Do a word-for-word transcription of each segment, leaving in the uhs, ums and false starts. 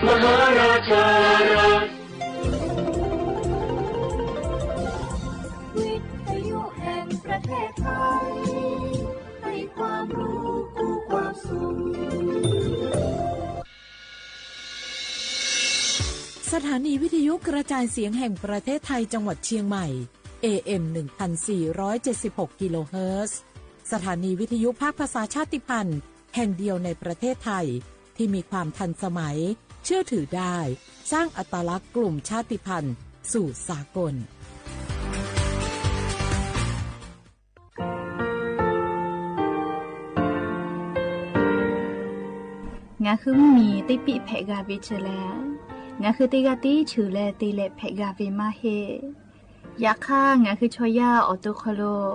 มหาราชารัฐ วิทยุแห่งประเทศไทย ให้ความรู้คู่ความสุข สถานีวิทยุกระจายเสียงแห่งประเทศไทยจังหวัดเชียงใหม่ เอ เอ็ม หนึ่งพันสี่ร้อยเจ็ดสิบหก กิโลเฮิรตซ์ สถานีวิทยุภาคภาษาชาติพันธุ์แห่งเดียวในประเทศไทย ที่มีความทันสมัย เชื่อถือได้ สร้างอัตลักษณ์กลุ่มชาติพันธุ์สู่สากล ငါဃုမီး တေပ့းဖဲးဂၤဝ့ၢ်ဆၢလဲၣ်, ငါဃုတဂၤတဆၢလဲၣ် တလဲၤဖဲးဂၤဝ့ၢ်မးဟ့ၣ် ယခါ ငါဃုဆီယၢ်အီၣ်တူၢ်ခီၣ်လိာ်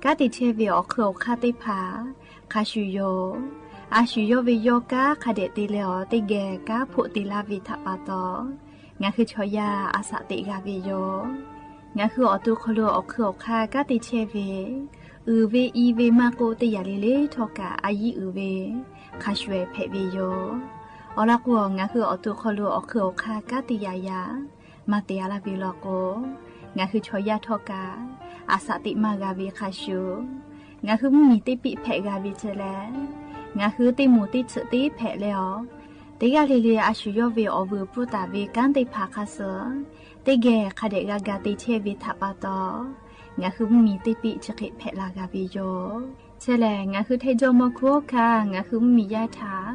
ကါတ့ဆဲးဝ့ၢ်အီၣ်ခုၣ်အီၣ်ခါသ့ၣ်တဖၣ် ခါဆူၣ်ယိာ် အါဆူၣ်ယိာ်ဝ့ၢ်ယိာ် ကါခါဒဲးတ့လဲၣ်အီၤ တကဲ ကါဖိးတ့လၢဝ့ၢ်ထးပာ်တီၤ ငါဃုဆီယၢ် အစးတ့ဂၤဝ့ၢ်ယိာ် ငါဃုအီၣ်တူၢ်ခီၣ်လိာ်အီၣ်ခုၣ်အီၣ်ခါ ကါတ့ဆဲးဝ့ၢ် အုၣ်ဝ့ၢ်အံၤဝ့ၢ်မးကိး တယာ်လၢလၢထီၣ်ကး အယံၤအုၣ်ဝ့ၢ် ခါဆူၣ်ဝဲဖဲးဝ့ၢ်ယိာ် အီၤလီၤကိး ငါဃုအီၣ်တူၢ်ခီၣ်လိာ်အီၣ်ခုၣ်အီၣ်ခါ ကါတ့ယၤယၤ မၤတ့အါလၢဝ့ၢ်လီၤကိး ငါဃုဆီယၢ်ထီၣ်ကး အစးတ့မးဂၤဝ့ၢ်ခါဆူၣ် ငါဃုမီး တေပ့းဖဲးဂၤဝ့ၢ်ဆၢလဲၣ်, ငါဃုတ့မိၢ်တ့ဆၢတ့ဖဲးလဲၣ်အီၤ တဂၤလၢလၢ အါဆူၣ်ယိာ်ဝ့ၢ်အီၣ်ဝ့ၢ်ပူၤတၢ်ဝ့ၢ် ကါသ့ၣ်တဖၣ်ခါဆၢ တကဲ ခါဒဲးဂၤဂၤတ့ဆဲးဝ့ၢ်ထးပာ်တီၤ ငါဃုမီး တေပ့းဆၢဃဲးဖဲးလၢဂၤဝ့ၢ်ယိာ် ဆၢလဲၣ် ငါဃုထဲယိမီၤခူဟီၣ်ခါ ငါဃုမီးယါထး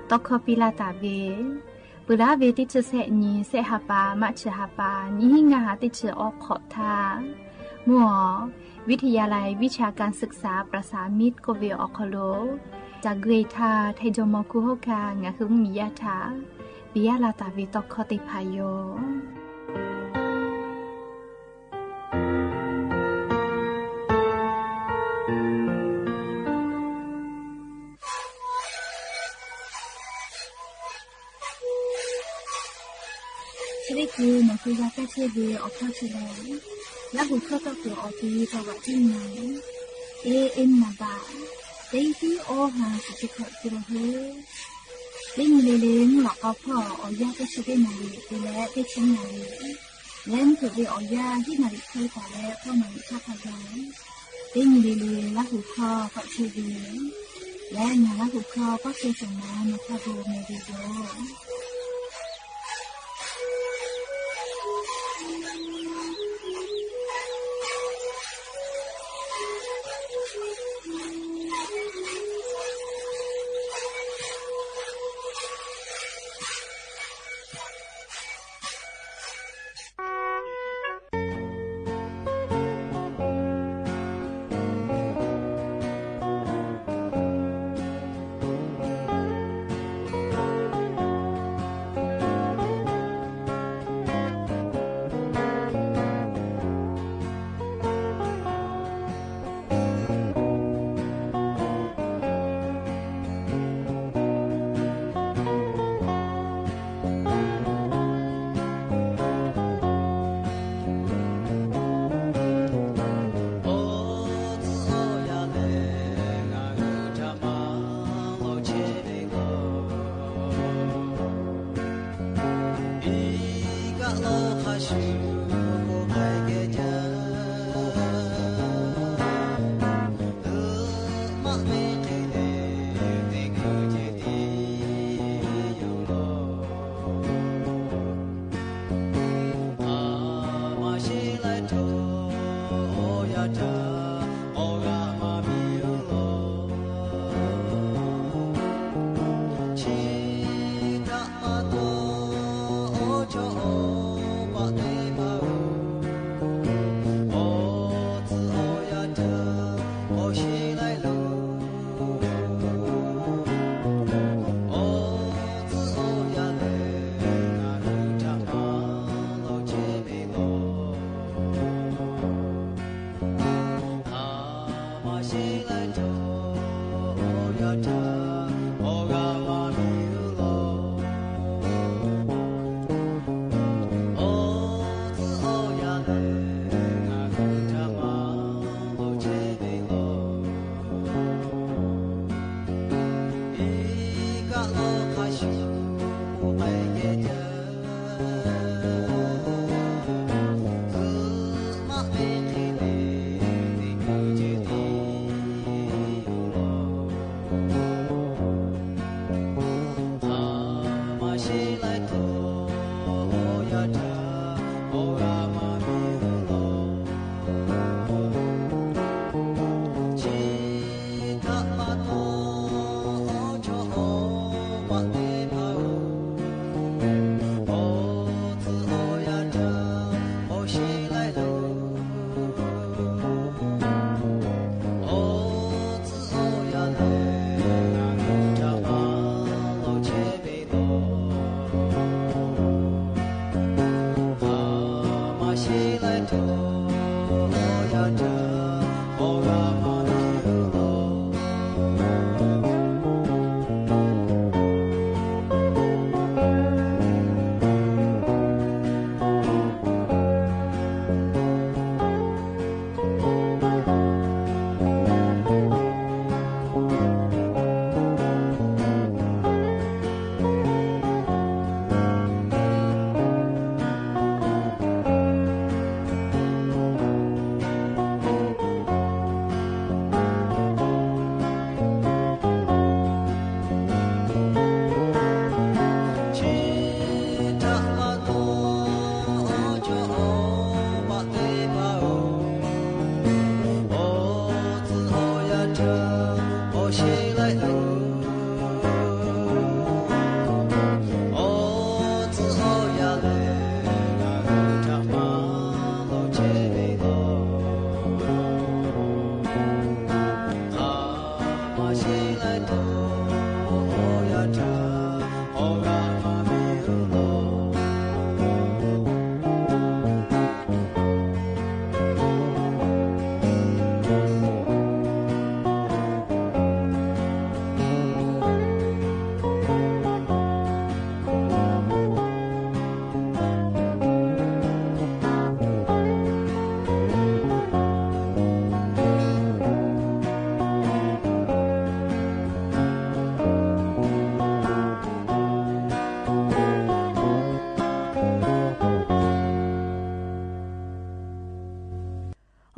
တီခီပံလၢတၢ်ဝ့ၢ် ပှၤလၢဝ့ၢ်တဆၢဆဲးနံၤ ဆဲးဟးပာ် မးဆၢဟးပာ် နံၣ်ဟံးငါဟး တဆၢအိၣ်ခိးထါ မုၢ်အီၤ วิทยาลัยวิชาการศึกษาประสามิตร ကိးဝ့ၢ်အီၣ်ခီၣ်လိာ် တၢ်ဂ့ၢ်ထါ ထဲယိမီၤခူဟီၣ်ခါ ငါဃုမီးယါထး ပယါလၢတၢ်ဝ့ၢ်တီခီသ့ၣ်တဖၣ်ယိာ် ဆၢလၢ်က့ၤ နဃုဂၤကါဆဲးဝ့ၢ်အီၣ်ခီၣ်ဆၢလဲၣ်, လၢဟူးခီၣ်တီၢ်ပူၤအီၤ ပယီၤတဝးတနံၤ เอ เอ็ม နံပါတ် သၢဆံအီဟး သၢဆံခွံ กิโลเฮิรตซ์ လၢညါလၢလၢ မုၢ်လီၤကီဖီၣ် အီၣ်ယၢ်တဆံတ့နၣ်ရံၣ် တုၤလၢတဆံနၣ်ရံၣ် လၢမုၢ်ထူၣ်ဝ့ၢ်အီၣ်ယၢ် ဟံးနၣ်ရံၣ်ခွံပၤလၢ ဃိးနၣ်ရံၣ်ဆၣ်ခါယၤ လၢညါလၢလၢ လၢဟူးခီၣ်ကွၢ်ဆၢဝ့ၢ် လၢညါလၢဟူးခီၣ်ကွၢ်ဆၢစီၤမၤ မၤခီဘိမ့ၢ်ဝ့ၢ်ယိာ်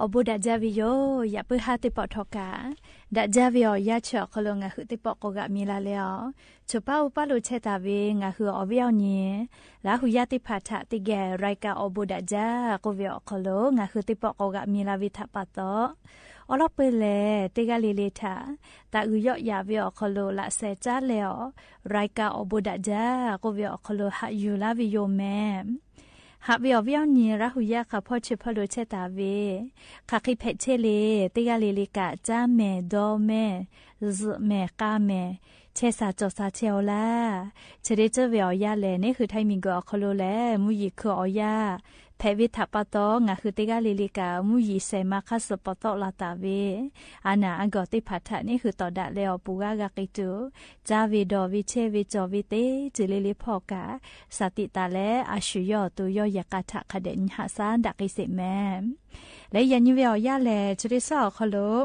အိၣ်ဘူးဒၣ်ယၢ်ဝီယို ယၢ်ပၢၢ်ဟါသ့ၣ်ပီၣ်ထီၣ်ကး ဒၣ်ယၢ်ဝီၤအီၤ ယၢ်ဆၢၣ်အီၤခီလိာ် ငါဟုးသ့ၣ်ပီၣ်ကိးဂၤမံၤလၢ်လၢ်အီၤ ဆိၣ်ပၢ်အိၣ်ပၢ်လိာ်ဆဲးတၢ်ဝံၤ ငါဟုးအီၤဝံၤအီၤန့ၣ် လၢဟုးယၢ်သ့ၣ်ဖးထး သ့ၣ်ဂဲၤ ရၢၢ်ကၢ်အိၣ်ဘူးဒၣ်ယၢ် ကိးဝံၤအီၤခီလိာ် ငါဟုးသ့ၣ်ပီၣ်ကိးဂၤမံၤလၢ်ဝံၤထးပာ်သီ အီလီၢ်ပၢၢ်လဲၣ် သ့ၣ်ဂၤလံၤလံၤထး တၢ်အုၣ်ယီၣ်ယၢ်ဝံၤအီၤခီလိာ် လၢ်စဲးကၠါလဲအီၤ ရၢၢ်ကၢ်အိၣ်ဘူးဒၣ်ယၢ် ကိးဝံၤအီၤခီလိာ် ဟးယူၤလၢ်ဝံၤယိုမဲ ဟးဝံၤအီၤဝံၤအီၤန့ၣ် ရၢ်ဟုးယၢ် ဃာ်ဖီၣ်ဆၢဖီၣ်လိာ်ဆဲးတၢ်ဝံၤ ဃၣ်ဃံးဖဲးဆဲးလံ သ့ၣ်ဂၤလံၤလံၤကး ကၠါမဲာ် ဒီမဲာ် စဲးမဲာ် ဃါမဲာ် ဆဲးစၢ်ကၠီၣ်စၢ်ဆဲးအီၤလၢ် ဆၢဒ့စၢ်ဝဲအီၤယၢ်လဲၣ် န့ၣ်ဟုးထၢၣ်မံၤဂီၤအီၤခီလိာ်လဲၣ် မူယံၤခုၣ်အီၤယၢ် ဖဲးဝံၤထးပာ်သီ ငါဟုးသ့ၣ်ဂၤလံၤလံၤကး မူယံၤစဲးမါခါစၢၣ်ပီၣ်သီၣ်လၢ်တၢ်ဝံၤ အါနၢ်အါဂီၢ်သ့ၣ်ဖးထး န့ၣ်ဟုးတီၣ်ဒၣ်လဲအီၤ ပူၤဂၤဂၤက့ၤတုၤ ကၠါဝံၤဒီးဝံၤဆဲးဝံၤကၠီၣ်ဝံၤသ့ တုၤလ့လ့ဖီၣ်ကး စၢ်သံးတၢ်လၢ အဆူၣ်ယီၣ်အသိး ယီၣ်ယဲၢ်ကးထးခါဒဲး ဟးစၢ်ဒၣ်က့ၤစ့ၢ်မဲ လၢယၢ်နံၤဝဲအီၤယၢ်လဲၣ် ဆၢဒ့စၢ်အီၤခီလိာ်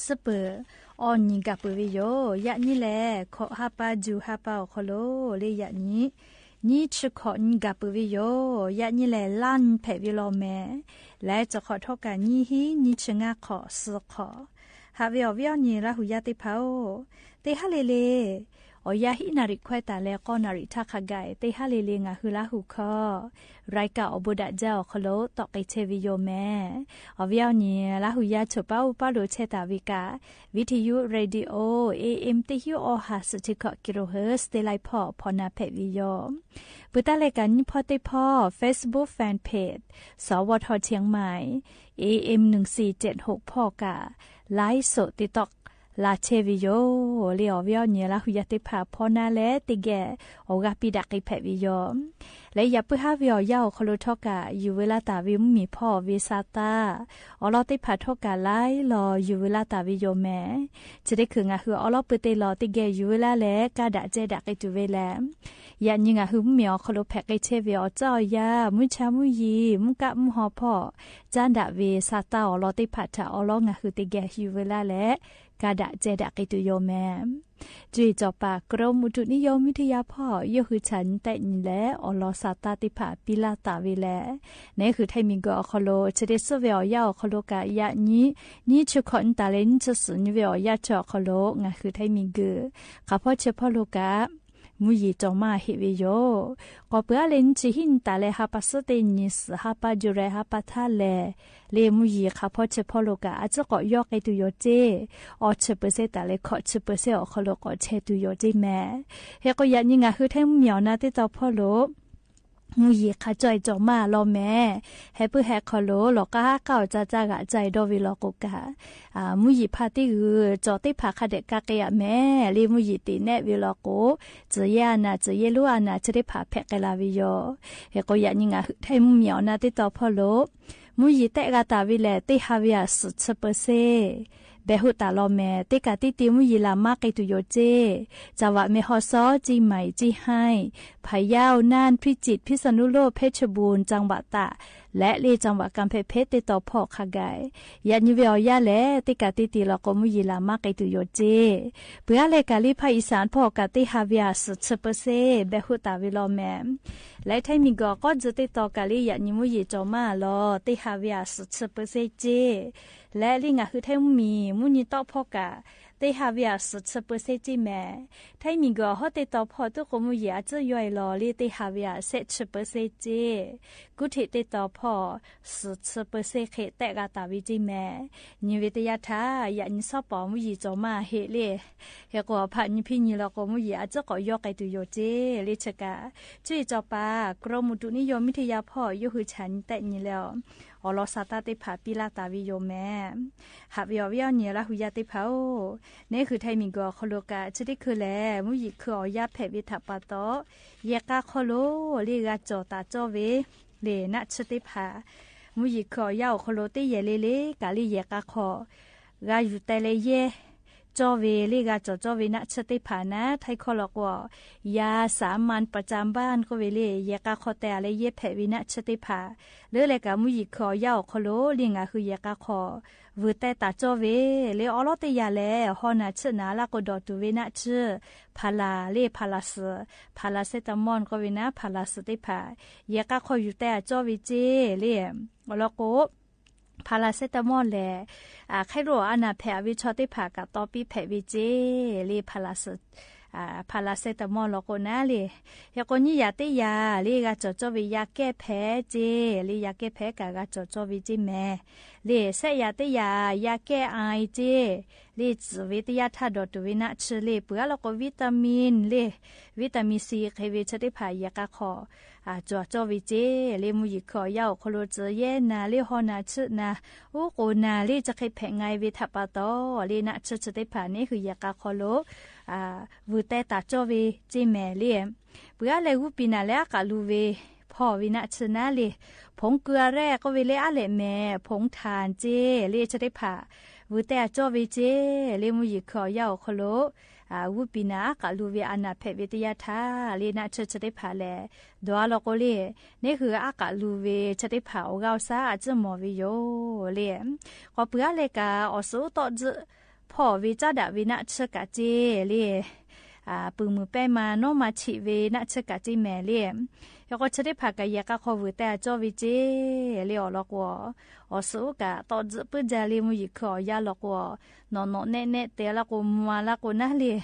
စပၢၢ် အီၣ်နံၤကးပၢၢ်ဝံၤယို ယၢ်နံၤလဲၣ် ခိးဟါပၢ် ယူၤဟါပၢ်အီၤခီလိာ် လၢယၢ်နံၤ နံၣ်ဆံခိးနံၤကးပၢၢ်ဝံၤယို ယၢ်နံၤလဲၣ် လါနံၤဖဲးဝံၤလီၤမဲာ် လၢကၠီၣ်ခီၣ်ထီၣ်ကး နံၣ်ဟံၣ် နံၣ်ဆံငါးခိး သီခိး ဟးဝံၤအီၤဝံၤအီၤန့ၣ် ရၢ်ဟုးယၢ်သ့ၣ်ဖးအိၣ် သ့ၣ်ဟါလ့လ့ အီၤယၢ်ဟံၣ်နၣ်ရံၣ်ခွဲးတၢ်လၢ ဃိးနၣ်ရံၣ်ထးခါဂၤအံၤ သ့ၣ်ဟါလ့လ့ ငါဟုးလၢဟုးခီ ရၢၢ်ကၢ်အိၣ်ဘူးဒၣ်ယၢ်အီၤခီလိာ် သီၣ်က့ၤဆဲးဝံၤယိုမဲ အီၤဝံၤအီၤန့ၣ် လၢဟုးယၢ်ဆိၣ်ပၢ်အိၣ်ပၢ်လိာ်ဆဲးတၢ်ဝံၤကး ဝံထယု ရေဒီယိ A M တစ်ဆံ အီဟး စထံခီၣ် ကံရိဟၢၣ် စတ့လၢ်ဖီၣ် ဖီၣ်နၢ်ဖဲးဝံၤယို ပၢတၢ်လဲၤကးနံၣ်ဖီသ့ၣ်ဖီ Facebook Fan Page စဝထ เชียงใหม่ A M นึ่งสี่เจ็ดหก ဖီၣ်ကး ไลฟ์สด သံးတီၣ် လၢ်ဆဲးဝံၤယို လၢအီၤဝံၤအီၤန့ၣ် လၢဟုးယၢ်သ့ၣ်ဖးဖီၣ်နၢ်လဲၣ် သ့ၣ်ဂဲၤ အီၤဂၤပံးဒၣ်က့ၤဖဲးဝံၤယို လၢယၢ်ပၢၢ်ဟါဝံၤအီၤယၢ်အီၤခီလိာ်ထီၣ်ကး ယူၤဝဲလၢ်တၢ်ဝံၤ မုၢ်မံၤဖီၣ်အီၤဝံၤ စါတၢ် အီလီၢ်သ့ၣ်ဖးထီၣ်ကး လၢလီၤယူၤဝဲလၢ်တၢ်ဝံၤယိုမဲ ဆၢဒ့ခုၣ် ငါဟုးအီလီၢ်ပၢၢ်သ့ၣ်လီၤ သ့ၣ်ဂဲၤယူၤဝဲလၢ်လဲၣ် ကးဒၣ်ကဲဒၣ်က့ၤတုၤဝဲလဲၣ် ယၢ်နံၤ ငါဟုးမုၢ်မံၤအီၤခီလိာ် ဖဲးက့ၤဆဲးဝံၤ အီၤကၠၢ်အီၤယၢ် မုၢ်ဆါမုၢ်ယံၤ မုၢ်ကၣ်မုၢ်ဟီဖီၣ် ကၠၢ်ဒၣ်ဝဲ စါတၢ် အီလီၢ်သ့ၣ်ဖးထး အီလီၢ် ငါဟုးသ့ၣ်ဂဲၤယူၤဝဲလၢ်လဲၣ် ကးဒၣ်ကဲဒၣ်က့ၤတုၤယိုမဲ ကၠွံၣ်စီၤပၤ กรมอุตุนิยมวิทยา ဖီၣ် ယိၣ်ဃုဆၣ်နံၣ်တဲာ်နံၤလၢ အီလီၢ်စါတၢ်သ့ၣ်ဖး ပံလၢ်တၢ်ဝံၤလဲၣ် န့ၣ်ဟုးထၢၣ်မံၤဂုာ်အီၤခီလိာ် ဆၢဒ့စၢ်ဝဲအီၤယၢ်အီၤခီလိာ်ကး ယၢ်နံၤ နံၣ်ဆံခိးနံၣ်တၢ်လၢ နံၣ်ဆံသၢနံၣ်ဝဲအီၤယၢ်ဆၢအီၤခီလိာ် ငါဟုးထၢၣ်မံၤဂုာ် ဃာ်ဖီၣ်ဆၢဖီၣ်လိာ်ကး မူယီၸော်မႃႉဟ့ၣ်ဝေယိာ် ကွီၢ်ပှဲၤလၢ နွံဆံဟံၣ်နတၢ်လၢ ဟါပၢၢ်သၢသီ တနံၤ သၢဟါပၢၢ် ယူၤလံ ဟါပၢၢ်တၢ်လဲၣ် လၢမူယီၶးဖီဆၢဖီလိာ်က အစ့ၢ်ကီး ယီၢ်က့ၤတူၺ်းယိာ်စ့ၢ်, အီဆၢပၢၢ်စ့ၢ် တၢ်လၢ ခီၣ်ဆၢပၢၢ်စ့ၢ် အီၤခီလိာ် ကီးဆဲးတူၺ်းယိာ်စ့ၢ်မ့ၢ်. ဟဲကီး ယၤနံၤ ငါဟုးထၢၣ်မုၢ်မံၤ အီၣ်နၢ်တ့ၢ်တီၤဖီလိာ် မူယီၶး ကၠီၣ်အဲၣ်ကၠီၣ်မၢ်လီၤမ့ၢ်. ဟဲပုၢ်ဟဲခီလိာ် လီၤကါဟးကၢ်အီၤ ကၠၢ်ကၠၢ်ဂၤ ကၠၢ်အဲၣ်ဒီးဝံၤလီၤကိးကး မူယီဖးတံၢ်ဂုၤ ကၠီၣ်တ့ၢ်ဖးခါဒဲး ကးက့ၤယၤမ့ၢ် လၢမူယီတ့ၢ်နဲၣ်ဝံၤလီၤကိး စၢၤယဲၢ်အနၢ် စၢၤယဲၢ်လိၢ်အနၢ် ဆၢတ့ၢ်ဖး ဖဲးက့ၤလၢ်ဝံၤယိာ်. ဟဲကီး ယၤနံၤ ငါဟုးထၢၣ်မုၢ်မံၤ အီၣ်နၢ်တ့ၢ်တီၤဖီလိာ် မူယီတဲဂၤတၢ်ဝံၤလဲၣ် တ့ၢ်ဟးဝံၤအဆူၣ်ဆၢပၢၢ်စ့ၢ် ဘဲဟူးတၢ်လီၤမ့ၢ်. တ့ၢ်ကးတံၢ်တံၢ် မူယီလၢ်မၢ်က့ၤတူၺ်းယိာ်စ့ၢ်, จังหวัดแม่ฮ่องสอน เชียงใหม่ เชียงราย พะเยา น่าน พิจิตร พิษณุโลก เพชรบูรณ์ จังหวัดตาก လၢ จังหวัดกำแพงเพชร တ့ၢ်တီၤဖီၣ်ခါဂၤ ယၤနံၤဝဲအီၤယၤလဲၣ် တ့ၢ်ကးတံၢ်တံၢ်လီၤကိး မူယီလၢ်မၢ်က့ၤတူၺ်းယိာ်စ့ၢ်. ပှၤလၢကးလၢ ภาคอีสาน ဖီၣ်ကး တ့ၢ်ဟးဝံၤအဆူၣ်ဆၢပၢၢ်စ့ၢ် ဘဲဟူးတၢ်ဝံၤလီၤမ့ၢ်. လၢထၢၣ်မံၤဂီၤ ကီၢ်စဲၣ်တ့ၢ်တီၤကးလၢ ယၤနံၤ မူယီၸော်မၢ်လီၤ တ့ၢ်ဟးဝံၤအဆူၣ်ဆၢပၢၢ်စ့ၢ်စ့ၢ်. လၢလၢ ငါဟုးထၢၣ်မုၢ်မံၤ မူနံၤတီၢ်ဖီၣ်ကး တ့ၢ်ဟးဝံၤအဆူၣ်ဆၢပၢၢ်စ့ၢ်စ့ၢ်မ့ၢ်. ထၢၣ်မံၤဂီၤ ဟီၣ်တ့ၢ်တီၤဖီၣ် တံၤကိး မူယီအစ့ၢ်ယွဲၢ်လီၤ လၢတ့ၢ်ဟးဝံၤအဆဲးဆၢပၢၢ်စ့ၢ်စ့ၢ်. ကူၣ်ထံးတ့ၢ်တီၤဖီၣ် ဆူၣ်ဆၢပၢၢ်စ့ၢ် ဃ့တဲဂၤတၢ်ဝံၤစ့ၢ်မ့ၢ်. နံၤဝဲတယါထၣ် ယၤနံၤဆီၣ်ပီၤ မူယီၸော်မၢ်ဟ့ၣ်လၢ ဟဲကီး ဖးနံၤဖံနံၤလီၤကိး မူယီအစ့ၢ်ကီး ယီၢ်က့ၤတူၺ်းယိာ်စ့ၢ် လၢဆၢကး ကၠီၣ်အဲၣ်ကၠီၣ်ပၢ် กรมอุตุนิยมวิทยา ဖီၣ် ယိၤဟုးဆၢနံၤတဲနံၤလၢ အီၤလီၤစၢ်တၢ်တ့ၢ်ဖး ပံလၢ်တၢ်ဝံၤယိာ်မ့ၢ်. ဟးဝံၤအီၤဝံၤအီၤ နံၤလၢဟူးယါတ့ၢ်ဖးဧိၤ, နဟူးထၢၣ်မံၤဂီၤခီလိာ်ကး ဆၢတ့ၢ်ခုလၢ် မူယီခုးအီၣ်ယၢ်ဖဲးဝံၤထးပာ်တီၤ ယဲၢ်ကါခီလိာ် လၢဂၤကၠီၣ်တၢ်ကၠီၣ်ဝဲ လၢနၢ်ဆၢတ့ၢ်ဖး. မူယီခုးအီၣ်ယၢ်အိၣ်ခီလိာ် တ့ၢ်ယဲၢ်လၢလၢ ကးလၢယဲၢ်ကါခီ ဂၤယူၤတဲလၢယဲၢ် ကၠီၣ်ဝဲ လၢဂၤကၠီၣ်ကၠီၣ်ဝဲ နၢ်ဆၢတ့ၢ်ဖးနၤ ထံကီၢ်လီၤကိး ยาสามัญประจำบ้าน ကိးဝဲလၢ ယဲၢ်ကါခီတဲအါလၢယဲၢ်ဖဲးဝံၤ နၢ်ဆၢတ့ၢ်ဖး. လၢလၢကး မူယီခုးအီၣ်ယၢ်အိၣ်ခီလိာ် လၢငါဟုးယဲၢ်ကါခီ ဝုးတဲတၢ်ကၠီၣ်ဝဲ လၢအီလီၤတ့ၢ်ယၤလဲၣ် ဟီၣ်နၤဆၢၣ်နၤ လၢကိးဒီးတူၢ်ဝဲနၢ်ဆၢၣ် ဖးလၢ်လၢ ဖးလၢ်စၢၤ ဖးလၢ်စဲတမီၣ် ကိးဝဲနၤ ဖးလၢ်စၢၤတ့ၢ်ဖး. ယဲၢ်ကါခီယူၤတဲအကၠီၣ်ဝဲစ့ၢ် လၢ အီလီၤကိး ဖးလၢ်စဲတမီၣ်လဲၣ် ခဲရိၣ်အနၢ်ဖဲးအဝဲဆီတ့ၢ်ဖး ကးတီပ့ဖဲးဝဲစ့ၢ် လၢ ဖးလၢ်စဲ ဖးလၢ်စဲတမီၣ်လီၤကိးနၤလၢ ဟဲကိး ညိၣ်ယၤတ့ၢ်ယၤ လၢဂၤကၠီၣ်ကၠီၣ်ဝဲ ยาแก้แพ้ စ့ၢ် လၢ ยาแก้แพ้ ကးဂၤကၠီၣ်ကၠီၣ်ဝဲစ့ၢ်မ့ၢ်. လၢ ဆဲးယၤတ့ၢ်ယၤ ยาแก้ไอ စ့ၢ် လၢစၢၤဝဲတယၢ်ထၢၣ်ဒီးတူၢ်ဝဲနၢ်ဆၢၣ်လၢ ပှၤလီၤကိး วิตามิน လၢ วิตามินซี ဃ့ဝဲဆၢတ့ၢ်ဖး ယဲၢ်ကါခီ ကၠီၣ်ကၠီၣ်ဝဲစ့ၢ် လၢ မူယီခုးအီၣ်ယၢ်အိၣ်ခီလိာ် စၢၤယဲၢ်နၤ လၢဟီၣ်နၤဆၢၣ်နၤ အူကီးနၤ လၢစခ့ဖဲးငါဝဲထးပာ်တီၤ လၢနၢ်ဆၢၣ်ဆၢတ့ၢ်ဖးန့ၣ် ဟုးယဲၢ်ကါခီလိာ် ဝုးတဲတၢ်ကၠီၣ်ဝဲစ့ၢ်မ့ၢ်လၢ ပှၤလၢဂုၢ်ပံၤနၤလၢအကးလူၤဝဲ ဖီၣ်ဝဲနၢ်ဆၢၣ်နၤလၢ ผงเกลือแร่ ကိးဝဲလၢအါလဲၣ်မ့ၢ် ผงถ่าน စ့ၢ် လၢဆၢတ့ၢ်ဖး ဝုးတဲအကၠီၣ်ဝဲစ့ၢ် လၢမူယီခုးအီၣ်ယၢ်အိၣ်ခီလိာ် ဂုၢ်ပံၤနၤအကးလူၤဝဲ အနၢ်ဖဲးဝဲတယၢ်ထၢၣ် လၢနၢ်ဆၢၣ်ဆၢတ့ၢ်ဖးလဲၣ် ဒီးအလီၤကိးလၢ န့ၣ်ဟုးအကးလူၤဝဲဆၢတ့ၢ်ဖး အီၣ်ဂၤအီၣ်ဆၣ် အစၢၣ်မီၤဝဲယိာ်လၢ ကွီၢ်ပှၤလၢကး အီၣ်စူၣ်အူတီၣ်ဒၢး ဖီၣ်ဝဲကၠၢ်ဒၣ်ဝဲနၢ်ဆၢၣ်ကးစ့ၢ်လၢ ပုၢ်မုၣ်ပဲမၤနီၢ်မၤထံးဝဲနၢ်ဆၢၣ်ကးစ့ၢ်မ့ၢ်လၢ ယကီၢ်ဆၢတ့ၢ်ဖးကး ယဲၢ်ကါခီဝုးတဲအကၠီၣ်ဝဲစ့ၢ်လၢ အီၣ်လီၤကိး အီၣ်စူၣ်အူကးတီၣ်ဒၢးပုၢ်ဒၢးလၢ မူယီခုးအီၣ်ယၢ်လီၤကိး နီၢ်နီၢ်နဲနဲတဲလီၤကိး မၤလီၤကိးနၤလၢ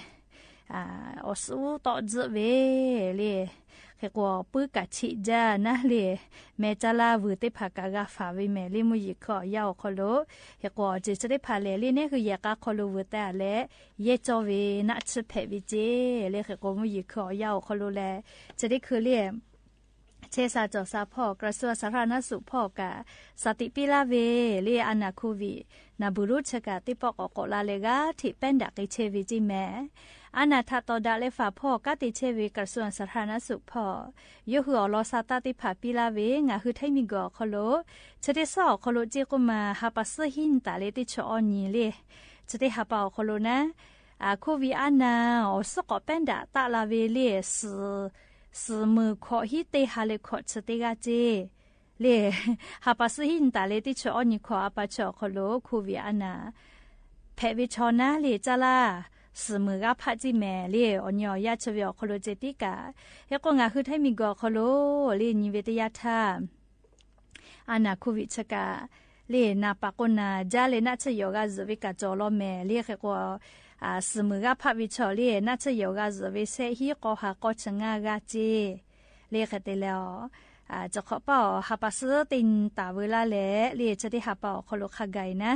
အီၣ်စူၣ်အူတီၣ်ဒၢးဝဲလၢ ဃ့ကိးပုၢ်ကးဆံးဒၢးနၤလၢ မဲာ်ကၠၢ်လၢဝုးတ့ၢ်ဖးကးဂၤဖးဝဲမ့ၢ်လၢ မူယီခုးအီၣ်ယၢ်အိၣ်ခီလိာ် ဃ့ကိးစ့ၢ်ဆၢတ့ၢ်ဖးလဲၣ်လၢ န့ၣ်ဟုးယဲၢ်ကါခီလိာ်ဝုးတဲအါလဲၣ် ယဲၢ်ကၠီၣ်ဝဲနၢ်ဆၢၣ်ဖဲးဝဲစ့ၢ်လၢ ဃ့ကိး မူယီခုးအီၣ်ယၢ်အိၣ်ခီလိာ်လဲၣ် ဆၢတ့ၢ်ခုလၢ ဆဲးစၢ်ကၠီၣ်စၢ်ဖီၣ် กระทรวงสาธารณสุข ဖီၣ်ကး စးတံးပ့လၢ်ဝဲလၢ အနၢ် โควิด နၢ်ဘုၣ်လူးဆၢကး တ့ၢ်ပီၣ်ကိးကိးလါလၢဂၤထံး ပဲၣ်ဒၣ်က့ၤဆဲးဝဲစ့ၢ်မ့ၢ် အနၢ်ထးတီၤဒၣ်လၢ ဖးဖီၣ် ကးတ့ၢ်ဆဲးဝဲ กระทรวงสาธารณสุข ဖီၣ် ယိၤဟုးအီၣ်လီၤစၢ်တၢ်တ့ၢ်ဖးပံလၢ်ဝဲ ငါဟုးထၢၣ်မံၤကီၢ်အီၣ်ခီလိာ် ဆၢတ့ၢ်ဆီၣ်အီၣ်ခီလိာ်စ့ၢ်ကီးမး ဟါပၢၢ်သၢဟံၣ်နတၢ်လၢတ့ၢ်ဆၢအီၣ်နံၤလၢ ဆၢတ့ၢ်ဟါပၢၢ်အီၣ်ခီလိာ်နၤ အ โควิด အနၢ် အီၣ်စ့ၢ်ကီးပဲၣ်ဒၣ်တၢ်လၢ်ဝဲလၢ သၢ သၢမုၢ်ခီၣ်ဟံၣ်တ့ၢ်ဟါလၢခီၣ်ဆၢတ့ၢ်ဂၤစ့ၢ် လၢ ဟါပၢၢ်သၢဟံၣ်နတၢ်လၢတ့ၢ်ဆၢအီၣ်နံၤခီၣ် ဟါပၢၢ်ဆၢအီၣ်ခီလိာ် โควิด အနၢ် ဖဲးဝဲဆီနၤလၢကၠၢ်လၢ် သၢမုၢ်ဂၤဖးစ့ၢ်မ့ၢ်လၢ အီၣ်နံၤအီၣ်ယၢ်ဆၢဝဲအီၣ်ခီလိာ်စ့ၢ်တံၢ်ကး ဟဲကိး ငါဟုးထၢၣ်မံၤကီၢ်အီၣ်ခီလိာ်လၢ နံၤဝဲတယၢ်ထၢၣ် အနၢ် โควิด ဆၢကး လၢနၢ်ပာ်ကိးနၢ် ကၠၢ်လၢနၢ်ဆၢၣ်ယီၤဂၤစၢၤဝဲကးကၠီလီၤမ့ၢ်လၢ ဃ့ကိး อ่า สี่หมื่นเก้าพัน เวียดเฉาะ เล่ นักเที่ยวเยาะกาเสริมเวียด แสะฮี้ กอฮา กอเชิงงา เก้า เจ้ เล่ ใครเต๋ เล่ อ๋อ อ่า จะขอเป้า หาปะซื้อติ่งต๋าเวลาแหละ เล่ จะได้หาเป้า ขอโลคาไกนะ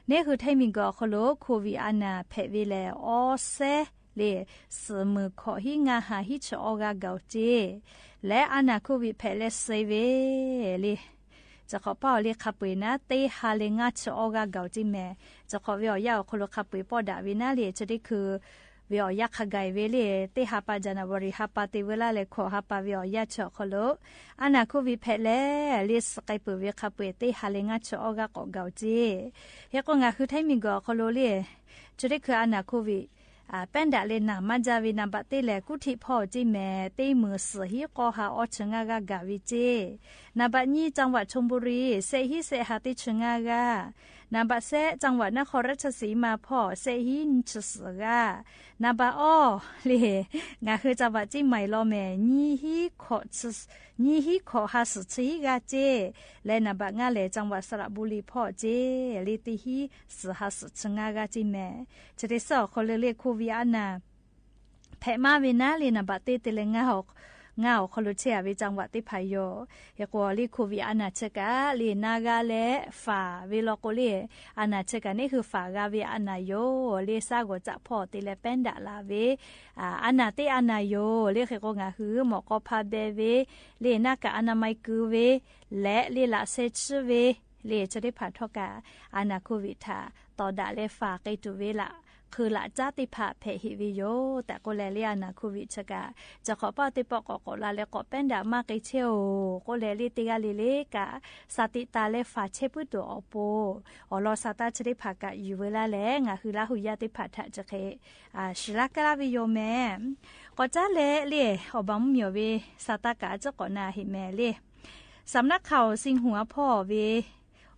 เน่คือไทยมีก่อ ขอโล โควิด อานาแผดเวแหละ อ้อแสะ เล่ สี่หมื่น ขอฮี้งา หาฮี้เฉออกาเก๋า เจ้ และอานาโควิด แผดแลเซเว เล่ จะขอเป้า เล่ คาเป๋ยนะ เต๊ฮาเลงาเฉออกาเก๋า เจ้ แม่ จะขอเวออกยาออก ขอโล คาเป๋ยป้อด่าเวนะ เล่ จะได้คือ เวออกยาคาไกเว เล่ เต๊ฮาปา จานาเวอรี ฮาปาเตเวลาแหละ ขอฮาปา เวออกยาเฉอ ขอโล อานาโควิด แผดแล เล่ สะไกเป๋ยเว คาเป๋ย เต๊ฮาเลงาเฉออกาเก๋า เจ้ เฮโกงาคือไทยมีก่อ ขอโล เล่ จะได้คืออานาโควิด อ่า แป้นด่าเล่ หนามาจาเว นาบัดเต๊แหละ กู้ถิพ่อ เจ้ แม่ เต๊หมื่นสี่ฮี้ กอฮา อ้อเชิงงา เก้า เว เจ้ นาบัดยี่ จังหวัดชลบุรี แสะฮี้ แสะหา เต๊เชิงงา เก้า นาบัดแสะ จังหวัดนครราชสีมา พ่อ แสะฮี้ นึ่ง เชิงสี่ เก้า นาบัดอ้อ เล่ งาคือจังหวัดเจียงใหม่ลอ แม่ ยี่ฮี้ ขอ เชิง ยี่ฮี้ ขอฮา สี่ เชิงฮี้ เก้า เจ้ และนาบัดงาแหละ จังหวัดสระบุรี พ่อ เจ้ เล่ เต๊ฮี้ สี่ ฮา สี่ เชิงงา เก้า เจ้ แม่ จะได้สอ ขอโล เล่ โควิด อานาแผดมาเวนะ เล่ นาบัดเต๊เตแลงาออก งาออก ขอโล เชะเว จังหวัดเต๊ผาโย เฮโก เล่ โควิด อานาเชิงกา เล่ นาเก้า และ ฝ่า เวลอโก เล่ อานาเชิงกา เน่คือฝ่าเก้า เว อานาโย เล่ สาโกจะพ่อเตแล แป้นด่าลาเว อ่า อานาเต๊อานาโย เล่ เฮโกงาคือ หมอกอพาแบเว เล่ หน้ากากอนามัยกือเว และ เล่ ละแสะชื่อเว เล่ จะได้ผ่าท่อกา อานาโควิด ถา ต่อด่าและฝ่าเกยตูเวละ คือละจ๊ะเต๊ผาแผดเหตุเวโย แต่โกแล เล่ อานาโควิด เชิงกา จะขอเป้าเต๊ปอเกาะเกาะลาและเกาะแป้นด่ามาเกยเชโอ โกแล เล่ เต๊ก้า เล่ เล่ กา สาติตาและฝ่าเชปื้อตั๋วออกโป อ๋อ ลอซาต้า จะได้ผ่ากา อยู่เวลาแหละ งาคือลาหูยาเต๊ผา ถา จะเกย อ่า สิลากาลาเวโย แม่ ก่อจ๊ะแล เล่ ออกบางเหมียวเว ซาต้ากา เจ้าก่อนาเหตุ แม่ เล่ สำนักข่าวซินหัว พ่อ เว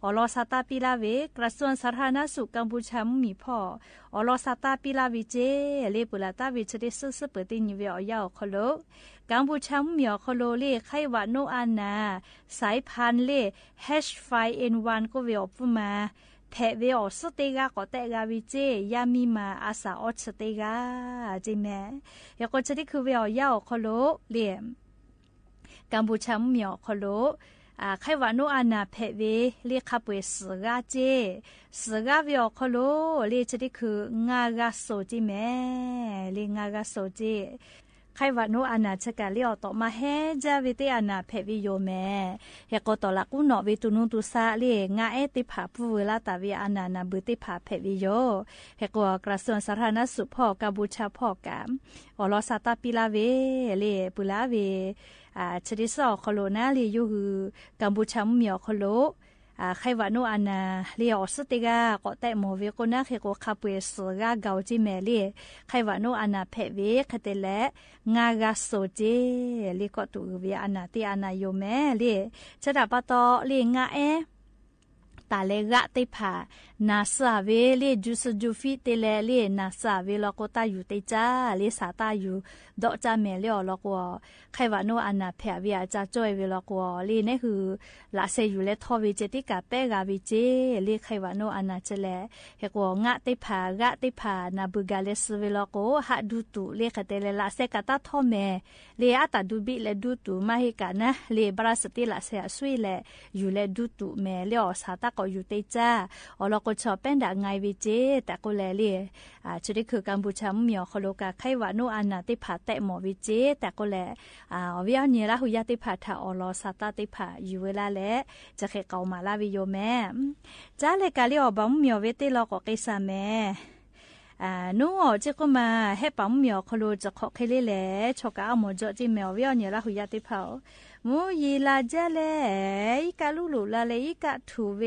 อ๋อ ลอซาต้า ปี้ลาเว กระทรวงสาธารณสุขกัมพูชา มุ้งหมี พ่อ อ๋อ ลอซาต้า ปี้ลาเว เจ้ เล่ เป๋ยละต้าเว จะได้ซื้อ ซื้อเป๋ยเต๊ยินเว ออกยาออก ขอโล กัมพูชา มุ้งหมี ออก ขอโล เล่ ไข้หวัดนกอานา สายพันธุ์ เล่ เอช ไฟว์ เอ็น วัน โกเว ออกปูมา แผดเว ออกซื้อเต๊ก้า เกาะแต๊ก้าเว เจ้ ยามีมา อาสาออสเตรเลีย เจ้ แม่ เฮโกจะได้คือเว ออกยาออก ขอโล เล่ กัมพูชา มุ้งหมี ออก ขอโล อ่า ไข้หวัดนกอานาแผดเว เล่ คาเป๋ย สี่ เก้า เจ้ สี่ เก้า เว ออก ขอโล เล่ จะได้คือ งา เก้า โส เจ้ แม่ เล่ งา เก้า โส เจ้ ไข้หวัดนกอานาเชิงกา เล่ ออกต่อมาแฮะ จ๊ะเว เต๊อานาแผดเวโย แม่ เฮโกต่อละกู้หนอเว ตูนูตูซะ เล่ งาแอเต๊ผา ปู้เวลาตาเว อานานาเบอร์เต๊ผาแผดเวโย เฮโก กระทรวงสาธารณสุข พ่อ กัมพูชา พ่อ กา อ๋อ ลอซาต้า ปี้ลาเว เล่ เป๋ยละเว อ่า จะได้สอ ขอโล นา เล่ อยู่หื้อ กัมพูชา มุ้งหมี ออก ขอโล อ่า ไข้หวัดนกอานา เล่ ออสเตรเลีย เกาะแต๊หมอเวโก นา เฮโก คาเป๋ย สี่ เก้า เก้า เจ้ แม่ เล่ ไข้หวัดนกอานาแผดเว ใครเตแล งา เก้า โส เจ้ เล่ เกาะตั๋วอือเว อานาเต๊อานาโย แม่ เล่ จะดาปาตอ เล่ งาแอ ต๋าแล เก้า เต๊ผา หนาสาเว เล่ จูซือจูฟีเตแล เล่ หนาสาเวลอโก ต้าอยู่เต๊จ๊ะ เล่ สาต้าอยู่ เดาะจ๊ะ แม่ เล่ ออก ลอโก ไข้หวัดนกอานาแผดเว อาจาจ้อยเวลอโก เล่ เน่คือ ละแสอยู่และท่อเว เจ้า เต๊ก้าแป๊ก้าเว เจ้ เล่ ไข้หวัดนกอานาเชิงแล เฮโก งาเต๊ผา เก้า เต๊ผา นาเบอร์ก้า และซื้อเวลอโก หาดูตั๋ว เล่ ใครเตแล ละแสกาต้าท่อ แม่ เล่ อาต๋าดูบิและดูตั๋วมาเฮกานะ เล่ บราสติละแสสุยและ อยู่และดูตั๋ว แม่ เล่ ออก สาต้าเกาะอยู่เต๊จ๊ะ ออก ลอโก ชอแป้นด่าไงเว เจ้ แต่โกแล เล่ อ่า จะได้คือ กัมพูชา มุ้งหมี ออก ขอโล กา ไข้หวัดนกอานาเต๊ผาแต๊หมอเว เจ้ แต่โกแล อ่า ออเวียเนียละหูยาเต๊ผา ถา ออ ลอซาต้า เต๊ผา อยู่เวลาแล จะเขเก๋ามาลาเวโย แม่ จ๊ะ เล่ กา เล่ ออกบางมุ้งหมี ออก เว เต๊ลอโก เกซา แม่ อ่า หนู ออก เจ้าโกมา แฮะ ป๋ามุ้งหมี ออก ขอโล จะขอเขเล่แล ชอกา อ้าว หมอเจาะ เจ้ แม่ ออเวียเนียละหูยาเต๊ผา มุ้งหยีหล่าจ๊ะแล อีกาลุลุลาแล อีกาถูเว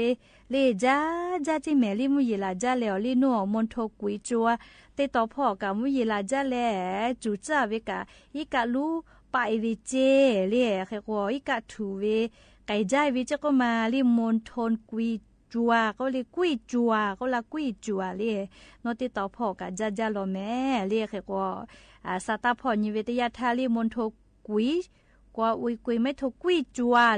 เล่ จ๊ะ จ๊ะ เจ้ แม่ เล่ มุ้งหยีหล่าจ๊ะแล ออ เล่ หนู ออก มณฑลกุยจัว เต๊ต่อพ่อกา มุ้งหยีหล่าจ๊ะแล จู๋จ๊ะเวกา อีกาลุปาเอเว เจ้ เล่ เขโก อีกาถูเว ไก่จ๊ะเว เจ้าโกมา เล่ มณฑลกุยจัว โกเล่ กุ้ยจัว โกลากุ้ยจัว เล่ หนู เต๊ต่อพ่อกา จ๊ะ จ๊ะ ลอ แม่ เล่ เขโก อ่า สาต้าพ่อ หยีเว เต๊ยะทะ เล่ มณฑลกุย ကွႃႈဢူၺ်ၵူၺ်ႈ မ့ၢ်ထိၵွၺ်းၸူဝ်လႄႈ ဟဲပာ်မုၼ်းမီၤငၢဝ်း ဢႃႇ ဂီႈမႃးပဵၼ်လီ ၵူၺ်းၵႃႈ တႃႇတေလႆႈမႄးလႄႈ ဟဲပာ်ၶေႃႈၽႄႈဝေႇထႃႇပႃႈတေႃႇ မုၼ်းမီၤယႃႉ လႃႇၶႄႇႁီးမိုၼ်ႇ ၵႃႈၵႃႈၽေႃႇတေႃႇလႃႈဝေႇၸေး ဢီးၵႃႈထူဝ်ႇဝေႇလႄႈ ဢႃႇ လႃႇၶႄႇ တႄႉသိုဝ်ႉတႄႉမႄးၵႃႈဝေႇၸေး ၵူၺ်းမႃး ဢေႃႈ ဝေႇဢေႃႈ ၼႆႉ လႃႇႁူႉယႃႉ တႄႉၽႃႇၸႃႉၸႃႉဝေႇၼႃႇလႄႈ ႁဵတ်းၵေႃႈလႄႈ ဢီးၵႃႈလေႃႇလူ သႄႉၸႃႉဝေႇလႄႈ မူႇယီႇလႃႇၸႃႉလႄႈ ဢီးၵႃႈလူး ယုတ်ႈယႃႇလႃႈလႄႈ ဢေႃႈ ယႄႇမႃးၵူၺ်း ၵႃႈမႃးၵူၺ်းလႄႈ ၶႃႈပူၺ်ၵႃႈ ဢီးၵႃႈႁေႃႈ တိတ်းသႄႉပိူဝ်ႇဝေႇၸေး လႄႈ ဢီးၵႃႈထူဝ်ႇၸႃႉဝေႇၼႃႇလႄႈ ၸႃႉၶႄႇတေႃႇတေႃႇလႄႈ ပူႇလႃႇတႃႇဝေႇသႄႉ ၸၢၵ်ႈၶေႃႇဝေႇဢေႃႈယႃႉ ဢေႃႈ ၶေႃႈလူဝ်ႇမႃးၽူႈၸေႃႇႁဵတ်းၸေးမႄး ၸၢၵ်ႈၶေႃႇဝေႇဢေႃႈယႃႉလႄႈ ၸႃႉၸႃႉဝေႇတိတ်းၶေႃႇၸေး လႄႈ ႁႄႉပႃႈမုၼ်းမီၤ ဢေႃႈ ၶေႃႈလူဝ်ႇ မူႇယီႇလႃႇၸႃႉလႄႈ ဢီးၵႃႈလူးလူႇလႃႈလႄႈ ဢီးၵႃႈထူဝ်ႇဝေႇၼႃႇလႄႈ ႁႃၵႃႈၸႃႉမႄးလႄႈ မူႇမီၤယႃႉ တႄႉၽႃႇထေႃးၵႃႈ ၸႄႈၵိူဝ်ၵႃႈမႃးၸေႃႇလႄႈ ၵႃႈၽေႃႇတေႃႇလႃႈဝေႇ ႁီးမိုၼ်ႇၵႃႈၽႃႇၸေး လႄႈ ႁဵတ်းၵေႃႈ ၸႃႉတိတ်းၶိူဝ်းလႄႈ ႁႄႉပႃႈမုၼ်းမီၤ ဢေႃႈ ၶေႃႈလူဝ်ႇ လႃႇထႃႇပႃႇၵႃႇ မူႇမီၤယႃႉ ထႃႇၵႃႈပီႈၵႆႉၸႄႈဝေႇ ၼူၺ်ႇၵူႈၽၢႆႇတႄႉၽႃႇၵႃႇလႄႈ ၸွႆႈၵႃႈၵႃႈပီႈၸႄႈဝေႇ ၶႄႇတေႁဵတ်းလႄႈၵႃႈလႄႈ ႁႄႉပႃႈမုၼ်းမီၤ ဢေႃႈ ၶေႃႈလူဝ်ႇ ၸႃႉတိတ်းသႄႉၵႃႈ မူႇယီႇၵႃႈၵေႃႈ ၸေႃႇမႃးႁဵတ်းဝေႇၸေး ၵူၺ်းမႃးလႄႈ ႁဵတ်းၵေႃႈ ၼႃႇလႄႈ ၸႃႉၵႃႈ ႁႄႉပႃႈမုၼ်းမီၤ ဢေႃႈ ၶေႃႈလူဝ်ႇၵႃႈ မူႇယီႇလႃႇၸႃႉဝေႇ ထႃႇပႃႈတေႃႇလႄႈ ဢီးၵႃႈလူးလူႇလႃႈလႄႈ ဢီးၵႃႈထူဝ်ႇလႄႈ လူႇဝေႇသႄႉဝေႇၵႃႈ ၵႃႈၽူႈၵႃႈၶႃႈၸႄႈဝေႇၸေး တႄႉၵေႃႈလႄႈ ဢေႃႈ ဝေႇဢေႃႈ ၼႆႉ လႃႇႁူႉယႃႉ တႄႉၽႃႇ ထႃႇဢေႃႈလေႃး သႃႇတႃႇ တႄႉၽႃႇ ယူႇဝႆႉလႃႈလႄႈ ၵဝ်ႇမႃးလႃႈဝေႇယဝ်ႉမႄး ၵႃႈတႄႉလႄႈ ၵေႃႈၸႃႉလႄႈၵႃႈလႄႈ ၼေႃႈ ဢိသရေးလမုၼ်းမီးလႄႈ ဢီႇရၢၼ်းမုၼ်းမီးၵႃႈ ပူႇလႃႇဝေႇ တိတ်းသိုဝ်ႉယိုၼ်းယိုၼ်း ၶႃႈၵႃႈ ဢမ်ႇပေႃးတႃႇဝေႇၸေး လႄႈ ၸႃႉတိတ်းၶိူဝ်းၸႄႈဝေႇၸေးမႄး လႄႈ ပေႃးတႃႇဝေႇၸေး ဢႃႇ ဝေႇၸေး လႄႈ ပူႇလႃႇဝေႇ ၼိုင်ႈၸူဝ်ႈဢေႃႈ ၼိုင်ႈၶေႃႈႁႃႈပႃႇထႃႇ တႃႇၸေး ဢႃႇ ဝေႇၸေးမႄး ႁဵတ်းၵေႃႈ ငၢႆးႁိုဝ် ထႆးမုၼ်းမီးဝႆႉ သထၢၼ်းထူတ်ႉ ၼႃႇလီႇ ၼူၵ်ႉၵရုင်းထဵပ်ႈ ဢႃႇဝိတ်ႉ ၽေႃႇ ဢိသရေးလမုၼ်းမီး ဢေႃႈ ၶေႃႈလူဝ်ႇ သႃႇၼႃႇၽေႃႇလႄႈ ၵႃႈတေၸႄႈဝေႇၸေး ႁဵတ်းၵေႃႈ ငၢႆးႁိုဝ် ထႆးမုၼ်းမီး ၸူဝ်ႈ ဢိသရေးလမုၼ်းမီး ဢေႃႈ ၶေႃႈလူဝ်ႇ ၵႄႈလႄႈ ၵႃႈၸႃႉၵႃႈၸႂ်ႉဝေႇလႄႈ လႄႈ ၵႃႈၵႃႈၸႃႉပႃႇ ၵႃႈသဵတ်ႇတႃႇၵေႃႇ တီႈမူႇၽႄႈဝေႇယူႇ လႄႈ ႁဵတ်းၵေႃႈ ဢႃႇ ဢိသရေးလမုၼ်းမီးဝႆႉ လႄႈ ဢေႃႈ လႄႈ ၶႃႈတႄႉ ဝႆႉၶႃႈသိုဝ်ႈၶႃႈတႄႉ ၼႃႇလႄႈ ၼႃႇလႄႈ ဢႃႇ မုၼ်းမီးသုၵ်ႉသၢၵ်ႈဝႆႉၵေႃႈ ၸေႃႇလႃႇၵူဝ် လႄႈ ဢႃႇ ၵရုင်းသုၼ်ၽေႃႇဝႆႉ ထႆးမုၼ်းမီးဝႆႉ ၶႃႈတႄႉ ၸႃႉတႃႇၸႄႈလႄႈ ဢေႃႈ လေႃးသႃႇတႃႇ ၶႃႈတႄႉ ၽေႃႇႁႃႈယူႇၸႄႈၵူႈဝေႇယူႇ လႄႈ ႁဵတ်းၵေႃႈ ၸႃႉတိတ်းၶိူဝ်းဝႆႉ ဢေႃႈ ယႃႇ ဢိသရေးလမုၼ်းမီးလႄႈ ဢီႇရၢၼ်းမုၼ်းမီး ပေႃးတႃႇဝေႇၵႃႈ တေၸိူဝ်းတေယႃႇ ၸႃႉႁဵတ်းဝေႇၸေးမႄး လႄႈ ႁဵတ်းၵေႃႈ ၸႃႉၵႃႈၼႃႇ ႁေႃႈ ပေႃးမုၼ်းမီးၽေႃႇဝႆႉ သႃႇတႃႇတႄႉၽႃႇ လႄႈ ယူႇဝႆႉလႃႈလႄႈ ဢႃႇ ငၢႆးႁိုဝ် ဢေႃႈ ဝေႇဢေႃႈ ၼႆႉ လႃႇႁူႉယႃႉ တႄႉၽႃႇ ထႃႇထူဝ်ႇလႃႈ ၸႄႈဝေႇယူႇမႄး မုၼ်ၸေႃႇမုၼ်ထီႇလႃႇ ၸေႃႇၼႃႇရီႇ ၸူႇမႃႇၵႃႇ မုၼ်မီးတေႃႇလႃႇလႄႈ သႃႇႁူႉသူႇလႃႇပႃႇၼိထေႃး ၸူႇမႃႇၵႃႇလေႃး တေႃ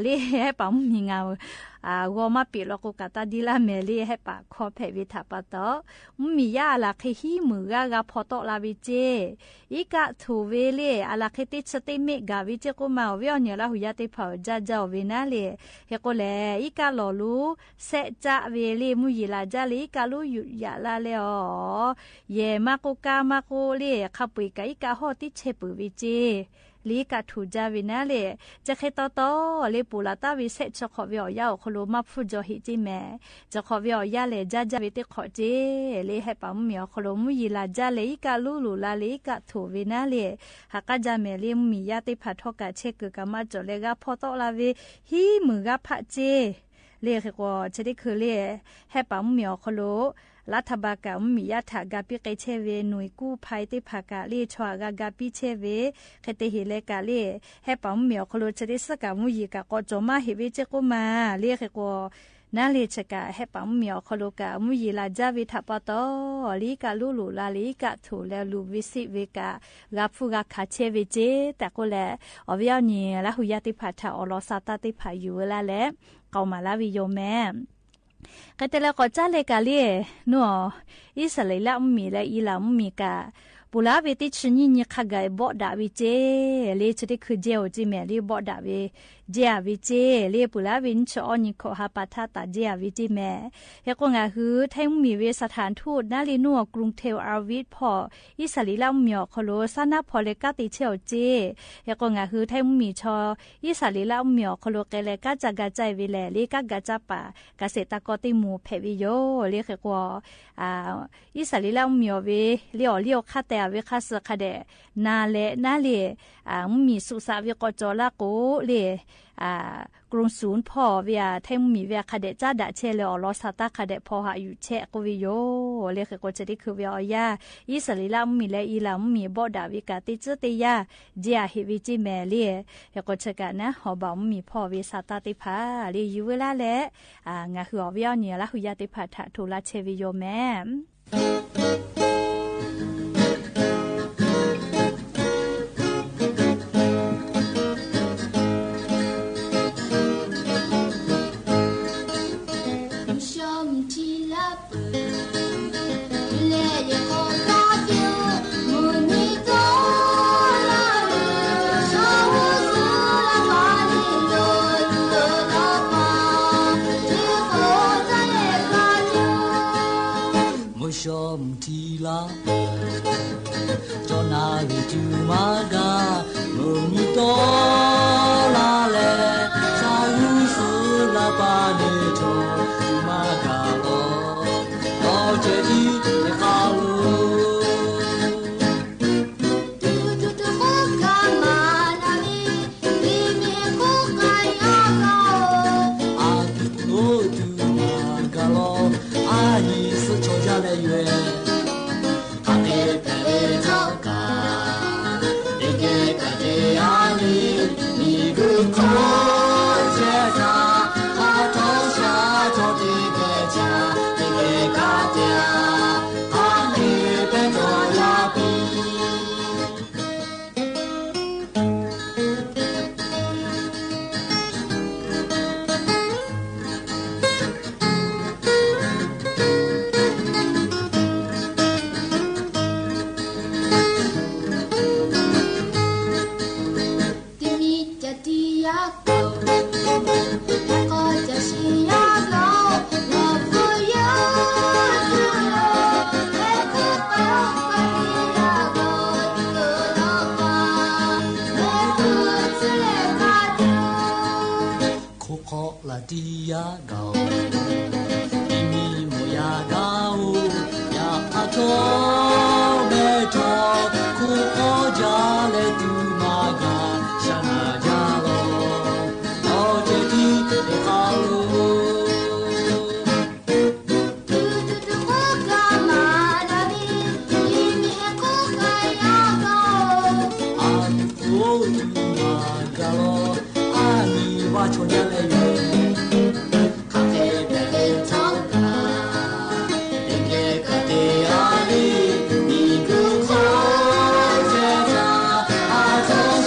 ႇ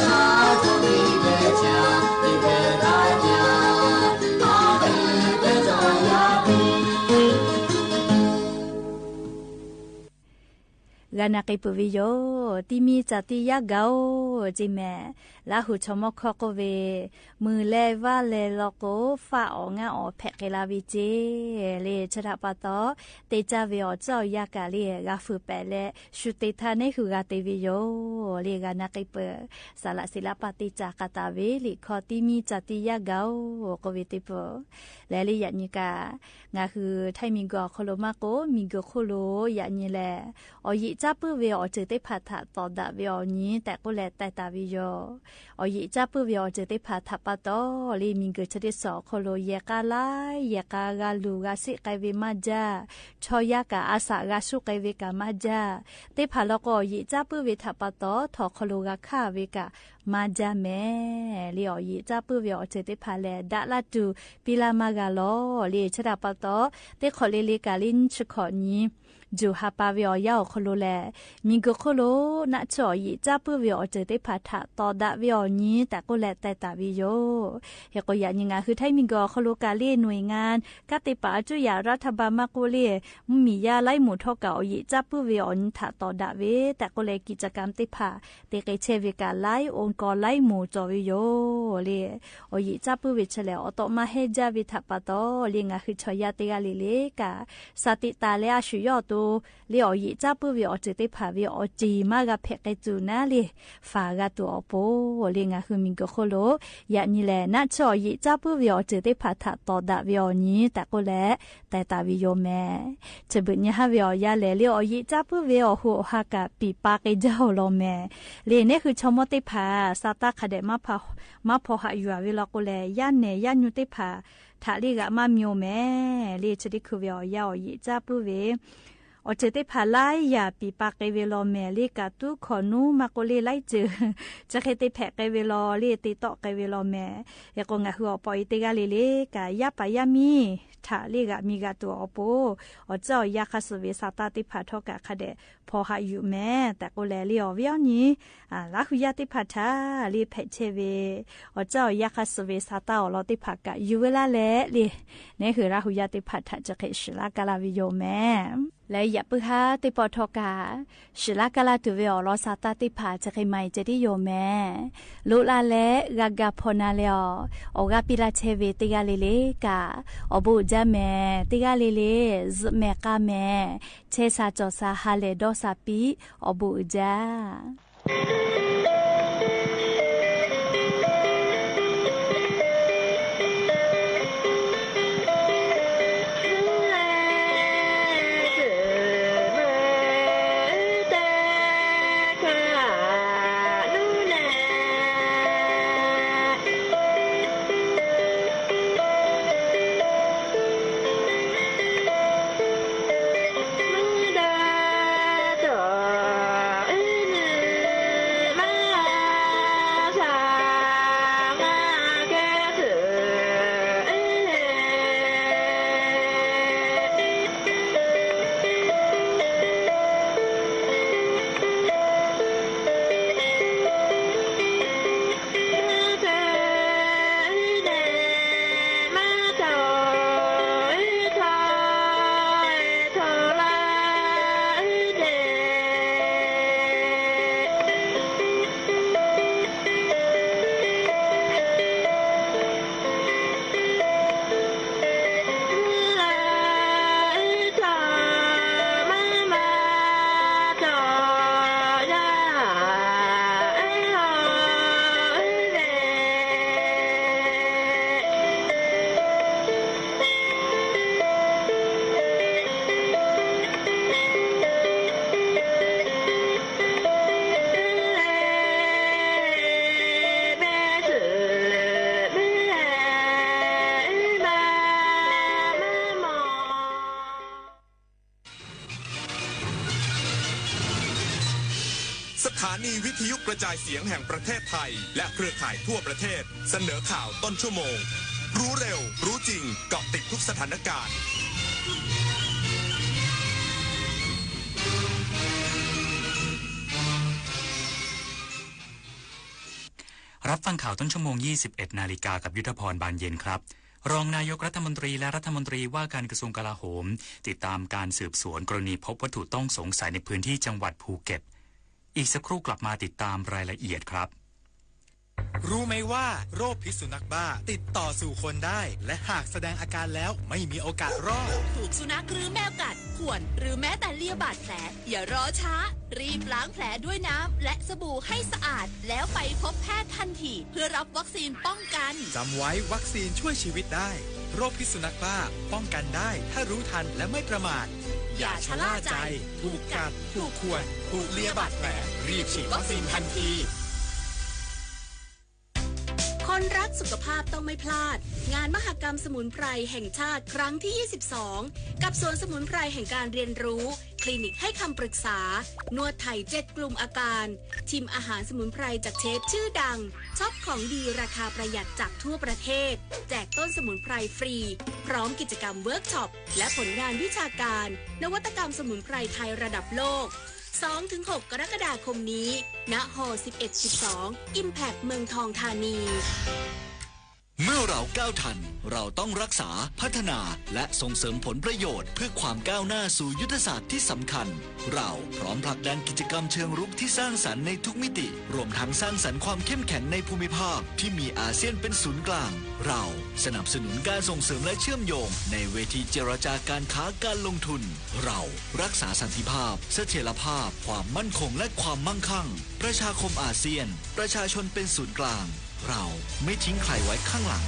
ၸေႇတီႇၶႃႈလူး။ ကนาเกยเปิดเวโย ตี้มีจาติยะเก๋า เจแม่ ละหูชมอคอโกเว มือแลว่าแลลอโก ฟ้าออกงาออกแผะเกลาเวเจ เลชะดะปาตอ เตจาเวออกเจ้ายากาเล กาฝึกแปะแล สุเตทาเนหือกาเตเวโย เลกานาเกยเปิด สาระศิลปะเตจากาตาเว ลิขอตี้มีจาติยะเก๋า โกเวเตเปิด และเลหยาดนี้กา งาคือไทยมีเกอโคโลมาโก มีเกอโคโล หยาดนี้แล ออกหยิกจ๊าปื้อเวออกเจิงเตผ่าถะต่อดะเวออกนี้ แต่โกแลแตตาเวโย ออกหยิกจ๊าปื้อเวออกเจิงเตผ่าถะปาตอ เลมีเกอเชเดสอโคโล แยกาไล แยกากาลูกาสิกายเวมาจ๊ะ ชอยากาอาสากาสุกายเวกามาจ๊ะ เตผ่าลอโกออกหยิกจ๊าปื้อเวถะปาตอ ถอโคโลกาฆ่าเวกามาจ๊ะแม่ เลออกหยิกจ๊าปื้อเวออกเจิงเตผ่าแล ดะละตู ปีลามากาลอ เลชะดะปาตอ เตขอเลเลกาลิ้นชะขอนี้ จู๋หาปาเวออกยาออกโคโลแล มีเกอโคโล นะเจาะหยิกจ๊าปื้อเวออกเจิงเตผ่าถะต่อดะเวออกนี้ แต่โกแลแตตาเวโย เฮโกหยาดนี้งาคือไทยมีเกอโคโลกาเลหน่วยงาน กาเตปะจุยารัฐบาลมาโกเล มียาไลหมู่ทอกาออกหยิกจ๊าปื้อเวออกนี้ถะต่อดะเว แต่โกแลกิจกรรมเตผ่า เตเกยแชร์เวกาไล องค์กรไลหมู่จอเวโย เล ออกหยิกจ๊าปื้อเวเฉลว ออกโตมาแฮจ๊ะเวถะปาตอ เลงาคือชอยาเตกาเลเลกา สาติตาและอาชุยอดโต เลออกหยิกจ๊าปื้อเวออกเจิงเตผ่าเวออกจีมากาแผะเกยจู๋นะเล ฝากาตั๋วออกโป เลงาคือมีเกอโคโล หยาดนี้แล นะเจาะหยิกจ๊าปื้อเวออกเจิงเตผ่าถะต่อดะเวออกนี้ แต่โกแล แตตาเวโยแม่ เฉบิดนี้ฮะเวออกยาแล เลออกหยิกจ๊าปื้อเวออกหัวหากาปีปาเกยเจ้าลอแม่ เลเนคือชอมอเตผ่า ซาตาคะแดะมาผ่า มาผ่อหะหยัวเวลอโกแล ยาแหน่ยายูเตผ่า ถะเลกามาเมียวแม่ เลเชเดคือเวออกยาออกหยิกจ๊าปื้อเว ออกเจิงเตผ่าไล ยาปีปาเกยเวลอแม่ เลกาตู้ขอหนูมาโกเลไลเจิง จะเคยเตแผะเกยเวลอ เลเตเตาะเกยเวลอแม่ เฮโกงาคือออกปออีเตกาเลเลกา ยาปายามี ถะเลกามีกาตั๋วออกโป ออกเจ้ายาคาสเวสาตาเตผ่าทอกาคะแดะ ผ่อหะหยุแม่ แต่โกแลเลออกเวออกนี้ อา ละหือยาเตผ่าถะ เลแผะแชร์เว ออกเจ้ายาคาสเวสาตาออกลอเตผ่ากา อยู่เวลาแล เล เนคือละหือยาเตผ่าถะจะเกยสิละกาลาเวโยแม่ และหยาดปื้อฮะเตปอทอกา สิละกาลาตั๋วเวออกลอซาตาเตผ่าจะเกยใหม่จะได้โยแม่ ลุละแล กากาผ่อนาแลออก ออกกาปีลาแชร์เวเตกาเลเลกา ออกบุจ๊ะแม่ เตกาเลเล แม่กาแม่ แชร์สาจ่อสาฮาแลดอสาปี ออกบุจ๊ะ สถานีวิทยุกระจายเสียงแห่งประเทศไทย และเครือข่ายทั่วประเทศ เสนอข่าวต้นชั่วโมง รู้เร็ว รู้จริง เกาะติดทุกสถานการณ์ รับฟังข่าวต้นชั่วโมง ยี่สิบเอ็ดนาฬิกา กับยุทธพร บานเย็นครับ รองนายกรัฐมนตรีและรัฐมนตรีว่าการกระทรวงกลาโหม ติดตามการสืบสวนกรณีพบวัตถุต้องสงสัยในพื้นที่จังหวัดภูเก็ต อีกสักครู่กลับมาติดตามรายละเอียดครับ รู้ไหมว่าโรคพิษสุนัขบ้าติดต่อสู่คนได้ และหากแสดงอาการแล้วไม่มีโอกาสรอด ถูกสุนัขหรือแมวกัด ข่วน หรือแม้แต่เลียบาดแผล อย่ารอช้า รีบล้างแผลด้วยน้ำและสบู่ให้สะอาด แล้วไปพบแพทย์ทันที เพื่อรับวัคซีนป้องกัน จำไว้ วัคซีนช่วยชีวิตได้ โรคพิษสุนัขบ้าป้องกันได้ ถ้ารู้ทันและไม่ประมาท อย่าชะล่าใจ ถูกกัด ถูกข่วน ถูกเลียบาดแผล รีบฉีดวัคซีนทันที คนรักสุขภาพต้องไม่พลาด งานมหกรรมสมุนไพรแห่งชาติครั้งที่ ยี่สิบสอง กับสวนสมุนไพรแห่งการเรียนรู้ คลินิกให้คำปรึกษา นวดไทยเจ็ดกลุ่มอาการ ชิมอาหารสมุนไพรจากเชฟชื่อดัง ช็อปของดีราคาประหยัดจากทั่วประเทศ แจกต้นสมุนไพรฟรี พร้อมกิจกรรมเวิร์กช็อป และผลงานวิชาการ นวัตกรรมสมุนไพรไทยระดับโลก สองถึงหก กรกฎาคมนี้ ณ ฮอลล์ สิบเอ็ด สิบสอง อิมแพค เมืองทองธานี เมื่อเราก้าวทัน เราต้องรักษา พัฒนา และส่งเสริมผลประโยชน์ เพื่อความก้าวหน้าสู่ยุทธศาสตร์ที่สำคัญ เราพร้อมผลักดันกิจกรรมเชิงรุกที่สร้างสรรค์ในทุกมิติ รวมทั้งสร้างสรรค์ความเข้มแข็งในภูมิภาคที่มีอาเซียนเป็นศูนย์กลาง เราสนับสนุนการส่งเสริมและเชื่อมโยงในเวทีเจรจาการค้าการลงทุน เรารักษาสันติภาพ เสถียรภาพ ความมั่นคง และความมั่งคั่ง ประชาคมอาเซียน ประชาชนเป็นศูนย์กลาง เราไม่ทิ้งใครไว้ข้างหลัง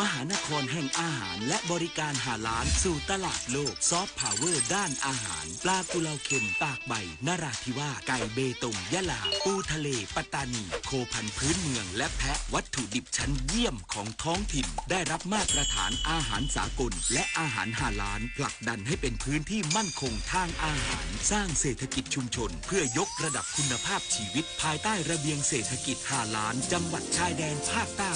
มหานครแห่งอาหารและบริการฮาลาลสู่ตลาดโลก ซอฟต์พาวเวอร์ด้านอาหาร ปลากุเลาเค็มตากใบ นราธิวาส ไก่เบตง ยะลา ปูทะเล ปัตตานี โคพันธุ์พื้นเมือง และแพะ วัตถุดิบชั้นเยี่ยมของท้องถิ่น ได้รับมาตรฐานอาหารสากล และอาหารฮาลาล ผลักดันให้เป็นพื้นที่มั่นคงทางอาหาร สร้างเศรษฐกิจชุมชน เพื่อยกระดับคุณภาพชีวิต ภายใต้ระเบียงเศรษฐกิจฮาลาล จังหวัดชายแดนภาคใต้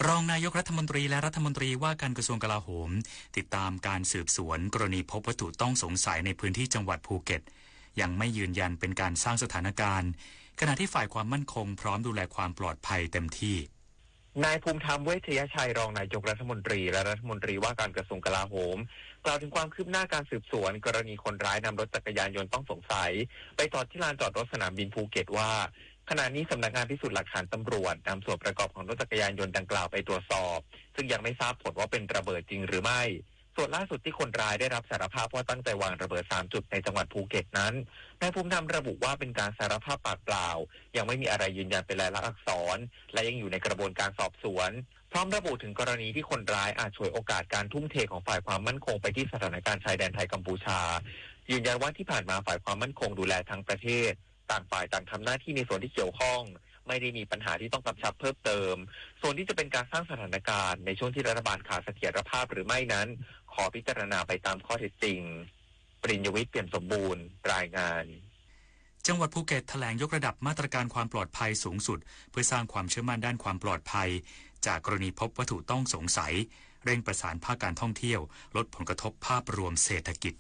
รองนายกรัฐมนตรีและรัฐมนตรีว่าการกระทรวงกลาโหม ติดตามการสืบสวนกรณีพบวัตถุต้องสงสัยในพื้นที่จังหวัดภูเก็ต ยังไม่ยืนยันเป็นการสร้างสถานการณ์ ขณะที่ฝ่ายความมั่นคงพร้อมดูแลความปลอดภัยเต็มที่ นายภูมิธรรม เวชยชัย รองนายกรัฐมนตรีและรัฐมนตรีว่าการกระทรวงกลาโหม กล่าวถึงความคืบหน้าการสืบสวนกรณีคนร้ายนำรถจักรยานยนต์ต้องสงสัย ไปจอดที่ลานจอดรถสนามบินภูเก็ตว่า ขณะนี้สำนักงานพิสูจน์หลักฐานตำรวจนำส่วนประกอบของรถจักรยานยนต์ดังกล่าวไปตรวจสอบ ซึ่งยังไม่ทราบผลว่าเป็นระเบิดจริงหรือไม่ ส่วนล่าสุดที่คนร้ายได้รับสารภาพว่าตั้งใจวางระเบิดสามจุดในจังหวัดภูเก็ตนั้น นายภูมิธรรมระบุว่าเป็นการสารภาพปากเปล่า ยังไม่มีอะไรยืนยันเป็นลายลักษณ์อักษร และยังอยู่ในกระบวนการสอบสวน พร้อมระบุถึงกรณีที่คนร้ายอาจฉวยโอกาสการทุ่มเทของฝ่ายความมั่นคงไปที่สถานการณ์ชายแดนไทยกัมพูชา ยืนยันว่าที่ผ่านมาฝ่ายความมั่นคงดูแลทั้งประเทศ ต่างฝ่ายต่างทำหน้าที่ในส่วนที่เกี่ยวข้อง ไม่ได้มีปัญหาที่ต้องกำชับเพิ่มเติม ส่วนที่จะเป็นการสร้างสถานการณ์ในช่วงที่รัฐบาลขาดเสถียรภาพหรือไม่นั้น ขอพิจารณาไปตามข้อเท็จจริง ปริญญวิทย์ เปี่ยมสมบูรณ์ รายงาน จังหวัดภูเก็ตแถลงยกระดับมาตรการความปลอดภัยสูงสุด เพื่อสร้างความเชื่อมั่นด้านความปลอดภัย จากกรณีพบวัตถุต้องสงสัย เร่งประสานภาคการท่องเที่ยว ลดผลกระทบภาพรวมเศรษฐกิจ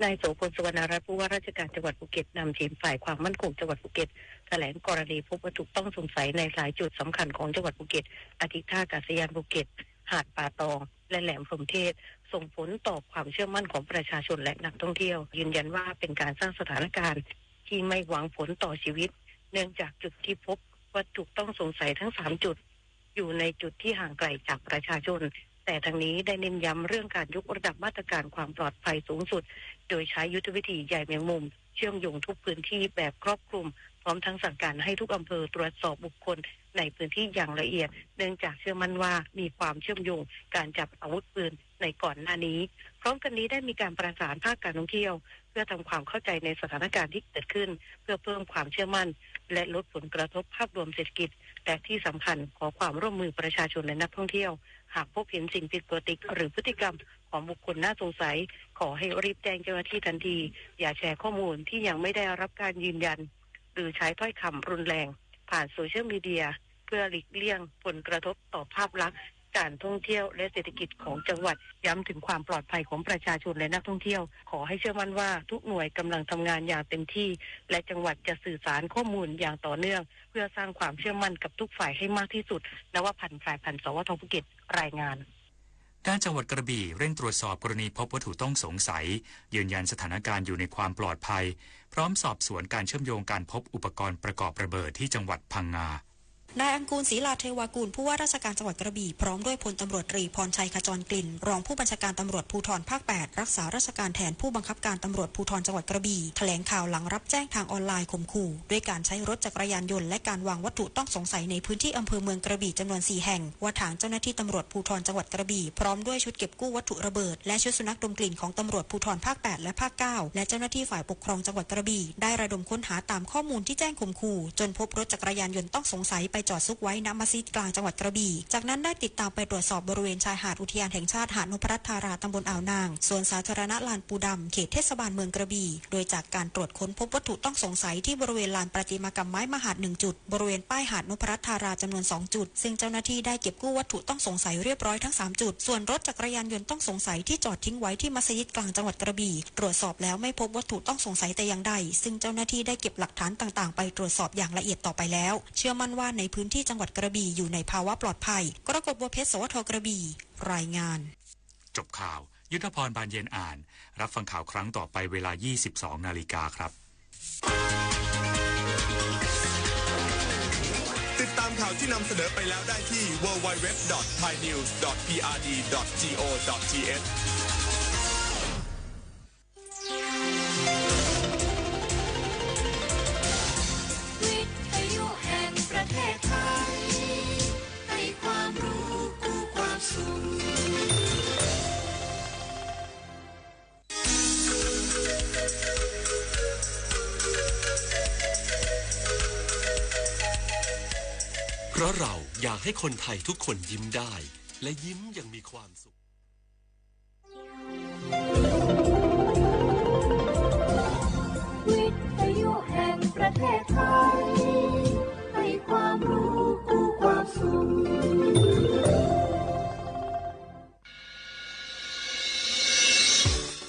นายโสภณ สุวรรณรัตน์ ผู้ว่าราชการจังหวัดภูเก็ต นำทีมฝ่ายความมั่นคงจังหวัดภูเก็ต แถลงกรณีพบวัตถุต้องสงสัยในหลายจุดสำคัญของจังหวัดภูเก็ต อาทิท่าอากาศยานภูเก็ต หาดป่าตอง และแหลมพรหมเทพ ส่งผลต่อความเชื่อมั่นของประชาชนและนักท่องเที่ยว ยืนยันว่าเป็นการสร้างสถานการณ์ที่ไม่หวังผลต่อชีวิต เนื่องจากจุดที่พบวัตถุต้องสงสัยทั้งสามจุด อยู่ในจุดที่ห่างไกลจากประชาชน แต่ทั้งนี้ได้เน้นย้ำเรื่องการยกระดับมาตรการความปลอดภัยสูงสุด โดยใช้ยุทธวิธีใยแมงมุม เชื่อมโยงทุกพื้นที่แบบครอบคลุม พร้อมทั้งสั่งการให้ทุกอำเภอตรวจสอบบุคคลในพื้นที่อย่างละเอียด เนื่องจากเชื่อมั่นว่ามีความเชื่อมโยงการจับอาวุธปืนในก่อนหน้านี้ พร้อมกันนี้ได้มีการประสานภาคการท่องเที่ยว เพื่อทำความเข้าใจในสถานการณ์ที่เกิดขึ้น เพื่อเพิ่มความเชื่อมั่น และลดผลกระทบภาพรวมเศรษฐกิจ และที่สำคัญขอความร่วมมือประชาชนและนักท่องเที่ยว หากพบเห็นสิ่งผิดปกติหรือพฤติกรรมของบุคคลน่าสงสัย ขอให้รีบแจ้งเจ้าหน้าที่ทันที อย่าแชร์ข้อมูลที่ยังไม่ได้รับการยืนยัน หรือใช้ถ้อยคำรุนแรงผ่านโซเชียลมีเดีย เพื่อหลีกเลี่ยงผลกระทบต่อภาพลักษณ์ การท่องเที่ยวและเศรษฐกิจของจังหวัด ย้ำถึงความปลอดภัยของประชาชนและนักท่องเที่ยว ขอให้เชื่อมั่นว่าทุกหน่วยกำลังทำงานอย่างเต็มที่ และจังหวัดจะสื่อสารข้อมูลอย่างต่อเนื่อง เพื่อสร้างความเชื่อมั่นกับทุกฝ่ายให้มากที่สุด นวพันธ์ พลายพันธ์ สวท ภูเก็ต รายงาน ด้านจังหวัดกระบี่เร่งตรวจสอบกรณีพบวัตถุต้องสงสัย ยืนยันสถานการณ์อยู่ในความปลอดภัย พร้อมสอบสวนการเชื่อมโยงการพบอุปกรณ์ประกอบระเบิดที่จังหวัดพังงา นายอังกูล ศรีลาเทวากูล ผู้ว่าราชการจังหวัดกระบี่พร้อมด้วยพลตำรวจตรีพรชัย ขจรกลิ่น รองผู้บัญชาการตำรวจภูธรภาคแปด รักษาราชการแทนผู้บังคับการตำรวจภูธรจังหวัดกระบี่ แถลงข่าวหลังรับแจ้งทางออนไลน์ข่มขู่ ด้วยการใช้รถจักรยานยนต์และการวางวัตถุต้องสงสัยในพื้นที่อำเภอเมืองกระบี่จำนวนสี่แห่ง ว่าทางเจ้าหน้าที่ตำรวจภูธรจังหวัดกระบี่ พร้อมด้วยชุดเก็บกู้วัตถุระเบิด และชุดสุนัขดมกลิ่นของตำรวจภูธรภาคแปด และภาคเก้า และเจ้าหน้าที่ฝ่ายปกครองจังหวัดกระบี่ ได้ระดมค้นหาตามข้อมูลที่แจ้งข่มขู่ จนพบรถจักรยานยนต์ต้องสงสัยไปจอดซุกไว้ณมัสยิดกลางจังหวัดกระบี่ จากนั้นได้ติดตามไปตรวจสอบบริเวณชายหาดอุทยานแห่งชาติหาดนพรัตน์ธารา ตำบลอ่าวนาง สวนสาธารณะลานปูดำ เขตเทศบาลเมืองกระบี่ โดยจากการตรวจค้นพบวัตถุต้องสงสัยที่บริเวณลานประติมากรรมไม้มหาดหนึ่งจุด บริเวณป้ายหาดนพรัตน์ธาราจำนวนสองจุด ซึ่งเจ้าหน้าที่ได้เก็บกู้วัตถุต้องสงสัยเรียบร้อยทั้งสามจุด ส่วนรถจักรยานยนต์ต้องสงสัยที่จอดทิ้งไว้ที่มัสยิดกลางจังหวัดกระบี่ ตรวจสอบแล้วไม่พบวัตถุต้องสงสัยแต่อย่างใด ซึ่งเจ้าหน้าที่ได้เก็บหลักฐานต่างๆ ไปตรวจสอบอย่างละเอียดต่อไปแล้ว เชื่อมั่นว่าในพื้นที่จังหวัดกระบี่อยู่ในภาวะปลอดภัย กรกฎ บัวเพชร สวท กระบี่ รายงาน จบข่าว ยุทธพร บานเย็นอ่าน รับฟังข่าวครั้งต่อไปเวลายี่สิบสองนาฬิกาครับ ติดตามข่าวที่นำเสนอไปแล้วได้ที่ ดับเบิลยู ดับเบิลยู ดับเบิลยู ดอท ไทยนิวส์ ดอท พีอาร์ดี ดอท จี โอ ดอท ที เอช วิทยุแห่งประเทศไทย ให้ความรู้คู่ความสุข เพราะเราอยากให้คนไทยทุกคนยิ้มได้ และยิ้มอย่างมีความสุข วิทยุแห่งประเทศไทย ให้ความรู้คู่ความสุข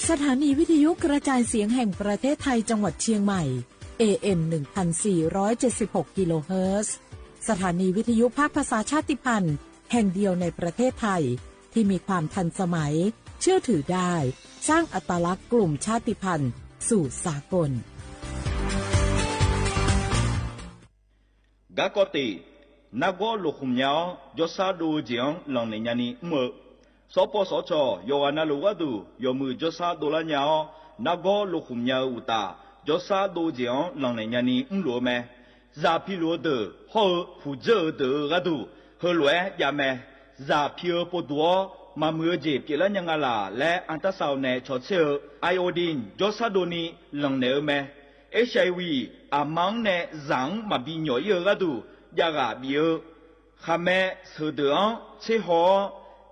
สถานีวิทยุกระจายเสียงแห่งประเทศไทยจังหวัดเชียงใหม่ เอ เอ็ม หนึ่งพันสี่ร้อยเจ็ดสิบหก กิโลเฮิรตซ์ สถานีวิทยุภาคภาษาชาติพันธุ์ แห่งเดียวในประเทศไทย ที่มีความทันสมัย เชื่อถือได้ สร้างอัตลักษณ์กลุ่มชาติพันธุ์สู่สากล ဂာ်ကီးတ့ၣ် နါဂီၤလိာ်ဃုာ်မၠါအီၤ ကၠီဆါဒိၣ်ဧိၤအီၤ လီၤနဲၣ်ညါနံၤ မုၢ်ဧိၤ စီၤပီစီၤခၠီ ယွၤဂၤနၢ်လိၤဂၤဒုၣ် ယီၢ်မုၢ်ကၠီဆါဒိၣ်လၢညါအီၤ နါဂီၤလိာ်ဃုာ်မၠါအီၤအုၣ်တၢ် ကၠီဆါဒိၣ်ဧိၤအီၤ လီၤနဲၣ်ညါနံၤ မုၢ်လိာ်အမဲ စၢ်ဖံးလိာ်အဒုၣ် ဟီၣ်ဧိၤ ဖုၣ်စၢအဒုၣ်ဧိၤဂၤဒုၣ် ဟၢလိာ်ဝဲဒ်အမဲ စၢ်ဖံးဧိၤပိာ်တူာ်အီၤ မၤမုာ်ဧိၤက့ၣ် ပျဲးလၢညါငါလၢ် လၢ ultrasound နဲၣ်ဆီၣ်ဆ့ဧိၤ iodine ကၠီဆါဒိၣ်နံၤ လီၤနဲၣ်အမဲ HIV အမါန့ၣ် စၢ်မၤဘံညီၣ်အံၤအဂၤဒုၣ် ယၢ်ဂၤဘံၣ်ဧိၤ ဃၣ်မဲ ဆၢၣ်ဒၢၣ်အီၤ ဆ့ဟီၣ်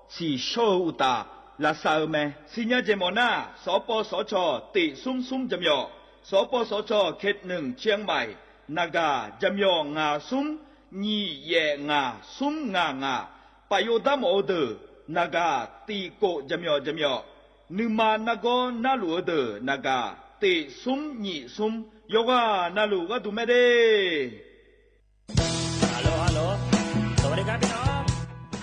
အီၤ ဆံၣ်ဆီဧိၤအုၣ်တၢ် လၢစၢ်ဧိၤမဲ စံညါကဲမီၣ်နၢ် စီၤပီစီၤခၠီ တ့ၣ်သုမ်းသုမ်းကၠၢမ်းယီၣ် စီၤပီစီၤခၠီ เขตหนึ่ง เชียงใหม่ နဂၤ ကၠၢမ်းယီၣ် ငါးသုမ်း ညိယဲၢ်ငါး သုမ်းငါးငါး ပာ်ယိၣ်ဒါမီၣ်အီၤဒုၣ် နဂၤ တံၣ်ကိၣ် ကၠၢမ်းယီၣ် ကၠၢမ်းယီၣ် နုၢ်မၤနါဂီၤနၢ်လိာ်အီၤဒုၣ် နဂၤ တ့ၣ်သုမ်းညိၣ်သုမ်း ယွၤဂၤနၢ်လိာ်ဂၤဒုၣ်မဲဒၣ် ဟယ်လို ဟယ်လို สวัสดีครับพี่น้อง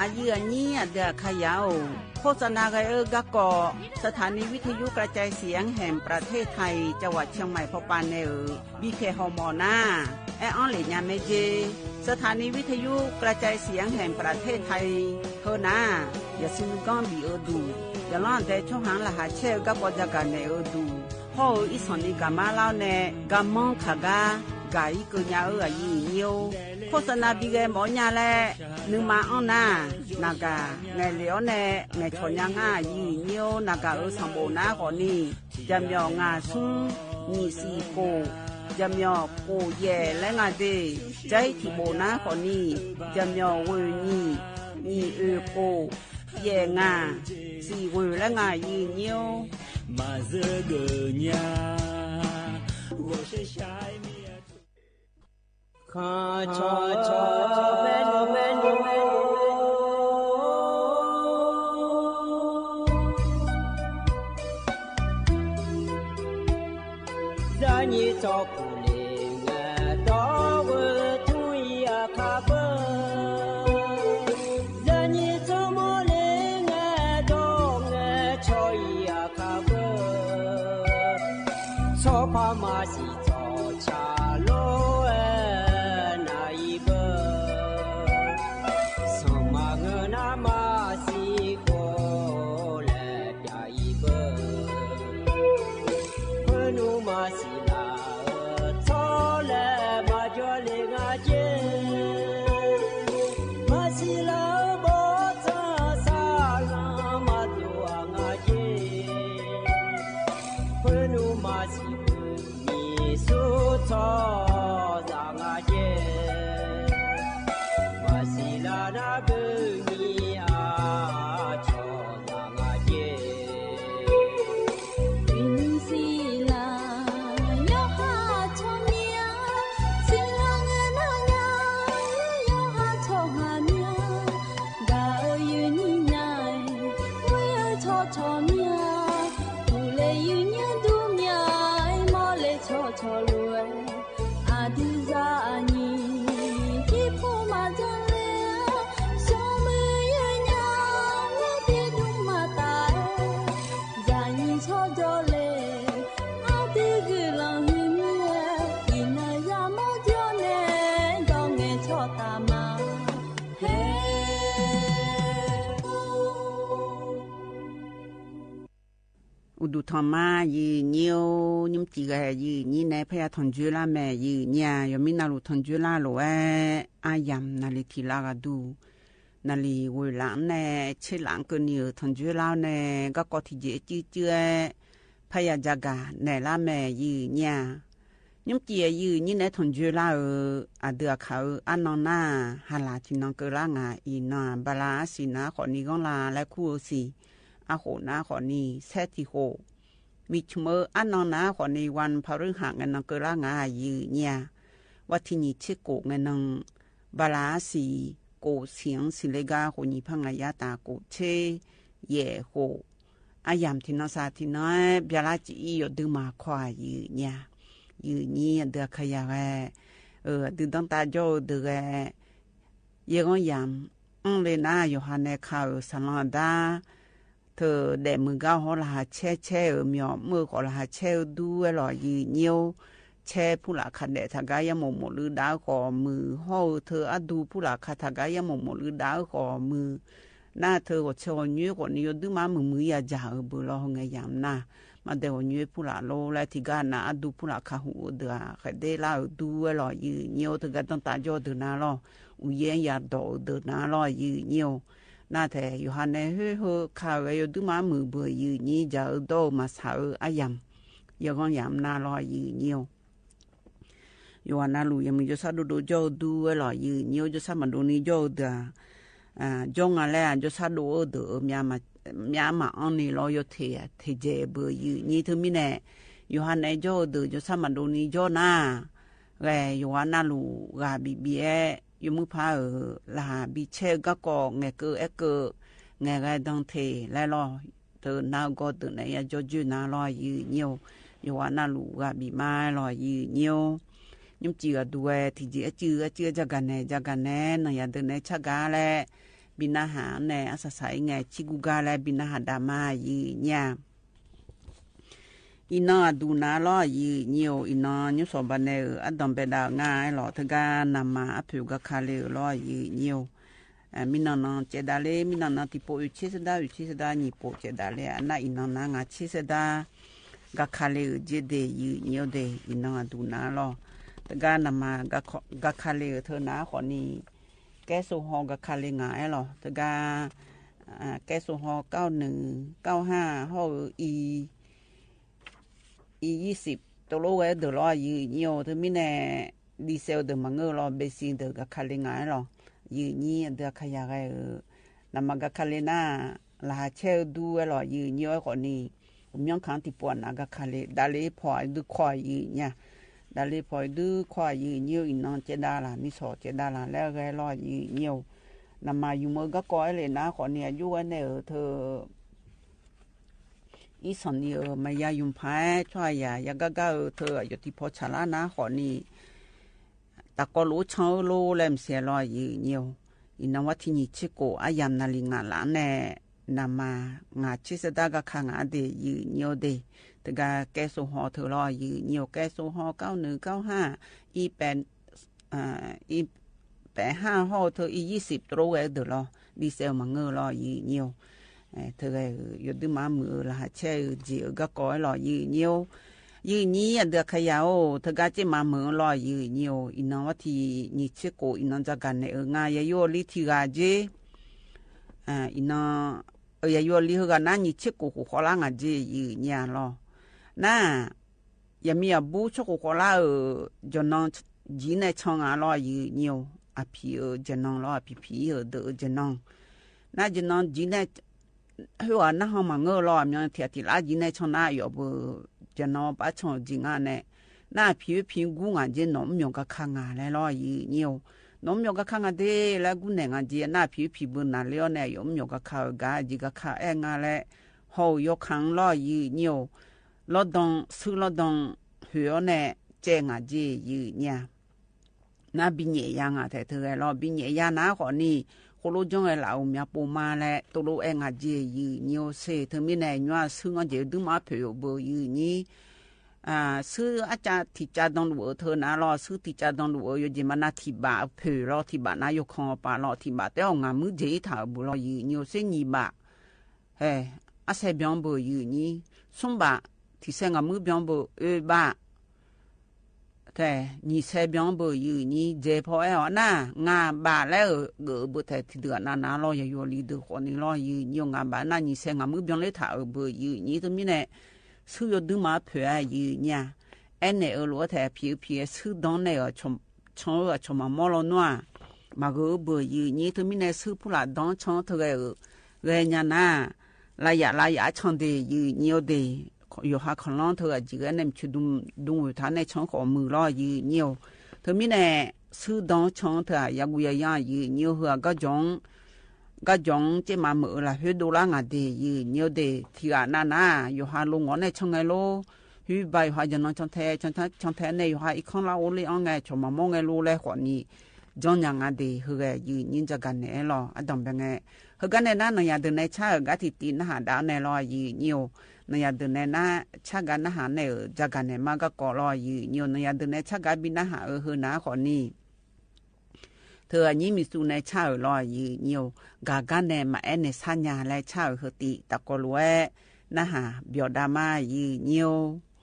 အယုၢ်အညံ အဒုးအခါယၤအိၣ် โฆษณาဂဲၤအၢ ဂၤကီး สถานีวิทยุกระจายเสียงแห่งประเทศไทย จังหวัดเชียงใหม่ ဖီပာ်နဲၣ်ဧိၤ ဘံၣ်ခဲၣ်ဟီၣ်မီၣ်နၢ် အဲၣ်အီၤလၢညါမ့ၢ်က့ สถานีวิทยุกระจายเสียงแห่งประเทศไทย ဟၢနၢ် ယစံးနုၢ်ကီၢ်ဘံၣ်အၢဒုၣ် ယလီၤတဲာ်ဆီဟၣ်လၢဟးဆဲး ဂၤကီးယၤဂၤနဲၣ်အၢဒုၣ် ဟီၣ်ဧိၤ အံၣ်ဆီၣ်နံၤကၤမါလီၤန့ၣ် ဂၤမီၣ်ခးဂၤ ဂၤအံၤကၢညါအၢ အယုၢ်အညံအိၣ် โฆษณาဘံၣ်ဂဲၤမီၣ်ညါလဲၣ် နုၢ်မၤအီၤနၢ် နဂၤ ငဲၤလံာ်အီၤန့ၣ် ငဲၤဆီၣ်ညါငါ အယုၢ်အညံအိၣ် နဂၤဧၢ ဆၣ်ဘိၣ်နၢ်ဃီနံၤ ကၠၢမ်းယီၣ် ငါးသုမ်း ညိၣ်သံၣ်ကိၣ် ကၠၢမ်းယီၣ် ကိၣ်ယဲၢ် လၢငါဒ့ၣ် ကၠဲထံၣ်ဘိၣ်နၢ်ဃီနံၤ ကၠၢမ်းယီၣ် ဂုၢ်ညိၣ် ညိၣ်အုၣ်ကိၣ် ယဲၢ်ငါး သံၣ်ဂုၢ်လၢငါ ယုၢ်ညိၣ် မၤစၢၤဒၢးညါ ခီၣ်ဆီၣ်ဆီၣ် ပဲနူပဲနူ မၤစံၣ်ထီၣ်ဆၣ်လိၤ အဲ နၤအံၤဘၣ်, စီၤမၤငၢၢ်နၤမၤစံၣ်ဃိ လဲၤပၠးအံၤဘၣ်, ဖၢနုာ်မၤစံၣ်လၢ ထီလဲၤမၤကၠီလ့ၣ်ငါက့, မၤစံၣ်လၢဘီထီၣ်စၢ်လၢမၤတူၢ်အငါက့, ဖၢနုာ်မၤစံၣ်ဘုၣ်မံၤဆူထီၣ်စၢ်ငါက့, မၤစံၣ်လၢနၤဘုၣ်မံၤအါ ထီၣ်စၢ်ငါက့, မ့ၢ်စံၣ်လၢ ယိၤဟၣ်ထီၣ်မၠါ, စံၣ်လၢငဲၤနၤညါ ယိၤဟၣ်ထီၣ်ဟးမၠါ, ဒၣ်အၢယုၢ်နံၤညါ ဝံအၢထီၣ်ထီၣ်မၠါ, ပူၤလဲၣ်ယုၢ်ညါဒူမၠါ, မီလဲၣ်ထီၣ်ထီၣ်လိၤဝဲ, အဒုးစၢ်အနံၤ ဒ်ဖိမၤတၢ်လဲၣ်, စီၤမုၢ်ယုၢ်ညါ မ့ၢ်ဒ့ဒူမၤတၢ်, ယၤနံၤထီၣ်ဒီးလဲၣ်, အဒုးဂုာ်လီၤမုၢ်မုၢ်, အံၤနၤယၤမီၢ်ဒီးနဲၣ် ဒီးငဲၤထီၣ်တၢ်မၤ ဟဲ အိၣ်ဒူၣ်ထီၣ်မး ယုၢ်ညိ ညိမ့ၢ်စံၣ်ဂဲၤ ယုၢ်ညိနဲ ဖဲယၤထီၣ်ကၠိလါမဲာ် ယုၢ်ညိ ယမ့ၢ်နၤလူၤထီၣ်ကၠိလါလိၤဝဲ အါယၤ နၤလံထံၣ်လါဂၤဒူၣ် နၤလံဝ့ၢ်လၢ်နဲ ဆ့လးကၢၢ်နံၤဧၢ ထီၣ်ကၠိလါနဲ ကီၢ်ကီၢ်ထံၣ်ကၠံအစုစု ဖဲယၤကၠီဂၤနဲလါမဲာ် ယုၢ်ညိ ညိမ့ၢ်စံၣ်ဂဲၤ ယုၢ်ညိနဲ ထီၣ်ကၠိလါဧၢ အဒုးအခါဧၢ အါနီၢ်နၤ ဟါလၢ်ထံၣ်နီၢ်ကၢၢ်လါ ငါအံၤနၤ ဘၣ်လါအါစံၣ်နၤဃီၣ်နံၤ ဂီၢ်လၢ်လၢခူဧိၤစံၣ် အဃိၣ်နၤဃီၣ်နံၤ ဆဲးထံၣ်ဃိၣ် မံၤဆူၣ်မၢ အါနီၢ်နၤဃီၣ်နံၤ ဝၣ်ဖၣ်ရူၣ်ဟၣ် ငဲၤနီၢ်ကၢၢ်လါ ငါယုၢ်ညိ ဝဲထံၣ်နံၣ်ဆ့ကိၣ် ငဲၤနီၢ် ဘၣ်လါအါစံၣ် ကိၣ်ဆံၣ်စံၣ်လ့ကါ ဃိၣ်နံၤဖးငါယါတၢ် ကိၣ်ဆ့ ယဲၢ်ဃိၣ် အါယၤ ထံၣ်နီၢ်စၢ်ထံၣ်နီၢ် ဘျါလါကၠံအံၤ ယိၤဒုးမၤခွါ ယုၢ်ညိ ယုၢ်ညိ အဒုးအခါယၤဂဲၤ အဒုးဒီတၢ်ကၠီအဒုးဂဲၤ ယဲၢ်ဂီၢ်ယၤ အၢၣ်လၢနၤ ယိၤဟၣ်နဲခါဧၢ စၢ်လီၤအဒါ ထၢၣ်ဒဲးမုၢ်ဂၤဟီ လၢဟးဆဲးဆဲးဧၢ မၠီၣ်မုၢ်ဃီၣ် လၢဟးဆဲးဧၢ ဒူဝဲလီၤ ယုၢ်ညိ ဆဲးဖုလၢ်ခးဒဲး ထးဂၤယဲၢ်မိၢ်မိၢ်လုၢ်ဒါဃီၣ်မုၢ် ဟီၣ်ဧၢ ထၢၣ်အဒူဖုလၢ်ခး ထးဂၤယဲၢ်မိၢ်မိၢ်လုၢ်ဒါဃီၣ်မုၢ် နၤထၢၣ်ဂီၤဆဲးဂီၤညွဲဃီၣ်နံၤ ယိၤဒုးမၤမုာ်မုာ်ယၤယၤဧၢ ဘၣ်လီၤဟီၣ် ငဲၤယၤနၤ မၤဒဲးဂီၤညွဲဖုလၢ်လီၤ လၢထံၣ်ဂၤနၤ အဒူဖုလၢ်ခးဟူးအဒုး ဃဲးဒ့လါဧၢ ဒူဝဲလီၤ ယုၢ်ညိ ထၢၣ်ဂၤတၢ်တၢ်ကၠီအဒုးနၤလီၤ အူယဲၢ်ယၤဒီးအဒုးနၤလီၤ ယုၢ်ညိ နၤထဲ ယိၤဟၣ်နဲဟ့ၣ်ဟၢခါဂဲၤ ယိၤဒုးမၤမုာ်ဘၣ် ယုၢ်ညိ ယၤဧၢ ဒီးမၤဆၣ်ဧၢ အါယၤ ယဲၢ်ဂီၢ်ယၤနၤလီၤ ယုၢ်ညိ ယွၤနၢ်လူၢ် ယမုၢ်ယိၤဆၣ်ဒိၣ်ဒိၣ်ကၠီအဒုဝဲလီၤ ယုၢ်ညိ ယိၤဆၣ်မၤဒိၣ်နံၤကၠီအဒု ကၠီငါလဲၣ် ယိၤဆၣ်ဒိၣ်အဒု မၠါမၤအီၤန့ၣ်လီၤ ယိၤထဲးထဲးကဲးဘၣ် ယုၢ်ညိ ထၢၣ်မံၤနဲ ယိၤဟၣ်နဲကၠီအဒု ယိၤဆၣ်မၤဒိၣ်နံၤကၠီနၤ ဂဲၤ ယွၤနၢ်လူၢ် ဂၤဘံၣ်ဘံၣ်အဲ ယမိၢ်ဖါဧၢ လၢဟးဘံၣ်ဆဲးဂၤကီၢ် ငဲၤကၢအဲကၢ ငဲၤဂဲၤဒၢထဲးလဲၣ်လီၤ ထၢၣ်နၤဂီၢ်ဒုးနဲ ယၤကၠီကၠိနၤလီၤ ယုၢ်ညိ ယွၤနၢ်လူၢ် ဂၤဘံၣ်မးလီၤ ယုၢ်ညိ ညိမ့ၢ်စံၣ်ဂဲၤဒူဝဲ ထံၣ်ကၠံအစု အစု ကၠီဂၤနဲ ကၠီဂၤနဲ နၤယၤဒုးနဲဆၢဂၤလဲၣ် ဘံၣ်နၤဟးနဲ အစၢ်စၢ်အံၤ ငဲၤဆံကူဂၤလဲၣ် ဘံၣ်နၤဟးဒၣ်မး ယုၢ်ညိ အံၤနီၢ်အဒုနၤလီၤ ယုၢ်ညိ အံၤနီၢ် ညိစီၤဘၣ်နဲဧၢ အဒီၣ်ဘဲဒၣ်ငါအဲလီၤ ထၢၣ်ဂၤနမၤအဖုၣ် ဂၤခါလ့ဧၢလီၤ ယုၢ်ညိ မံနီၢ်နီၢ်ကဲဒၣ်လၢ မံနီၢ်နီၢ်တံၢ်ပိာ်အုၣ်ဆ့စဒါ အုၣ်ဆ့စဒါ နံၣ်ပိာ်ကဲဒၣ်လၢ အနၢ်အံၤနီၢ်နၤ ငါဆ့စဒါ ဂၤခါလ့ဧၢ ကၠ့ဒ့ၣ် ယုၢ်ညိဒ့ၣ် အံၤနီၢ်အဒုနၤလီၤ ထၢၣ်ဂၤနမၤ ဂၤခါလ့ဧၢ ထၢၣ်နၤဃီၣ်နံၤ ကဲစိဟီ ဂၤခါလ့ငါအဲလီၤ ထၢၣ်ဂၤ ကဲစိဟီ ကိုးနှစ် ကိုးห้า ဟီၣ်ဧၢ အံၤ အံၤ ယဲၢ်ဆံ တလိဝဲဒၢးလီၤ ယုၢ်ညိ ထၢၣ်မံၤနဲ ဒံစဲးဒၢးမၤငၢၢ်လီၤ ဘဲစံဒၢး ဂၤခါလ့ငါအဲလီၤ ယုၢ်ညိ အဒုးအခါယၤဂဲၤဧၢ နမၤဂၤခါလ့နၤ လၢဟးဆဲးဧၢ ဒူဝဲလီၤ ယုၢ်ညိ အဲခီၣ်နံၤ ပမၠီခါတံၢ်ပိာ်နၤ ဂၤခါလ့ ဒၣ်လၢဖီအံၤဒုးခွါ ယုၢ်ညိ ဒၣ်လၢဖီအံၤဒုးခွါ ယုၢ်ညိ အံၤနီၢ်ကဲဒၣ်လၢ မံစီၤကဲဒၣ်လၢ လၢဂဲၤလီၤ ယုၢ်ညိ နမၤယုၢ်မၢဂၤကီၢ်အဲလၢနၤဃီၣ်နံၤ အယိဝဲနဲဧၢ ထၢၣ် အံၤစီၤနံၤဧၢ မၤယၤယုၢ်ဖး ဆွဲယၤ ယၤဂၤဂၤဧၢ ထၢၣ် အယီၤတံၢ်ဖီဆၣ်လၢနၤဃီၣ်နံၤ တၢ်ကီလိာ်အိၣ်ဆၣ်ဧၢ လိလဲမစဲးလီၤ ယုၢ်ညိ အံၤနီၢ်ဝဲထံၣ်နံၣ်ဆ့ကိၣ် အါယၤနၤလံ ငါလၢနဲ နၢ်မၤ ငါ ချစ်စတာ ကခါ ငါဒၣ် ယိၤညီအိၣ်ဒၣ်, တဂၤကဲစိာ်ဟီၣ်တ့ၢ်လီၤ ယိၤညီအိၣ်, ကဲစိာ်ဟီၣ် เก้าหนึ่งเก้าห้า အံၤပဲ အံၤပဲဟၣ်ဟီၣ်တ့ၢ် အံၤ ยี่สิบ တြီဝဲဒၣ်လီၤ, ဒ်စဲးမၤငၢၢ်လီၤ ယိၤညီအိၣ်. အဲ တဂၤ ယိၤဒုးမၤမုာ်အၢ လၢဟးဆဲးအၢ က့ၤအၢ ကီးကီးလီၤ ယိၤညီအိၣ်. ယိၤညီ အဒုးခါယၤအိၣ် တဂၤက့ၤမၤမုာ်လီၤ ယိၤညီအိၣ်. အံၤနီၢ်ဝဲထံၣ် ညီဆ့ကိၣ် အံၤနီၢ် ကၠၢကၣ်နဲၣ်အၢ ငါ ယယူၢ်လံထံဂၤက့ၤ အံၤနီၢ် အၢ ယယူၢ်လံဟဲဂၤ နၢ် ညီဆ့ကိၣ် ကိၣ်ဃီလါ ငါက့ၤ ယိၤညီလီၤ. နၢ် ယမံၤအဘူးဆိကိၣ်ဃီလါအၢ ကၠီနီၢ် ကၠံနဲၣ်ဆီငါလီၤ ယိၤညီအိၣ်. အဖံးအၢ ကၠီနီၢ်လီၤ အဖံးဖံးအၢ ဒၣ်အၢ ကၠီနီၢ်. နၢ် ကၠီနီၢ် ကၠံနဲၣ် ဟဲဂၤ နၢ်ဟီမၤငၢၢ်လီၤ အမံၤထံၣ်ထံၣ်လၢ ကၠံနဲၣ်ဆီ နၢ် ယီၤဘၣ် ကၠီနီၢ် ပာ်ဆီၣ်ကၠံငါန့ၣ်. နၢ် အဖံးအၢ ဖံးဂူငါက့ၤ နီၢ်မၠီၤကခါ ငါလဲၤလီၤ ယိၤညီအိၣ်. နီၢ်မၠီၤကခါ ငါဒၣ်လၢ ဂူနဲၣ် ငါက့ၤ နၢ် အဖံးအၢ ဖံးဘၣ်နၤလၢအီၤန့ၣ် ယိၤမၠီၤကခါ အၢ ကၠံကခါ အဲၣ် ငါလဲၤ ဟီၣ်ယီၤခါလီၤ ယိၤညီအိၣ်. လီၤဒိၣ် ဆူလီၤဒိၣ် ဟဲအီၤန့ၣ် ကဲ ငါက့ၤ ယိၤညီ နၢ် ဘံညဲၣ်ယါ ငါထဲတဂၤလီၤ ဘံညဲၣ်ယါ နၢ် ဃီန့ၣ် ဃိလိကၠီဂဲၤလၢ် အိၣ်မၠးပိာ်မးလဲၣ် တိၣ်လိအဲၣ် ငါက့ၤ ယိၤညီအိၣ် စ့ၢ် တမံၤန့ၣ် ညီဆူ ငါက့ၤ ဒုးမၤဖဲးအၢဘၣ် ယိၤညီ ဆူအကၠၢထံၣ်ကၠၢဒိၣ်လိာ်အၢ တဂၤနၤလီၤ ဆူထံၣ်ကၠၢဒိၣ်လိာ်အၢ ယိၤက့ၤမၤနၢ်ထံၣ်ဘၣ်အဖဲးလီၤ ထံၣ်ဘၣ်နၤ ယိၤခီပၤလီၤ ထံၣ်ဘၣ်တဲအီၤ ငါမုၢ်က့ၤထးအၢဘၣ်လီၤ ယိၤညီအိၣ် စ့ၢ်နံၣ်ဘၣ် ဟဲ အဆဲးဘျီဘၣ် ယိၤညီ သွင်ဘၣ် ထံၣ်ဆဲး ငါမုၢ်ဘျီဘၣ် အၢဘၣ် ထဲ နံၣ်ဆဲးဘျီဘၣ် ယိၤညီ ကဲဖီအဲၣ်အီၤ နၢ် ငါဘၣ်လဲၣ်အၢ ဂ့ၤအၢဘၣ်ထဲ ထံၣ်ဒုးနၤနၤလီၤ ယယူၢ်လံဒုးဃီန့ၣ်လီၤ ယိၤညီအိၣ် ငါဘၣ်နၢ် နံၣ်ဆဲး ငါမုၢ်ဘျီလၢထးအၢဘၣ် ယိၤညီ တမံၤန့ၣ် ဆူယိၤဒုးမၤဖဲးအၢ ယိၤညီ အဲၣ်နဲၣ်အၢ လိာ်ဝဲထဲ အဖံးအၢ ဖံးအၢ ဆူဒီနဲၣ်အၢ ဆီၣ်မၤမီၢ်လီၤနွၢ် မၤဂ့ၤအၢဘၣ် ယိၤညီ တမံၤန့ၣ် ဆူဖုလၢ်ဒီဆီတဂၤအၢ ဂဲၤညါနၢ် လၢယၤလၢယၤဆီဒၣ် ယိၤညီအိၣ်ဒၣ် ယိၤဟးခီလီတဂၤ ကံဂဲၤနဲၣ် မုၢ်ဆူၣ်ဒုးဝဲထါန့ၣ် ဆီဃီမုၢ်လီၤ ယိၤညီအိၣ် တမံၤန့ၣ် ဆူဒီဆီတဂၤ ယၤကူယၤယါ ယိၤညီအိၣ် ဟဲဂၤ ကၠီ ကၠီက့ၤမၤမုာ်အၢ လၢဟဲဒိးလၢ ငါဒၣ် ယိၤညီအိၣ်ဒၣ် ထံၣ်ဂၤနၤနၤ ယိၤဟးလိာ်ငီၤနဲၣ် ဆီငဲၤလိ ဟုဘၣ် ယိၤဟး ကၠီနီၢ် ဆီထဲ ဆီထဲန့ၣ် ယိၤဟး အံၤခီလၢအိၣ်လၢအီၤ ငဲၤ ဆီၣ်မၤမီၢ်ငဲၤလိလၢဃီန့ၣ် ကၠီညါ ငါဒၣ် ဟဲဂၤ ယိၤညီ ကၠၢကၣ်နဲၣ်လီၤ အဒိၣ်ဘၣ်ငဲၤ ဟဲဂၤန့ၣ်နၤ နယၤဒုးနဲၣ်ဆါအၢ ဂၤတံၢ်တံၢ်နဟးဒၣ်အီၤန့ၣ်လီၤ ယိၤညီအိၣ် နယၤဒုးနဲၣ်နၤ ဆါဂၤနဟးန့ၣ်အၢ ကၠၢကၣ်နဲၣ်မၤဂၤကီးလီၤ ယိၤညီအိၣ် နယၤဒုးနဲၣ်ဆါဂၤဘံနဟးအၢ ဟဲနၤဃီန့ၣ် တဂၤညါ မုၢ်ဆူၣ်နဲၣ်ဆါအၢလီၤ ယိၤညီအိၣ် ဂၤဂၤန့ၣ် မၤအဲၣ်နဲၣ်ဆါညါလဲၣ် ဆါအၢဟဲတံၢ် တၢ်ကိးလိာ်ဝဲ နဟး ဘျီဒၣ်မး ယိၤညီအိၣ်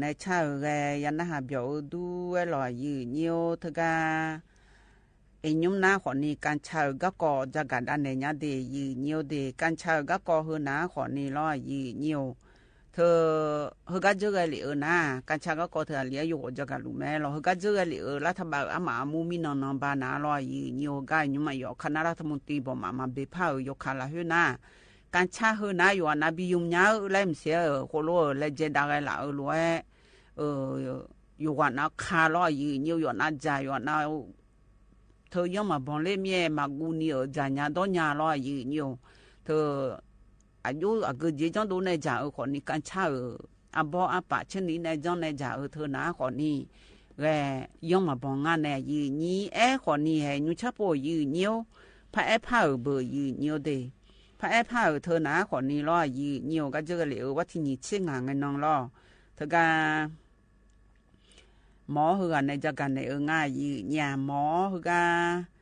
နဆၣ်ဧၢ ယၤနဟးဘျီၣ်ဧိၤဒူဝဲလီၤ ယိုဝ်းယိုဝ်း တဂၤ အံၤ နုမ်ၼၢ်ဃိးနံၤ ကၣ်ဆၣ်ဧိၤ ကၢ်ကီၤ တဂၤဒၣ်နဲၣ်ညါဒ့ၣ် ယိုဝ်းယိုဝ်းဒ့ၣ် ကၣ်ဆၣ်ဧိၤ ကၢ်ကီၤ ဟိုနၢ်ဃိးနံၤလီၤ ယိုဝ်းယိုဝ်း တဂၤ ဟိုဂၤဒ်ဂဲၤလံဧိၤနၣ် ကၣ်ဆၣ်ကၢ်ကီၤတဂၤလံ ယိၤကီးတဂၤလူၤမဲလီၤ ဟိုဂၤဒ်ဂဲၤလံဧိၤ လၢထးဘၣ်အမၤအမူ မံနီၢ်နီၢ်ဘၣ်နၢ်လီၤ ယိုဝ်းယိုဝ်း ဂၤ ယုမ်မး ယိၤခါနၢ် ရฐမန္တရီ ဗမာ မၤဘၣ်ဖးဧိၤ ယိၤခါလၢဟိုနၢ် ကၣ်ဆၣ်ဟိုနၢ် ယွၤနၢ်ဘံယုမ်ညါဧိၤ လၢမုၢ်ဆ့ၣ်ဧိၤ ဃိၣ်လိဧိၤ လဲၤကဲဒၣ်ဂဲၤလၢအၢလိာ်ဝဲ ယွၤနၢ်ခါလီၤ ယိုဝ်းယိုဝ်း ယွၤနၢ်ယၤ ယွၤနၢ် ထၢယီၢ်မၤဘီလၢမ့ၢ် မၤကူနံၤဧိၤ ယၤညါဒီညါလီၤ ယိုဝ်းယိုဝ်း တဂၤ အယိၣ်အကၢၣ်က့ၤ ကၠီၣ်ဒိၣ်နဲၣ်ယၤဧိၤ ဃိးနံၤ ကၣ်ဆၣ်ဧိၤ အဘီအပာ်ဆ့ၣ်နံၣ်နဲၣ် ကၠီၣ်နဲၣ်ယၤဧိၤ တဂၤနၢ်ဃိးနံၤ ဂဲၤ ယီၢ်မၤဘီငါနဲၣ် ယိုဝ်းယိုဝ်း အဲၣ်ဃိးနံၤ ဟဲနုဆၣ်ဖိ ယိုဝ်းယိုဝ်း ဖးအဲၣ်ဖးဧိၤဘၣ် ယိုဝ်းယိုဝ်းဒ့ၣ် ဖးအဲၣ်ဖးဧိၤ တဂၤနၢ်ဃိးနံၤလီၤ ယိုဝ်းယိုဝ်း ဂၤဒ်ဂဲၤလံဧိၤ ဝဲထံနံၤဆ့ၣ်ငါ ငဲၤနီၢ်လီၤ တဂၤ မ်ဟိုဂၤနဲၣ် တဂၤနဲၣ်ဧိၤ ဂၤ ယိုဝ်းယိုဝ်း မ်ဟိုဂၤ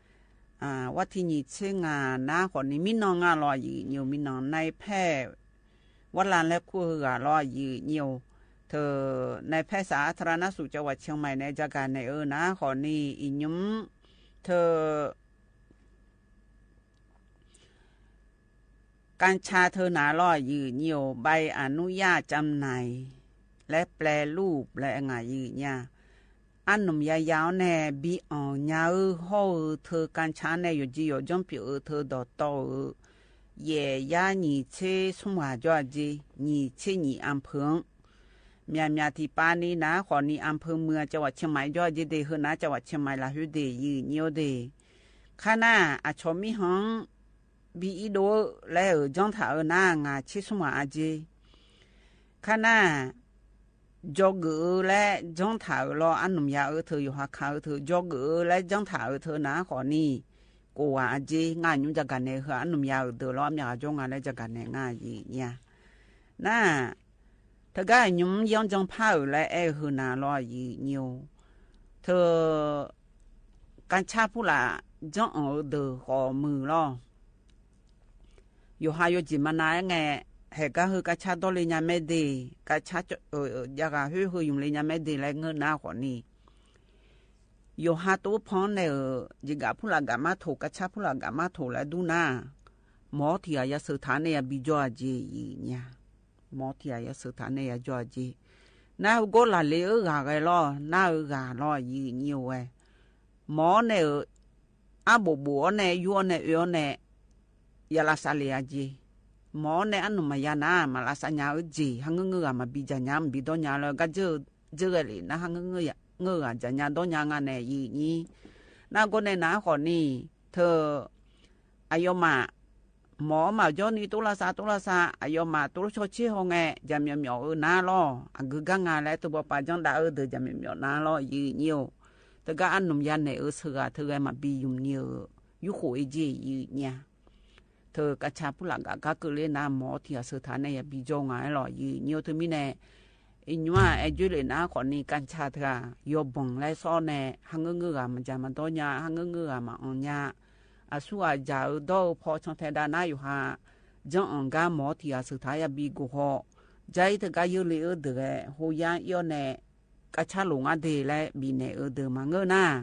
ဝဲထံနံၤဆ့ၣ်ငါ နၢ်ဃိးနံၤ မံနီၢ်ဂၤလီၤ ယိုဝ်းယိုဝ်း မံနီၢ် နဲၣ်ဖဲ ဝဲလၢလဲၤခူၣ်ဟိုဂၤလီၤ ယိုဝ်းယိုဝ်း တဂၤ နဲၣ်ဖဲ สาธารณสุข จังหวัดเชียงใหม่ နဲၣ် တဂၤနဲၣ်ဧိၤ နၢ်ဃိးနံၤ အံၤ နုမ် တဂၤ ကၣ်ဆၣ်တဂၤနၢ်လီၤ ယိုဝ်းယိုဝ်း ใบอนุญาตจำหน่ายและแปรรูป လၢအငါ ယိုဝ်းယိုဝ်း အနုၢ်မယါယၤအီၤနဲၣ် ဘံအီၣ်ညါဧိၤ ဟီၣ်ဧိၤ တဂၤ ကၣ်ဆၣ်နဲၣ် ယိၤကံယိၤကၠီၣ်ပၠီၣ်ဧိၤ တဂၤ ဒီးတီၢ်ဧိၤ ယဲၢ်ယါနံၣ်ဆံ ဆူမၤယီၤက့ၤ နံၣ်ဆံနံၣ် อำเภอ မၠးမၠး ထံၣ်ပာ်နံၣ် နၢ်ဃိးနံၤ อำเภอเมือง จังหวัดเชียงใหม่ ယီၤက့ၤဒ့ၣ် ဟိုနၢ် จังหวัดเชียงใหม่ လၢဟိုဒ့ၣ် ယိုဝ်းယိုဝ်းဒ့ၣ် ခါနၢ် အဆီၣ်မံဟီၣ် ဘံအံၤဒိၣ်လၢဧိၤ ကၠီၣ်ထၣ်ဧိၤနၢ် ငါးဆံ ဆူမၤအက့ၤ ခါနၢ် ကၠီၣ်ကၢၣ်ဧိၤလၢကၠီၣ်ထၣ်ဧိၤလီၤ အနုၢ်မယါဧိၤ တဂၤ ယိၤဟးခးဧိၤ တဂၤ ကၠီၣ်ကၢၣ်ဧိၤလၢကၠီၣ်ထၣ်ဧိၤ တဂၤနၢ်ဃိးနံၤ ကိးဝဲအက့ၤ ဂၤ နုမ် တဂၤနဲၣ် ဟိုအနုၢ်မယါဧိၤဒၢးလီၤ မၠးဂၤကၠီၣ် ဂၤလၢတဂၤနဲၣ် ဂၤ ယိုဝ်းယိုဝ်း နၢ် တဂၤ နုမ် ယီၢ်ကၠီၣ်ဖးဧိၤလၢအဲၣ်ဟိုနၢ်လီၤ ယိုဝ်းယိုဝ်း တဂၤ ကၣ်ဆၣ်ဖူလၢ် ကၠီၣ်အီၣ်ဧိၤဒၢးဃိးမုၢ်လီၤ ယိၤဟးယိၤကၠံၣ်မနၤအဲၣ်ငဲၣ် ဟဲကါဟု ကၣ်ဆၣ်ဒီလ့ၣ်ညါမဲဒ့ၣ် ကၣ်ဆၣ် ယၤဂၤဟု ဟုယုမ်လ့ၣ်ညါမဲဒ့ၣ်လၢ ငါ နၢ်ဃိးနံၤ ယိၤဟးတိဖီန့ၣ်ဧိၤ ယဂၤဖူလၢ်ဂၤမးထိၣ် ကၣ်ဆၣ်ဖူလၢ်ဂၤမးထိၣ်လၢဒူနၢ် မ်ထံၣ်ဧါ ယၤဆၢထၢၣ်န့ၣ် ယၤဘံယီၤက့ၤ ယိုဝ်းယိုဝ်း မ်ထံၣ်ဧါ ယၤဆၢထၢၣ်န့ၣ် ယၤယီၤက့ၤ နၢ်ဟိုကိးလၢ်လ့ၣ်ဧိၤ ဂၤဂဲၤလီၤ နၢ်ဧိၤ ဂၤလီၤ ယိုဝ်းယိုဝ်းဝဲ မ်န့ၣ်ဧိၤ အါဘိးဘိးအီၤနဲၣ် ယူအီၤနဲၣ် အၢအီၤနဲၣ် ယၤလၢ်စးလ့ၣ်အက့ၤ မ်န့ၣ် အနုၢ်မယါနၢ် မၤလၢ်စးညါဧိၤက့ၤ ဟးငုၢ်ငုၢ်ဂၤ မၤဘံယၤညါ မၤဘံဒီညါလၢ ဂၤဒ်ဂဲၤလံ နၢ် ဟးငုၢ်ငုၢ်ဂၤ ယၤညါဒီညါ ဂၤနဲၣ် ယိုဝ်းယိုဝ်း နၢ်ကိးနဲၣ် နၢ်ဃိးနံၤ တဂၤ အယီၤမး မ်မၤယီၤနံၤ တိလၢ်စး တိလၢ်စး အယီၤမး တိလၢ်ဆီဆ့ဟီၣ်ငဲၣ် ယၤမၠီမၠီဧိၤနၢ်လီၤ အဂုၤဂၤငါလၢ တဘိးပာ်ကၠီၣ်ဒၣ်ဧိၤဒၢး ယၤမၠီမၠီနၢ်လီၤ ယိုဝ်းယိုဝ်း တဂၤ အနုၢ်မယါနဲၣ်ဧိၤ ဆၢဂၤ တဂၤ မၤဘံယုမ်နံၤဧိၤ ယူၢ်ဃိးအ့က့ၤ ယိုဝ်းယိုဝ်း တဂၤ ကၣ်ဆၣ်ဖူလၢ်ဂၤ ကါကုာ်လ့ၣ်နၢ် မ်ထံၣ်ဧါ ဆၢထၢၣ်န့ၣ် ယၤဘံယီၤ ဂၤလီၤ ယိုဝ်းယိုဝ်း တမံၤန့ၣ် အံၤညီ အဲၣ်ကၠွ့လ့ၣ် နၢ်ဃိးနံၤ ကၣ်ဆၣ်တဂၤ ယီၤဘီၣ်လၢစီန့ၣ် ဟးငုၢ်ငုၢ်ဂၤ မၤယၤမၤဒီညါ ဟးငုၢ်ငုၢ်ဂၤ မၤအီၤညါ အဆူၣ်အစၢ်ဧိၤ ဒီးဧိၤဖီ ဆီၣ်ထဲဒၣ်နၢ် ယိၤဟး ကၠီၣ်အီၣ်ဂၤ မ်ထံၣ်ဧါ ဆၢထၢၣ် ယၤဘံဂီၤဃီ ကၠဲအံၤ တဂၤယိၤလ့ၣ်ဧိၤဒၢးဂဲၤ ဟိယါအီၤနဲၣ် ကၣ်ဆၣ်လိာ်ငါဒ့ၣ်လၢ ဘံနဲၣ်ဧိၤဒၢး မၤငၢၢ်နၢ်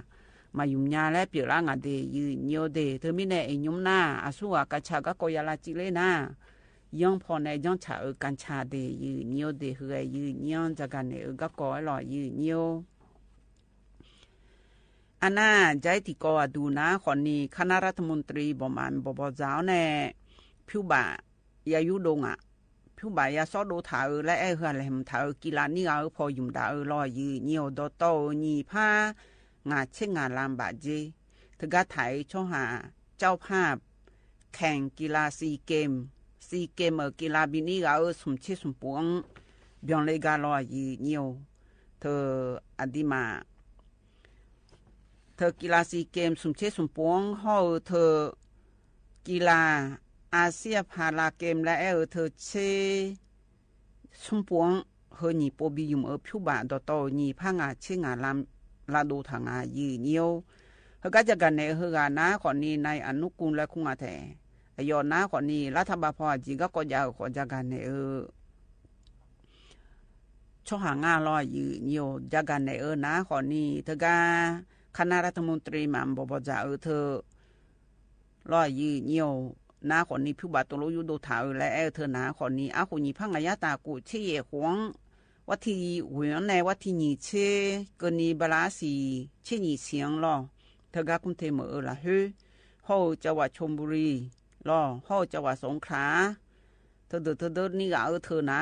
မၤယုမ်ညါလၢ ပၠီၣ်လၢအဂၤဒ့ၣ် ယိုဝ်းယိုဝ်းဒ့ၣ် တမံၤန့ၣ် အံၤညီနၢ် အဆူၣ်ဂၤ ကၣ်ဆၣ်ဂၤကိးယၤလၢ်ကံလ့ၣ်နၢ် ယီၢ်ဖီန့ၣ် ယီၢ်ဆၣ်ဧိၤ ကၣ်ဆၣ်ဒ့ၣ် ယိုဝ်းယိုဝ်းဒ့ၣ် ဟိဂဲၤ ယိုဝ်းယိုဝ်း တဂၤနဲၣ်ဧိၤ ဂၤကိးလီၤ ယိုဝ်းယိုဝ်း အနၢ် ကၠဲအံၤ ထံၣ်ကိးအဒူၣ် နၢ်ဃိးနံၤ ခါနၢ် ရฐမန္တရီ ဗမာ ဘီၣ်ဘီၣ်စၢ်အီၤနဲၣ် ဖၠူဘၣ်ယၤယူၢ်ဒိၣ်ငါ ဖၠူဘၣ်ယၤစီၣ်ဒိၣ်ထၣ်ဧိၤ လၢအဲၣ်ဟၢၣ်လဲၣ်မုၢ်ထၣ်ဧိၤ ကံလၤနံၣ်ဂၤဧိၤ ဖီယုမ်ဒၣ်ဧိၤလီၤ ယိုဝ်းယိုဝ်း ဒီးတီၢ်ဧိၤ နံၣ်ဖး ငါးဆံငါးလမ်း ဘၣ်က့ၤ တဂၤထၢၣ်အံၤ ဆီဟၣ် เจ้าภาพ แข่งกีฬาซีเกม ซีเกม ဧိၤ ကံလၤဘံနံၣ်ဂၤဧိၤ သုးဆ့သုးပိၤ ဘၠီၣ်လ့ၣ်ဂၤလီၤ ယိုဝ်းယိုဝ်း တဂၤ အဒံးမး တဂၤ ကံလၤ ซีเกม သုးဆ့သုးပိၤ ဟီၣ်ဧိၤ တဂၤ ကံလၤ อาเซียนพาราเกม လၢအဲၣ်ဧိၤ တဂၤ ဆ့သုးပိၤ ဟိုနံၣ်ပိာ်ဘံယုမ်ဧိၤ ဖၠူဘၣ် ဒီးတီၢ်ဧိၤ နံၣ်ဖး ငါးဆံငါးလမ်း လၢဒိၣ်ထၣ် ဂၤ ယိုဝ်းယိုဝ်း ဟိုဂၤ တဂၤနဲၣ်ဧိၤ ဟိုဂၤ နၢ်ဃိးနံၤ นายอนุกูล လၢခုၣ်ငါထဲ အယီၤ နၢ်ဃိးနံၤ လၢထးဘၣ်ဖီအကံ ဂၤကိးယၤဧိၤဃိး တဂၤနဲၣ်ဧိၤ ชอหาง่าลอ หยือเหยี่ยว จะกั๋นแหนเออหนา ข้อนี้ เถิงก้า คณะรัฐมนตรีหม่ำบ่บ่จ๋าเออเถิง ลอ หยือเหยี่ยว หนา ข้อนี้ ผิวบ่าตกลงยุโดถาเออ และแอเถิงหนา ข้อนี้ อา คู่หยี่พัง อะยะต๋า กู่เชเย่หวง วัดตี้หวน ในวันตี้ยี่สิบ เกินนี้ บาราสี เชเย่เสียง ลอ เถิงก้า คุ้มเทเหมิง เออ ละเฮอ ฮ่อ จังหวัดชลบุรี ลอ ฮ่อ จังหวัดสงขลา เถิงเดิน เถิงเดิน นี่กาเออเถิงหนา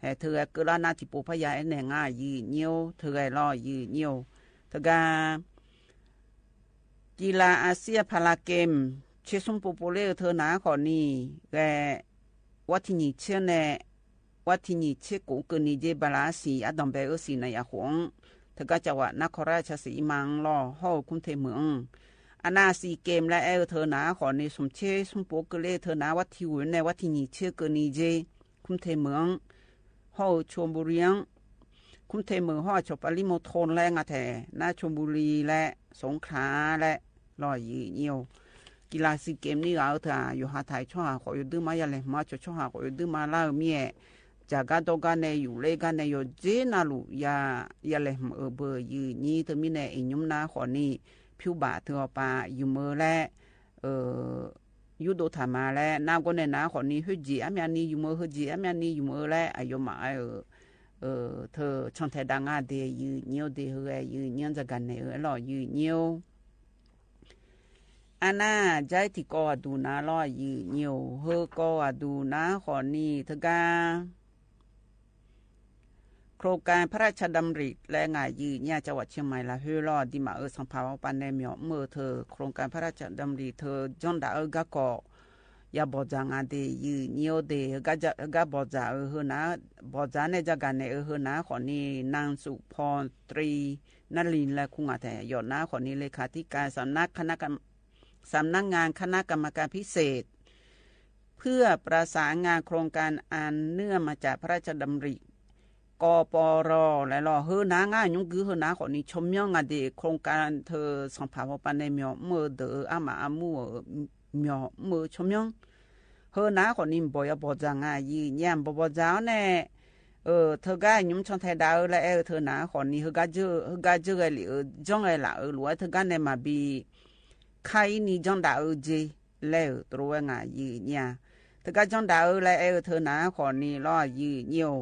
แหเถิงเกิดละนา ตี้ปูพยา แอแหน่งา หยือเหยี่ยว เถิงแหนลอ หยือเหยี่ยว เถิงก้า กีฬาอาเซียนพาราเกม เชสุ้มปูปูเล่เถิงหนา ข้อนี้ แหน วันตี้ยี่สิบ เชียงแหน วันตี้ยี่สิบ กูเกินนี้เจ บาราสี อะดอมแบเออสี ในอะหวง เถิงก้า จังหวัดนครราชสีมา ลอ ฮ่อ คุ้มเทเหมิง อะนา ซีเกม และแอเถิงหนา ข้อนี้ สุ้มเชสุ้มปูเกเล่เถิงหนา วันตี้หวน ในวันตี้ยี่สิบ เกินนี้เจ คุ้มเทเหมิง ฮ่อ ชลบุรี คุ้มเทเหมิง ฮ่อ ชอปริมณฑล และงาแถ หนา ชลบุรี และสงขลา และ ลอ หยือเหยี่ยว กีฬาซีเกม นี่กาเออเถิง อยู่หาถ่ายชอหา ขออยู่ดื้อมา อย่าแหลมมา ชอชอหา ขออยู่ดื้อมา ลาเออ เมีย จ๋าก้า โตก้า แหนอยู่เล่ก้า แหนอยู่เจ นาลูก อย่า อย่าแหลมเออ เบอร์ หยือเหยี่ยว เถิงมีแหน อิหยุมหนา ข้อนี้ ผิวบ่าเถิงออกปา อยู่เมอ และ เออ ยุโดถามา และ หนา ก็แหนหนา ข้อนี้ เฮอเจีย อะแม่นี้ อยู่เมอ เฮอเจีย อะแม่นี้ อยู่เมอ และ อะยอมมา เออ เออ เถิง ช่างแถดัง อะเด หยือเหยี่ยว เด เฮอแหน หยือเหยี่ยว จะกั๋นแหนเออ ลอ หยือเหยี่ยว อะนา ใจ๊ตี้กออะดู๋หนา ลอ หยือเหยี่ยว เฮอกออะดู๋หนา ข้อนี้ เถิงก้า โครงการพระราชดำริ และงา หยือเหยี่ยว จังหวัดเชียงใหม่ ละเฮอ ลอ ดีมาเออ สังผาปาแหน เหมียวเมอ เถิง โครงการพระราชดำริ เถิง จ้องด่าเออ ก้าก่อ อย่าบ่จ๋างาเด หยือเหยี่ยว เด เฮอก้าจะ เฮอก้าบ่จ๋าเออ เฮอหนา บ่จ๋าแหน จะกั๋นแหนเออ เฮอหนา ข้อนี้ นางสุพรตรีนลิน และคุงอาแถ ยอดหนา ข้อนี้ เลขาธิการสำนักคณะกรรม สำนักงานคณะกรรมการพิเศษ เพื่อประสานงานโครงการอันเนื่องมาจากพระราชดำริ กปร และ ลอ เฮอหนางา ยุงกือ เฮอหนา ข้อนี้ ชมเมี้ยงงาเด โครงการเถิง สังผาปาแหน เหมียวเมอ เดอ อะมา อะมู่ เออ เหมียวเมอ ชมเมี้ยง เฮอหนา ข้อนี้ บ่อย่าบ่จ๋างา หยือเหยี่ยว บ่บ่จ๋าแหน เออ เถิงก้า ยุมช่องแถดัง เออ และแอเถิงหนา ข้อนี้ เฮอก้าเจ้อ เฮอก้าเจ้อ ไอหลี เออ จ้อง ไอหละ เออ หรือว่าเถิงก้าแหนมาบี ใค่นี้ จ้องด่าเออ เจ แล้ว ตรัสว่างา หยือเหยี่ยว เถิงก้า จ้องด่าเออ และแอเถิงหนา ข้อนี้ ลอ หยือเหยี่ยว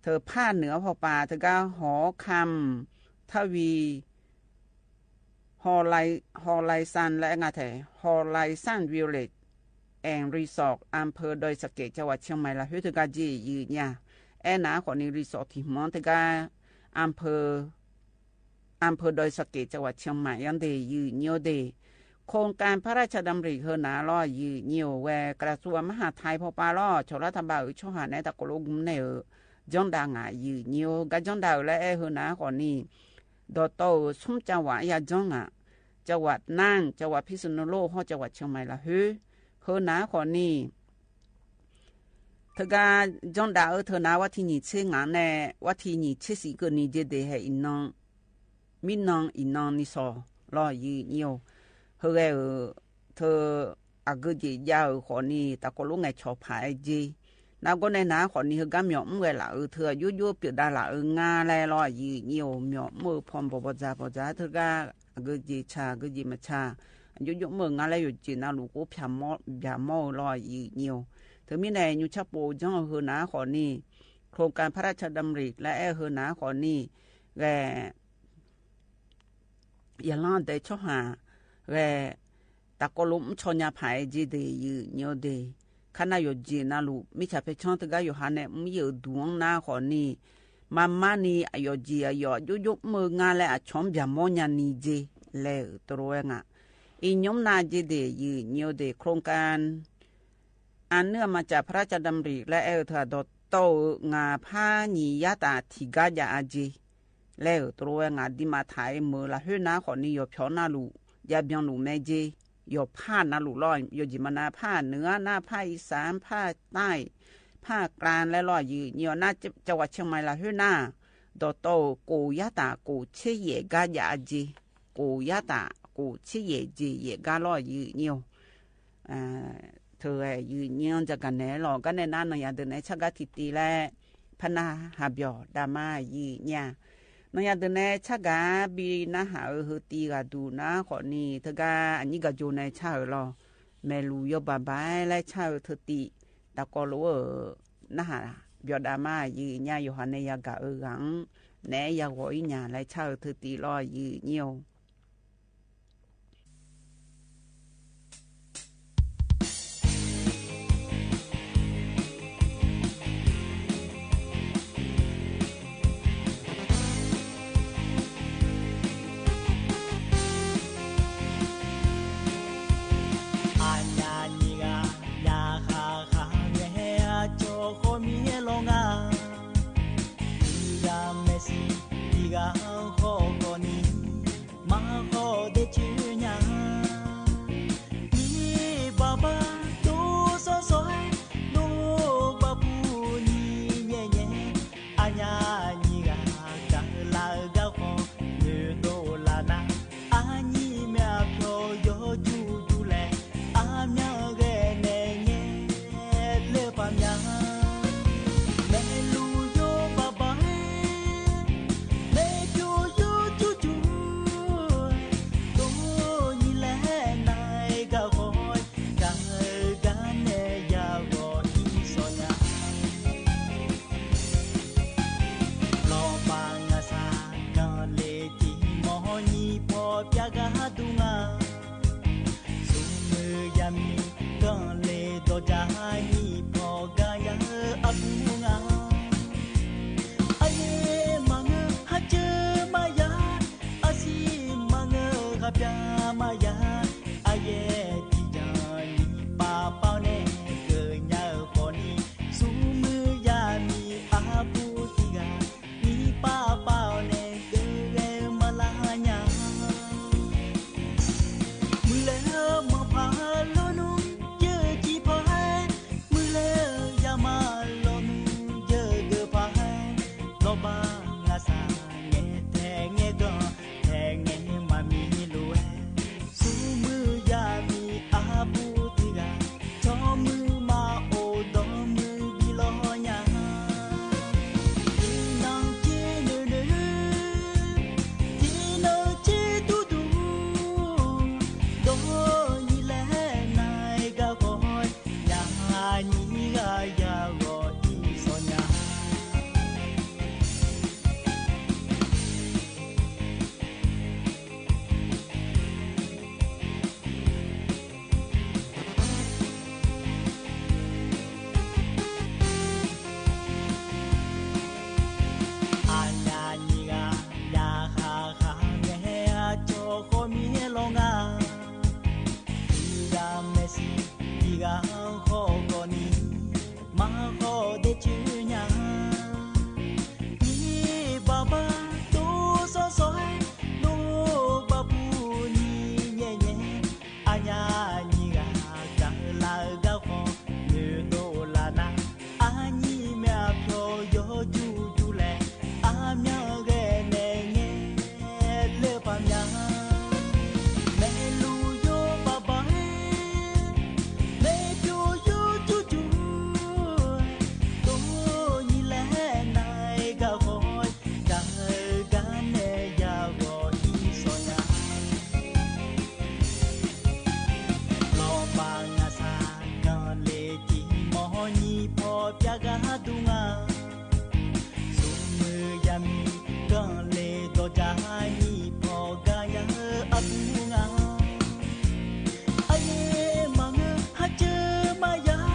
เถิงภาคเหนือผ่อปา เถิงก้า หอคำทวี ฮอไล ฮอไลซัน และงาแถ ฮอไลซันวิลเลจแอนด์รีสอร์ท อำเภอดอยสะเก็ด จังหวัดเชียงใหม่ ละเฮอเถิงก้า เจ หยือเหยี่ยว แอหนา ข้อนี้ รีสอร์ทตี้หมอน เถิงก้า อำเภอ อำเภอดอยสะเก็ด จังหวัดเชียงใหม่ ยังเด หยือเหยี่ยว เด โครงการพระราชดำริ เฮอหนา ลอ หยือเหยี่ยว แว กระทรวงมหาดไทยผ่อปา ลอ ชอรัฐบาล เออ ชอหาแหน ตะโกโลกุมแหน เออ จ้องด่างา หยือเหยี่ยว ก้า จ้องด่าเออ และแอเฮอหนา ข้อนี้ ดอเตอร์ สุ้มจังหวัด อะยาจ้องอะ จังหวัดน่าน จังหวัดพิษณุโลก ฮอดจังหวัดเชียงใหม่ ละเฮอ เฮอหนา ข้อนี้ เถิงก้า จ้องด่าเออ เถิงหนา วันตี้ยี่สิบเชงาแหน วันตี้ยี่สิบสี่ เกินนี้ เจ เด แหอีนอง มีนอง อีนอง นี่สอ ลอ หยือเหยี่ยว เฮอแหน เออ เถิง อะเกอเจยา เออ ข้อนี้ ตะโกโลแหน ชอผา เออ เจ หนา ก็แหนหนา ข้อนี้ เฮอก้า เหมียวเมอ ไอหละ เออ เถิง ยูยูเปียดดาหละ เออ งา และ ลอ หยือเหยี่ยว เหมียวเมอ ผ่อน บ่บ่จ๋า บ่จ๋า เถิงก้า อะเกอเจชา เกอเจมาชา ยูยูเมอ งา และ หยอดเจ นาลูก โก ผาหม้อ ผาหม้อ ลอ หยือเหยี่ยว เถิงมีแหน ยูชาโป จ้อง เฮอหนา ข้อนี้ โครงการพระราชดำริ และแอเฮอหนา ข้อนี้ แหน อย่าล้อเด ชอหา แหน ตะโกโลม ชอญาผาย เจ เด หยือเหยี่ยว เด คณะหยอดเจ นาลูก มิจฉาเพชฌ้อง เถิงก้า หยอดหาแหน มีเยอะดวง หนา ข้อนี้ มาม่านี้ อะหยอดเจ อะหยอด ยูยูเมองา และ อะชอม ผาหม้อ ญานี เจ แล้ว ตรัสว่างา อีหยุมนา เจ เด หยือเหยี่ยว เด โครงการ อันเนื่องมาจากพระราชดำริ และแอเถิง ดอเตอร์ งา ผ้าหยียะตะ ถีกะยะอาเจ แล้ว ตรัสว่างา ดีมาถ่ายเมอ ละเฮอหนา ข้อนี้ หยอดผอ นาลูก ยาเบียงลูก แม่เจ หยอดผ้า นาลูก ลอ หยอดเจ มานา ผ้าเหนือ หนา ผ้าอีสาน ผ้าใต้ ผ้ากลาง และ ลอ หยือเหยี่ยว หนา จังหวัดเชียงใหม่ ละเฮอหนา ดอเตอร์ โกยะตะ โกเชเยะกะยะอาเจ โกยะตะ โกเชเยะ เจเยะกะ ลอ หยือเหยี่ยว อ่า เถิงแหน หยือเหยี่ยว จะกั๋นแหน ลอ ก็แหนหนา หนังยาเดินในชักกะทิตี และ ဖနၢ်ဟးပျီၢ် တၢ်မၤယံာ်ညါ နီၢ်ယၤဒုးနဲ ဆၣ်ကၤဘံနၢ်ဟးအၢ ဟၢတံၢ်ဂၤဒူၣ်နၤဃီန့ၣ် တဂၤအနံၣ်ကၠိနဲဆၣ်အၢလီၤ. မဲလူယိၣ်ဘၣ်ဘၣ် လဲဆၣ်အၢထၢတံၢ် တၢ်ကီလိာ်အၢ နၢ်ဟးပျီၢ် တၢ်မၤယံာ်ညါ ယိၤဟၣ်နဲယၤကၤအၢဂၤ နဲယၤဂီၤအံၤညါ လဲဆၣ်အၢထၢတံၢ်လီၤ ယံာ်ညါဧိၤ အညါနံၣ်ဂၤ ယၤဃၣ်ဃၣ် မ့ၢ်ဟဲအကၠီဃီမ့ၢ်ဟဲလီၤငါ ယၤမဲာ်ဆံး တံၢ်ဂၤဃီကီးနံၣ် မၤဃီဒ့ဆူညါ နံၣ်ဘၣ်ဘၣ် တိၢ်စီစီ ဒိၣ်ဘၣ်ပူၤ နံၣ်ညဲၣ်ညဲၣ် အညါနံၣ်ဂၤ ကလၤဂၤဃီ နုာ်ဒိၣ်လၢနၤ အညံၣ်မ့ၢ်အဖျိ ယိၤကၠူကၠူလဲၣ် အမၠၣ်ဂဲၤနဲညဲ လၢပှၤမၠၣ် မဲလူယိၣ်ဘၣ်ဘၣ် မဲဖျိယိၤကၠူကၠူ ဒိၣ်နံၣ်လဲၣ် နၤဂၤဃီ ကၤဂၤနဲယၤဂီၤအံၤစီညါ လီၤဘၣ်ငါစၢ် ကၢ်လ့ၤတံၢ်မီၢ်နံၣ်ဖီပၠးဂၤဒူၣ်ငါ ဆူမုၢ်ယၤမံၤ ကၢ်လ့ၤဒီးကၠၢ် နံၣ်ဖီကၤယၤအပူၤငါ အယဲၢ်မၤငၢၢ်ဟးကၢမၤယၤ အဆံးမၤငၢၢ်ဟးပၠးမၤယၤ အယဲၢ်တံၢ်ကၠၢ် နံၣ်ပာ်ပာ်န့ၣ် ကညးပီၤနံၣ် ဆူမုၢ်ယၤမံၤအပူၤတံၢ်ဂၤ နံၣ်ပာ်ပာ်န့ၣ် ကဂဲၤမၤလၢညါ မုၢ်လၢမၤဖးလီၤနူ ယဲၢ်ကံဖး မုၢ်လၢယၤမၤလီၤနူ ယဲၢ်ကဖး လီၤဘၣ်ငါစၢ် ငဲၤထဲငဲၤကီ ထဲငဲၤမၤမံၤလိာ်ဝဲ ဆူမုၢ်ယၤမံၤအပူၤတံၢ်ဂၤ ဆိမိၣ်မၤအိၣ်ဒီးမုၢ်ဘံလီၤညါ တံၢ်နီၢ်က့နုာ်နုာ် တံၢ်နီၢ်က့ဒူဒူ ဒိၣ်နံၣ်လဲၣ် နၤဂၤဃီ ယၤနံၣ်ဂၤယၤဂီၤအံၤစီညါ အညါနံၣ်ဂၤ ယၤဃၣ်ဃၣ် မ့ၢ်ဟဲအကၠီဃီမ့ၢ်ဟဲလီၤငါ တံၢ်ဂၤမဲာ်ဆံး တံၢ်ဂၤဃီကီးနံၣ် မၤဃီဒ့ဆူညါ နံၣ်ဘၣ်ဘၣ် တိၢ်စီစီ ဒိၣ်ဘၣ်ပူၤ နံၣ်ညဲၣ်ညဲၣ် အညါနံၣ်ဂၤ ကလၤဂၤဃီ နုာ်ဒိၣ်လၢနၤ အညံၣ်မ့ၢ်အဖျိယိၤကၠူကၠူလဲၣ် အမၠၣ်ဂဲၤနဲညဲ လၢပှၤမၠၣ် မဲလူယိၣ်ဘၣ်ဘၣ် မဲဖျိယိၤကၠူကၠူ ဒိၣ်နံၣ်လဲၣ် နၤဂၤဃီ ကၤဂၤနဲယၤဂီၤအံၤစီညါ လီၤဘၣ်ငါစၢ် ကၢ်လ့ၤတံၢ်မီၢ်နံၣ်ဖီပၠးဂၤဒူၣ်ငါ ဆူမုၢ်ယၤမံၤ ကၢ်လ့ၤဒီးကၠၢ် နံၣ်ဖီကၤယၤအပူၤငါ အယဲၢ်မၤငၢၢ်ဟးကၢမၤယၤ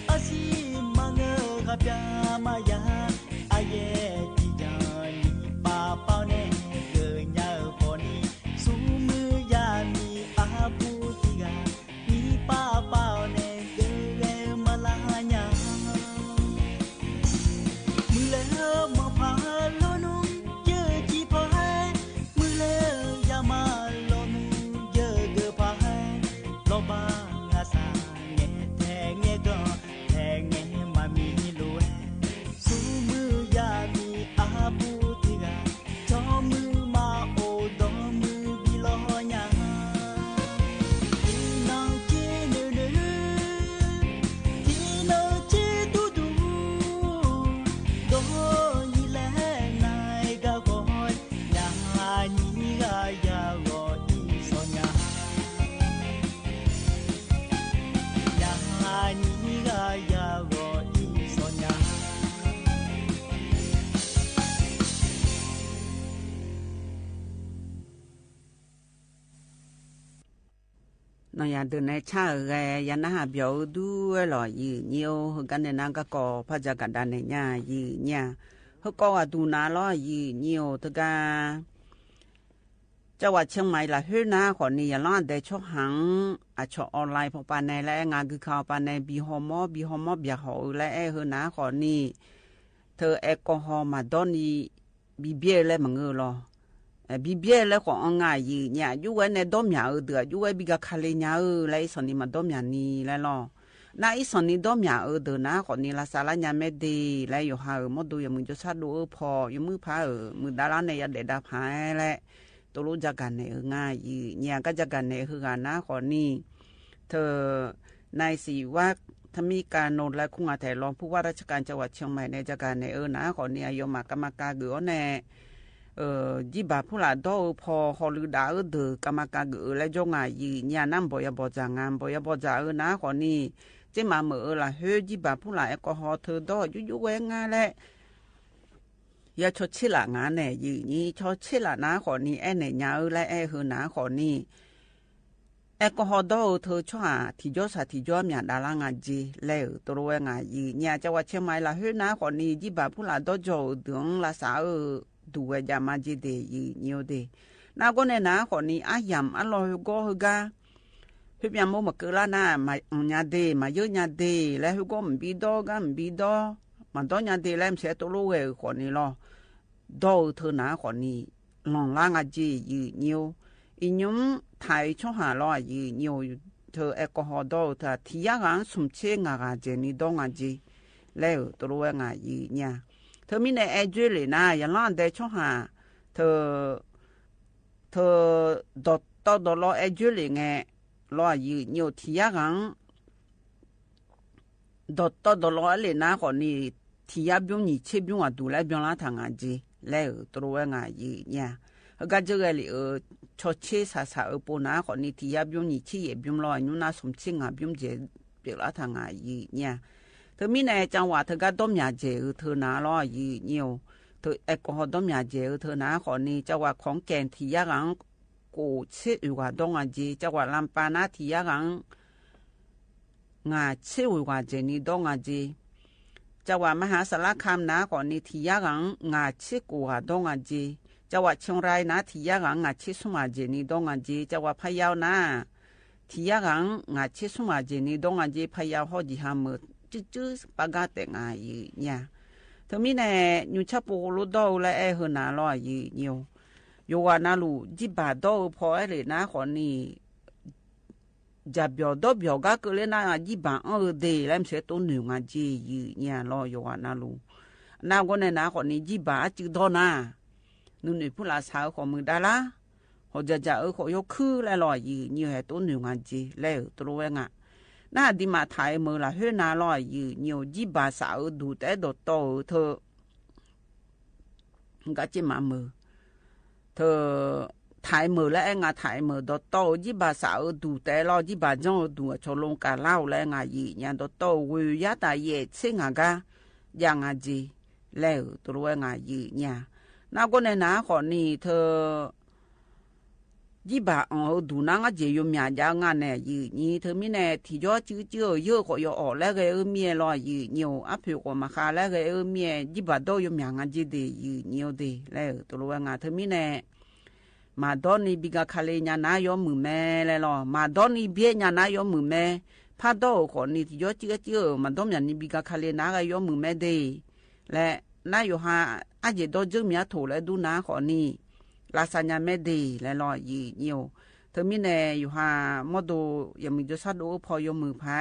အဆံးမၤငၢၢ်ဟးပၠးမၤယၤ အယဲၢ်တံၢ်ကၠၢ် နံၣ်ပာ်ပာ်န့ၣ် ကညးပီၤနံၣ် ဆူမုၢ်ယၤမံၤအပူၤတံၢ်ဂၤ နံၣ်ပာ်ပာ်န့ၣ် ကဂဲၤမၤလၢညါ မုၢ်လၢမၤဖးလီၤနူ ယဲၢ်ကံဖး မုၢ်လၢယၤမၤလီၤနူ နီၢ်ယၢ်ဒိၣ်နဲ ဆါဧၢ ယနာ်ဟး ပျီၢ်ဧိၤ ဒူဝဲလီၤ ယိုဝ်းညိုဝ်း ဟ့ၣ်ဂ့ၤန့ၢ်နၤ ကၢ်ကီဖး ယၢ်ကဒါနဲၣ်ညါ ယိုဝ်းညိုဝ်း ဟ့ၣ်ဂ့ၤကဒါနဲၣ်နၤလီၤ ယိုဝ်းညိုဝ်း တဂၤ ကၠၢဝ်းဝၢတ်ႇ ချဵင်းမၢႆ လႃႈ ဟ့ၣ်ဂ့ၤနၤ ဃိုန့ၣ် ယလီၤအဒဲး ဆီၣ်ဟၣ် အဆီၣ် online ဖဲပၢၼ်န့ၣ် လႄႈ ငါဂုၢ်ခီၣ်ပၢၼ်န့ၣ် ဘံႁီမီ ဘံဟီမီ ဘံဟီၣ် လႄႈ အဲၣ်ဟ့ၣ်ဂ့ၤနၤ ဃိုန့ၣ် ထိူဝ် แอลกอฮอล์ မၤဒီနံၤ ဘံဘျဲၣ်လၢမၢင်ဧိၤလီၤ. အဲ ဘံဘျဲၣ်လၢ ဃိုအီၤ ငါယိုဝ်းညိုဝ်း ယုၢ်ဝဲန့ၣ် ဒီမၠၣ်ဧိၤ ဒီး ယုၢ်ဝဲ ဘံဂၤခါလ့ညါဧိၤ လၢ အ့စီၣ်နံၤ မၤဒီမၠၣ်နံၤ လၢလီၤ. န အ့စီၣ်နံၤ ဒီမၠၣ်ဧိၤ ဒီးနၤ ဃိုန့ၣ် လၢ်သးလၢညါ မဲဒ်လဲၣ် ယိၤဟၣ်ဧၢ မ်ဒိၣ် ယမုၢ်ကၠိဆၣ်ဒိၣ်ဧၢ ဖီၣ် ယမုၢ်ဖးဧၢ မုၢ်ဒါလၢ် န့ၣ် ယၤဒဲးဒါဖးလၢ တလိၣ် ယၢ်ကဒါနဲၣ်ဧိၤ ငါယိုဝ်းညိုဝ်း ကၠၢ် ယၢ်ကဒါနဲၣ်ဧိၤ ဟ့ၣ်ဂ့ၤနၤ ဃိုန့ၣ် ထိူဝ် နၢႆးသီႇဝၢၵ်ႈ ထမံၵၢၼ် နီၢ်လၢၢ် ခူၣ်ငၢၼ်းထႅင်ႈ รองผู้ว่าราชการจังหวัดเชียงใหม่ န့ၣ် ယၢ်ကဒါနဲၣ်ဧိၤ နၤ ဃိုန့ၣ် အယိၤမး ကမ္မการ ဂုာ်အီၤန့ၣ် ယိုဝ်းဘၣ်ဖုလၢ် ဒီဧိၤဖီၣ် ဟီၣ်လုၢ်ဒါဧိၤ ဒီး ကမ္မการ ဂုာ်အီၤလၢ ယိုဝ်း ငါယိုဝ်းညိုဝ်း နမ်ၣ်ဘီႇယၢၢ်ဘီၣ်စၢ် ငၢမ်ၣ်ဘီႇယၢၢ်ဘီၣ်စၢ်ဧိၤ နၤ ဃိုန့ၣ် ကၠ့မးမုာ်ဧိၤ လႃႈ ဟ့ၣ်ဂ့ၤ ယုၢ်ဘၣ်ဖုလၢ် แอลกอฮอล์ ထိူဝ်ဒီ ယုၢ်ယုၢ်ဝဲ ငါလၢ် ယဆီၣ်ဆ့လး ငါန့ၣ် ယိုဝ်းညိုဝ်း ဆီၣ်ဆ့လး နၤ ဃိုန့ၣ် အဲၣ်နဲၣ်ညါဧိၤ လၢအဲၣ်ဟ့ၣ်ဂ့ၤနၤ ဃိုန့ၣ် แอลกอฮอล์ ဒီဧိၤ ထိူဝ် ဆီၣ်ဟၣ် ထံၣ်ယီၢ်သၢ ထံၣ်ယီၢ်မၠၣ် ဒါလၢ် ငါကၠ့ လၢဧိၤ တလိၣ်ဝဲ ငါယိုဝ်းညိုဝ်း ကၠၢ် ဝၢၵ်ႈ ချဵင်းမၢႆ လႃႈ ဟ့ၣ်ဂ့ၤနၤ ဃိုန့ၣ် ယုၢ်ဘၣ်ဖုလၢ် ဒီကၠီဧိၤ ဒုး လၢ်သးဧိၤ ဒုးဝဲ ယၢ်မးကၠ့ ဒီး ယိုဝ်းညိုဝ်း ဒီး နၤ ဃိုန့ၣ် နၤ ဃိုန့ၣ် အယၢမ်ႇအလီၢ် ဟ့ၣ်ဂ့ၤ ဟ့ၣ်ဂ့ၤ ဟ့ၣ်ပၠၣ်မိူဝ်း မၢၢ်ကၢၢ်လၢ် နၤ မၤအီၣ်ညါ ဒီး မၤယၢၢ်ညါ ဒီး လၢဟ့ၣ်ဂ့ၤ မၣ်ဘံဒီ ဂၤမၣ်ဘံဒီ မၤဒီညါ ဒီး လၢမ့ၢ်သဲး တလိၣ်ဝဲ ဃိုန့ၣ်လီၤ ဒီဧိၤ ထိူဝ် နၤ ဃိုန့ၣ် လွင်ႈလၢ် ငါကၠ့ ယိုဝ်းညိုဝ်း အံၤ ညိမ် ထၢၣ်အံၤ ဆီၣ်ဟၣ်လီၤ ယိုဝ်းညိုဝ်း ထိူဝ် แอลกอฮอล์ ဒီဧိၤ ထိူဝ် ထံၣ်ယၢ်ဂၤ သိုမ်ႇဆ့ ငါးဂၤ ကၠ့ၼီႈ ဒီငါကၠ့ လၢဧိၤ တလိၣ်ဝဲ ငါယိုဝ်းညိုဝ်း ထိူဝ် မံန့ၣ် အဲၣ်ကၠ့လံ နၤ ယလီၤအဒဲး ဆီၣ်ဟၣ် ထိူဝ် ထိူဝ် ဒီးတီဒီးလီ အဲၣ်ကၠ့လံ ငဲၣ်လီၤ ယိုဝ်းညိုဝ်း ထံၣ်ယၢ်ဂၤ ဒီးတီဒီးလီ အဲၣ်လံ နၤ ဃိုန့ၣ် ထံၣ်ယၢ်ဘျုး နံၣ်ဆံဘျုး အဒုးလၢ ဘျီလၢ် ထၢၣ် ငါကၠ့ လၢဧိၤ တလိၣ်ဝဲ ငါယိုဝ်းညိုဝ်း ဟ့ၣ်ဂ့ၤ ကၠၢ် ဂဲၤလံ အၢ ဆီၣ်ဆ့ သၢသၢ အၢ ပိူၼ်ႈ နၤ ဃိုန့ၣ် ထံၣ်ယၢ်ဘျုး နံၣ်ဆံယဲၢ်ဘျုးလီၤ အညိုး နၤ သိုမ်ႇဆ့ ငါးဘျုး ကၠ့ ပဵၣ်လၢ် ထၢၣ် ငါယိုဝ်းညိုဝ်း ထိူဝ် မံန့ၣ် จังหวัด ထိူဝ် ဂၤ ဒီမၠၣ် ကၠ့ဧိၤ ထိူဝ် နၤလီၤ ယိုဝ်းညိုဝ်း ထိူဝ် แอลกอฮอล์ ဒီမၠၣ် ကၠ့ဧိၤ ထိူဝ် နၤ ဃိုန့ၣ် จังหวัด ขอนแก่น ထံၣ်ယၢ်ဂၤ ကိၣ်ဆ့ အိၣ်ဂၤ ဒီငါကၠ့ จังหวัดลำปาง နၤ ထံၣ်ယၢ်ဂၤ ငါးဆံ အိၣ်ဂၤ ကၠ့ၼီၣ် ဒီငါကၠ့ จังหวัดมหาสารคาม နၤ ဃိုန့ၣ် ထံၣ်ယၢ်ဂၤ ငါးဆံ ကိၣ်ဂၤ ဒီငါကၠ့ จังหวัดเชียงราย နၤ ထံၣ်ယၢ်ဂၤ ငါးဆံ သိုမ်ၣ်ဂၤ ကၠ့ၼီၣ် ဒီငါကၠ့ จังหวัดพะเยา နၤ ထံၣ်ယၢ်ဂၤ ငါးဆံ သိုမ်ၣ်ဂၤ ကၠ့ၼီၣ် ဒီငါကၠ့ พะเยา ဟီၣ်ကၠံႁႃမၢၼ် ကၠိကၠိ ပၢ်ဂၢၢ် တဲၣ် ငါယိုဝ်းညိုဝ်း ထိူဝ် မံန့ၣ် ညိုဆၣ်ပူၤ လိၣ်ဒီဧိၤ လၢအဲၣ်ဟ့ၣ်ဂ့ၤနၤလီၤ ယိုဝ်းညိုဝ်း ယိၤဝၣ် နၤလူး ယုၢ်ဘၣ်ဒီဧိၤ ဖီၣ် အဲၣ်လံ နၤ ဃိုန့ၣ် ယၢ်ပျီၢ်ဒီပျီၢ် ဂၤကၢၢ်လၢ နၤ ယုၢ်ဘၣ်အီၤဧိၤ ဒီး လၢမ့ၢ်သဲး တိၢ်နုာ် ငါကၠ့ ယိုဝ်းညိုဝ်းလီၤ ယိၤဝၣ် နၤလူး နၤ ဃိုန့ၣ် နၤ ဃိုန့ၣ် ယုၢ်ဘၣ် အစုဒီ နၤ နုာ်နုာ် ဖုလၢ်သးဧိၤ ဃိုမုၢ်ဒါလၢ် ဟီၣ်ကၠၢ်ကၠၢ်ဧိၤ ဃိယီၢ်ခုလၢလီၤ ယိုဝ်းညိုဝ်း ဟဲတိၢ်နုာ် ငါကၠ့ လၢဧိၤ တလိၣ်ဝဲ ငါ နၤ ဒ်မး ထၢၣ်အံၤမုာ် လၢဟ့ၣ်ဂ့ၤနၤလီၤ ယိုဝ်းညိုဝ်း ယုၢ်ဘၣ်သးဧိၤ ဒုးတဲ ဒီးတီဧိၤ ထိူဝ် ဂၤ ကၠ့မးမုာ် ထိူဝ် ထၢၣ်အံၤမုာ် လၢအဲၣ် ငါ ထၢၣ်အံၤမုာ် ဒီးတီဧိၤ ယုၢ်ဘၣ်သးဧိၤ ဒုးတဲလီၤ ယုၢ်ဘၣ်ကၠီဧိၤ ဒုး အဆီၣ် လူင်ၵၢ်လၢ် အိၣ်လၢ ငါယိုဝ်းညိုဝ်း ဒီးတီဧိၤ ဝ့ၢ်ယါတၢ်ယဲၢ်ဆ့ ငါဂၤ ယၢ် ငါကၠ့ လၢဧိၤ တလိၣ်ဝဲ ငါယိုဝ်းညိုဝ်း နၤ ဃိုန့ၣ် နၤ ဃိုန့ၣ် ထိူဝ် ယုၢ်ဘၣ်အီၤဧိၤ ဒုး နၤ ငါကၠ့ ယိၤမၠၣ် ယၢ် ငါန့ၣ် ယိုဝ်းညိုဝ်း ထိူဝ် မံန့ၣ် ထံၣ်ယီၢ် ကၠိကၠိ ယိၤ ဃိယီၢ်အီၣ် လၢဂဲၤဧိၤမ့ၢ်လီၤ ယိုဝ်းညိုဝ်း အဖုၣ် ဃိမၤဃါ လၢဂဲၤဧိၤမ့ၢ် ယုၢ်ဘၣ်ဒီ ယိၤမၠၣ် ငါကၠ့ ဒီး ယိုဝ်းညိုဝ်း ဒီး လၢဧိၤ တလိၣ်ဝဲ ငါ ထိူဝ် မံန့ၣ် မၤဒီနံၤ ဘံဂၤခါလ့ညါ နၤ ယီၢ်မုာ်မဲ လၢလီၤ မၤဒီနံၤ ဘျဲညါ နၤ ယီၢ်မုာ်မဲ ဖးဒီဧိၤ ဃိုန့ၣ် ထံၣ်ယီၢ် ကၠိကၠိ မၤဒီမၠၣ်နံၤ ဘံဂၤခါလ့ နၤ ဂၤ ယီၢ်မုာ်မဲ ဒီး လၢ နၤ ယိၤဟၣ် အါယဲၢ်ဒီ ကၠိမၠၣ်ထိၣ် လၢဒူနၤ ဃိုန့ၣ် လၢ်သးညါ မဲဒ်လဲၣ်လီၤ ယိုဝ်းညိုဝ်း ထိူဝ် မံန့ၣ် ယိၤဟၣ် မ်ဒိၣ် ယမုၢ်ကၠိဆၣ်ဒိၣ်ဧိၤ ဖီၣ် ယီၢ်မုာ်ဖဲ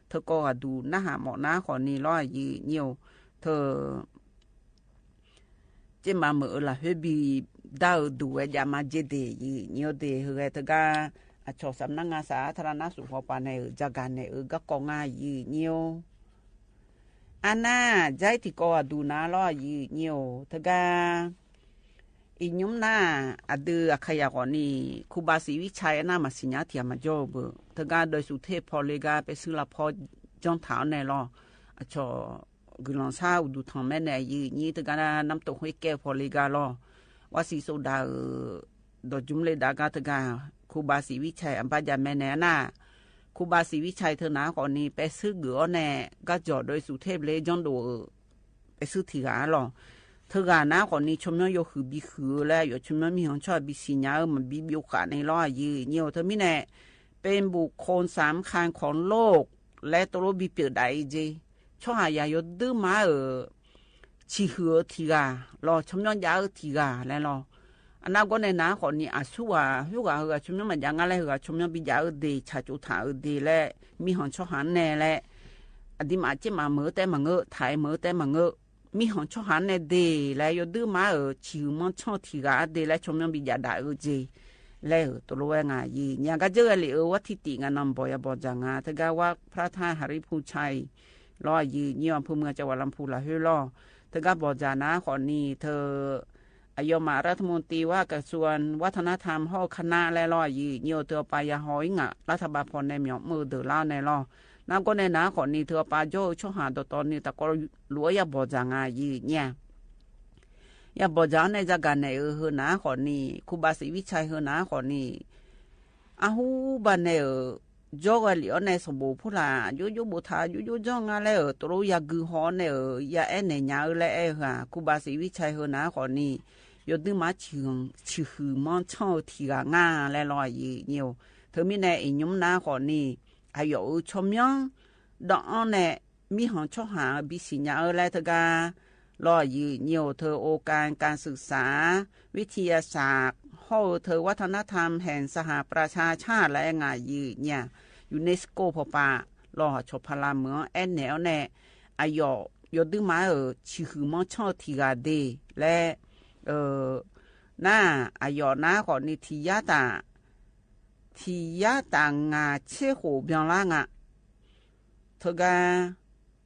ထိၣ် ကိးဂၤဒုး နၤ ဟးမီၣ် နၤ ဃိုန့ၣ်လီၤ ယိုဝ်းညိုဝ်း ထိူဝ် ကၠ့မးမုာ်ဧိၤ လၢဟ့ၣ်ဂ့ၤ ဘံဒါဧိၤ ဒုးဝဲ ယၢ် မၤကၠ့ ဒီး ယိုဝ်းညိုဝ်း ဒီး ဟ့ၣ်ဂ့ၤ တဂၤ အဆီၣ် စံးနါၢ်ငါ စၢ်ထၢၣ် နၢ်စူၣ် ဖီၣ် ပၢ်န့ၣ် ယၢ် ဂၤန့ၣ်ဧိၤ ဂၤ ကိး ငါ ယိုဝ်းညိုဝ်း အနၢ် ယၢ် ထံၣ် ကိးဂၤဒုး နၤလီၤ ယိုဝ်းညိုဝ်း တဂၤ အံၤ ညိမ် နၤ အဒုးအခါယၢ် ဃိုန့ၣ် ခူဘၣ်စံးဝံၣ်ဆၢ အနၢ် မၤသ့ၣ်ညါထံၣ် မၤကၠီဘၣ် တဂၤ ဒီး စူၣ်ထ့ၣ် ဖီၣ် လၢဂၤ ပဲ သုလၢဖီၣ် ကၠီၣ်ထၣ် အီၤန့ၣ်လီၤ အဆီၣ် ဂုၢ်လီၤဆၣ် အိၣ်ဒူၣ်ထီၣ်မဲန့ၣ် ယိုဝ်းညိုဝ်း တဂၤ နၢ် နမ်တိၣ် ဃ့ကဲ ဖီၣ် လၢဂၤလီၤ ဝါသံး စီၤဒၤဧိၤ ဒီး ကၠုမ်း လၢဒၣ် ဂၤ တဂၤ ครูบาศรีวิชัย อันบาดยาแม่แน่น่ะ ครูบาศรีวิชัยเธอหนาขอนี้ ไปซื้อเกืออ้อแน่ ก็จ่อโดยสุเทพเลยจ้องโดเออ ไปซื้อถี่กาลอ เธอกาหนาขอนี้ ชมย้อนโยหือบีหือ และหยอดชมย้อนมีหองชอบบีสีหนาเออ มันบีบิวขาในล้อยือเยี่ยว เธอมีแน่ เป็นบุคคลสำคัญของโลก และตกลงบีเปียดได้เจ ช่อหาอย่าโยดื้อมาเออ ฉีหือถี่กาลอ ชมย้อนยาเออถี่กาแลลอ อันนั้นก็ในหนาขอนี้ อาสู้ว่า หื้อกาหื้อกาชมย้อนมันยางาแล หื้อกาชมย้อนบียาเออเด ฉาจูถาเออเด และมีหองช่อหาแน่และ อดีมาเจมาเหมอแต่มาเงอะ ถ่ายเหมอแต่มาเงอะ มีหองช่อหาแน่เด และโยดื้อมาเออ ฉีหือมองช่อถี่กาเด และชมย้อนบียาดาเออเจ และเออ ตกลงว่างายี อย่างก็เจอเลยเออ วัดทิติงานำบ่อยาบ่อจางา เธอกาว่าพระธาตุหริภูชัย ลอยือเยี่ยว อำเภอเมือง จังหวัดลำพูนละเฮ้ยลอ เธอกาบ่อจาหนาขอนี้ เธอ อายอมารัฐมนตรีว่ากระทรวงวัฒนธรรมห้องคณะและลอยือเยี่ยว เธอปายาหอยงะ รัฐบาลพอในเหมียวมือเดือดร้อนในลอ นั้นก็ในหนาขอนี้ เธอปาโจ้ช่อหาตัวตอนนี้ แต่ก็หลัวยาบ่อจางายือเนี่ย ยาบ่อจางในจาการในเออ เฮอหนาขอนี้ ครูบาศรีวิชัยเฮอหนาขอนี้ อาหูบานในเออ โยกะเหลียวในสมบูรณ์ผู้ละ โยโย่บูทา โยโย่จ้องงาแลเออ ตกลงยากือหอในเออ ยาแอ้แหน่หยาเออ และแอ้เฮอ ครูบาศรีวิชัยเฮอหนาขอนี้ โยดื้อมาฉีหือ ฉีหือมองช่อถี่กางาและลอยือเยี่ยว เธอมีแน่เอ็นยมหนาขอนี้ อายอเออ ชมย้อนดอกอ้อแน่ มีหองช่อหาบีสีหนาเออ และเธอกา ลอยือเยี่ยว เธอองค์การการศึกษา วิทยาศาสตร์ ห้องเธอวัฒนธรรมแห่งสหประชาชาติ และงายือเนี่ย ยูเนสโก พอปะ ลอชอพลาเหมืองแอ้แหน่แน่ อายอ โยดื้อมาเออ ฉีหือมองช่อถี่กาเด และ เออ หน้า อายอหนาขอนี้ ถี่ยาตา ถี่ยาตางาเชโขเบียงล้างอะ เธอกา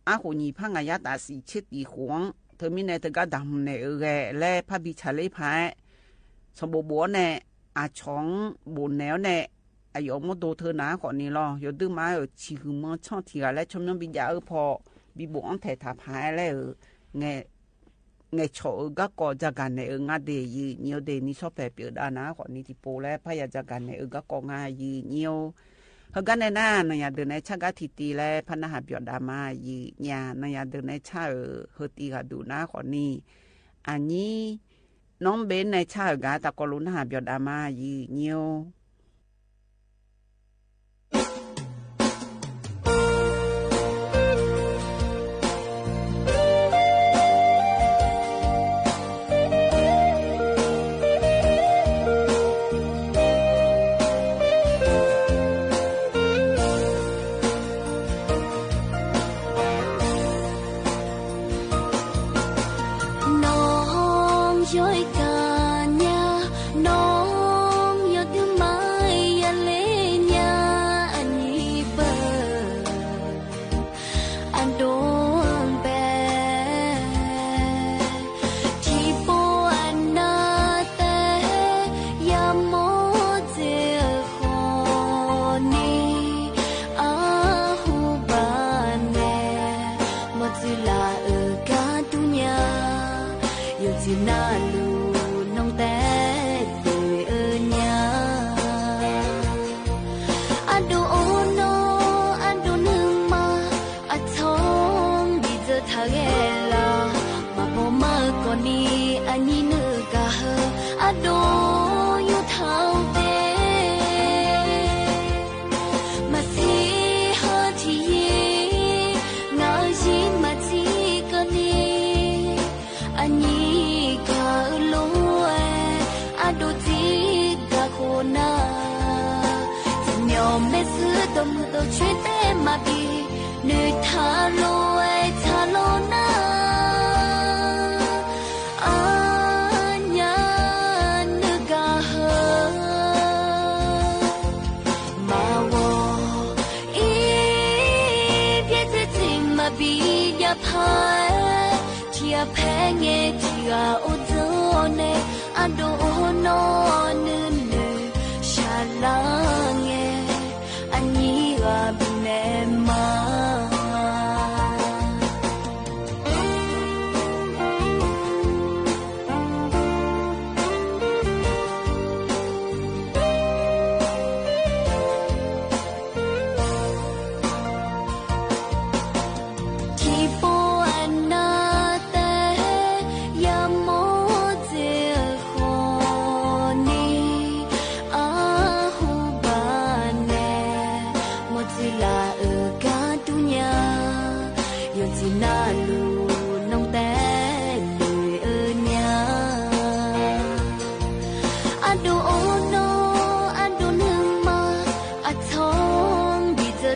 อาโขหยี่ผ้างายาตาสี่เชติขวง เธอมีแน่ เธอกาดำแหน่เออแก และพระบิชาเลพาย สมบูรณ์บัวแน่ อาชองบุญแนวแน่ อายอมโมโดเธอหนาขอนี้ลอ โยดื้อมาเออ ฉีหือมองช่อถี่กา และชมย้อนบียาเออ พอบีบุอ้อนแถถาพายและเออ แง แงเฉาะเออ ก็ก็จาการในเออ งาเดยือเยี่ยวเด นี่ชอบแผลเปียดาหนาขอนี้ ที่โปและพยาจาการในเออ ก็ก็งายือเยี่ยว เฮอกั๋นในหน้า นายาเดินในชาติกาทีตีและพระนหาเปียดามายือเนี่ย นายาเดินในชาติเออ เฮอตีกาดูหนาขอนี้ อันนี้ น้องเบนในชาติเออกา ตะกอลุนหาเปียดามายือเยี่ยว